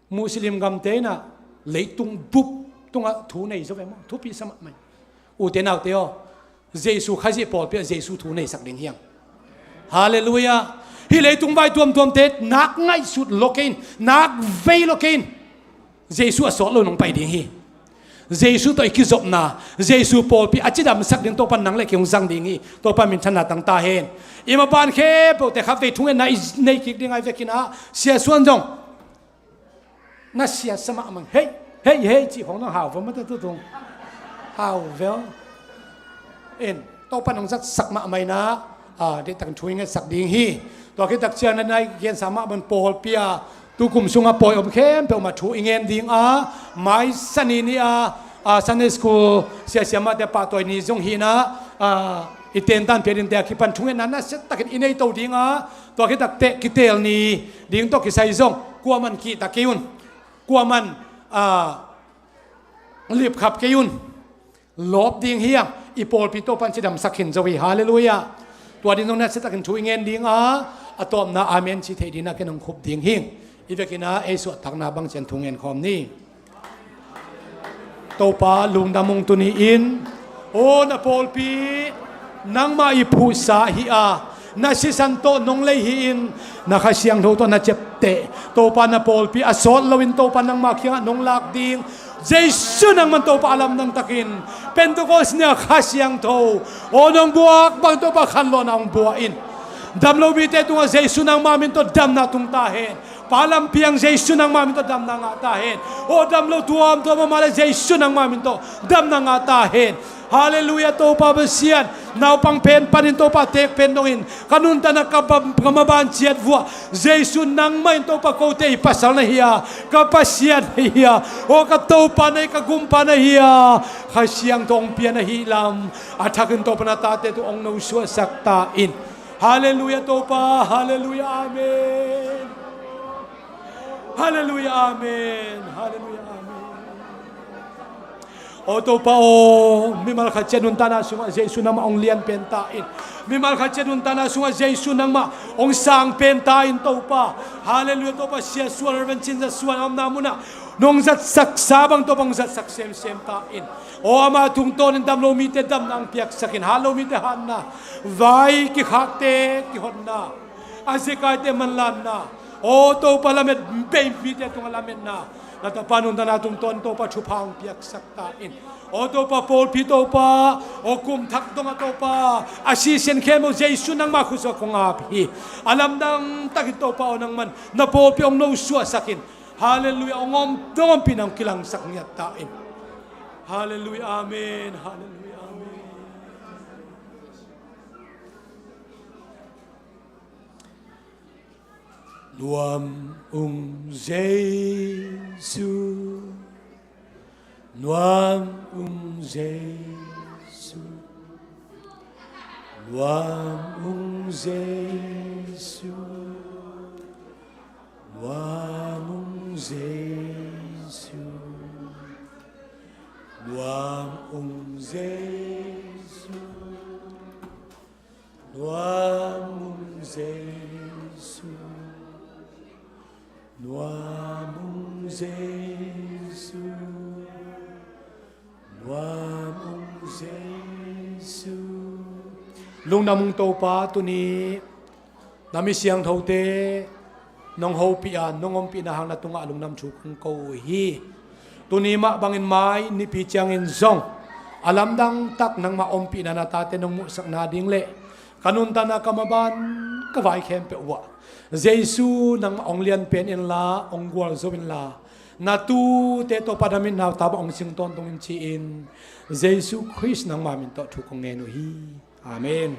Muslim gamte inah leitung bup tungah thu nei zo ve maw? Thupi sa mahmah hi. Ute naute aw, Jesu Khazih pawlpi ah Jesu thu neisak ding hiang. Halleluiah. Hih leitung vai tuamtuamte nak ngaihsut lo kei in, nak vei lo kei in. Jesu a sawt lo nong pai ding hi. Jesu tawh i kizopna, Jesu pawlpi a cidamsak ding Topan nang le kei hong zang ding hi. Topan minthanna tang ta hen. I mapan khempeuhte khatvei thungetna i nei kik ding ahi vekin ah, Sia Suan zong na siatsa mahmah, hei, hei, hei cih khong dong hau vo mata tutung. Hau vel. In, Topan hong zatsak mahmah inah, a, deihtakin thu i ngetsak ding hi. Tua khit tak ciang na nai gensa mah bang pawlpi a tukum sungah pawi om khempeuh mah thu i ngen ding a, mai sani ni a, a, Sunday school sia siamahte pahtawi ni zong hinah, a, i tentan pia dingte a kipan thungetna nasiatakin i nei to ding a, tua khit tak teh kitel ni ding tawh kisai zong kuaman kihta kei un. Kuaman, a, lipkhap kei un. Lawp ding hiang, i pawlpi Topan cidamsak khin zo hi. Halleluiah. Tua ding zong nasiatakin thu i ngen ding a, a tawpna amen ci theih dingin a ken hong khup ding hing. I vekin ah ei suahtakna bang cian thu ngen khawm ni. Topa lungdam ung tuni-in, aw na pawlpi nangmah i phuhsa hi a, na sisan tawh nong lei hi-in, na Kha Siangtho tawh na ciapteh. Topa na pawlpi a sawt loin Topa nangmah kiangah nong lak ding. Jesu nangman Topa a lamdang takin Pentecost ni-a Kha Siangtho aw nong buak bang Topa khanlawhna hong buah in. Damlo mite tungah Jesu nangma min tawh damna tung ta hen. Pa lampi ah Jesu nangma min tawh damna ngah ta hen. Aw damlo tuamtuam a om leh Jesu nangma min tawh damna ngah ta hen. Halleluiah Topa Pasian. Naupang pen panin Topa teek pen dongin ka nuntakna ka bam, ka maban ciat vuah Jesu nangmah in Topa kote i pasal na hi a, ka Pasian na hi a, aw ka Topa na hi, ka Gumpa na hi a, Kha Siangtho hong pia na hi lam a thakin Topa na tate tungah hong nosuahsak ta in. Halleluiah Topa. Halleluiah. Amen. Halleluiah. Amen. Halleluiah. Amen. Aw Topa aw, mimal khat ciat nuntakna sungah Jesu nangmah hong lian pen ta in. Mimal khat ciat nuntakna sungah Jesu nangmah hong sang pen ta in Topa. Halleluiah Topa. Sia Suan, Reverend Cin Za Suan a omna munah nong zatsaksa bang Topa hong zatsak semsem ta in. Aw ama tungtawnin damlo mite damna hong piaksak in. Hatlo mite hatna, vai kikhakte kihonna, a zekaite manlanna, aw Topa lamet bei mite tungah lametna, na tapa nuntakna tungtawn Topa thupha hong piaksak ta in. Aw Topa pawlpi Topa, aw kum thak dongah Topa a sisen khempeuh Jesu nangmah khut sungah kong ap hi. A lamdang takin Topa aw nangman na pawlpi hong nosuahsak in. Halleluiah. Hong om dong ompihna hong kilangsak ngiat ta in. Halleluiah. Amen. Halleluiah. Amen. Nuam ung Jesu, nuam ung Jesu, nuam ung Jesu, nuam ung Jesu, nuam ung Jesu. Nuam ung Jesu, nuam ung Jesu, nuam ung Jesu. Lungdam ung Topa, tuni na mi siangthote nong hopih a, nong ompihna hang na tungah lungdam thu kong ko uh hi. Tuni mah bangin mai nipi ciangin zong a lamdang tak nangmah ompihna na tate nong muhsak nading le ka nuntakna ka maban ka vai khempeuh uah Jesu nangmah hong lianpen inla, hong gualzo inla, na tuute tawh pan a mitnau ta bang hong sing tawntung in ci-in Jesu Khrist nangmah min tawh thu kong ngen uh hi. Amen.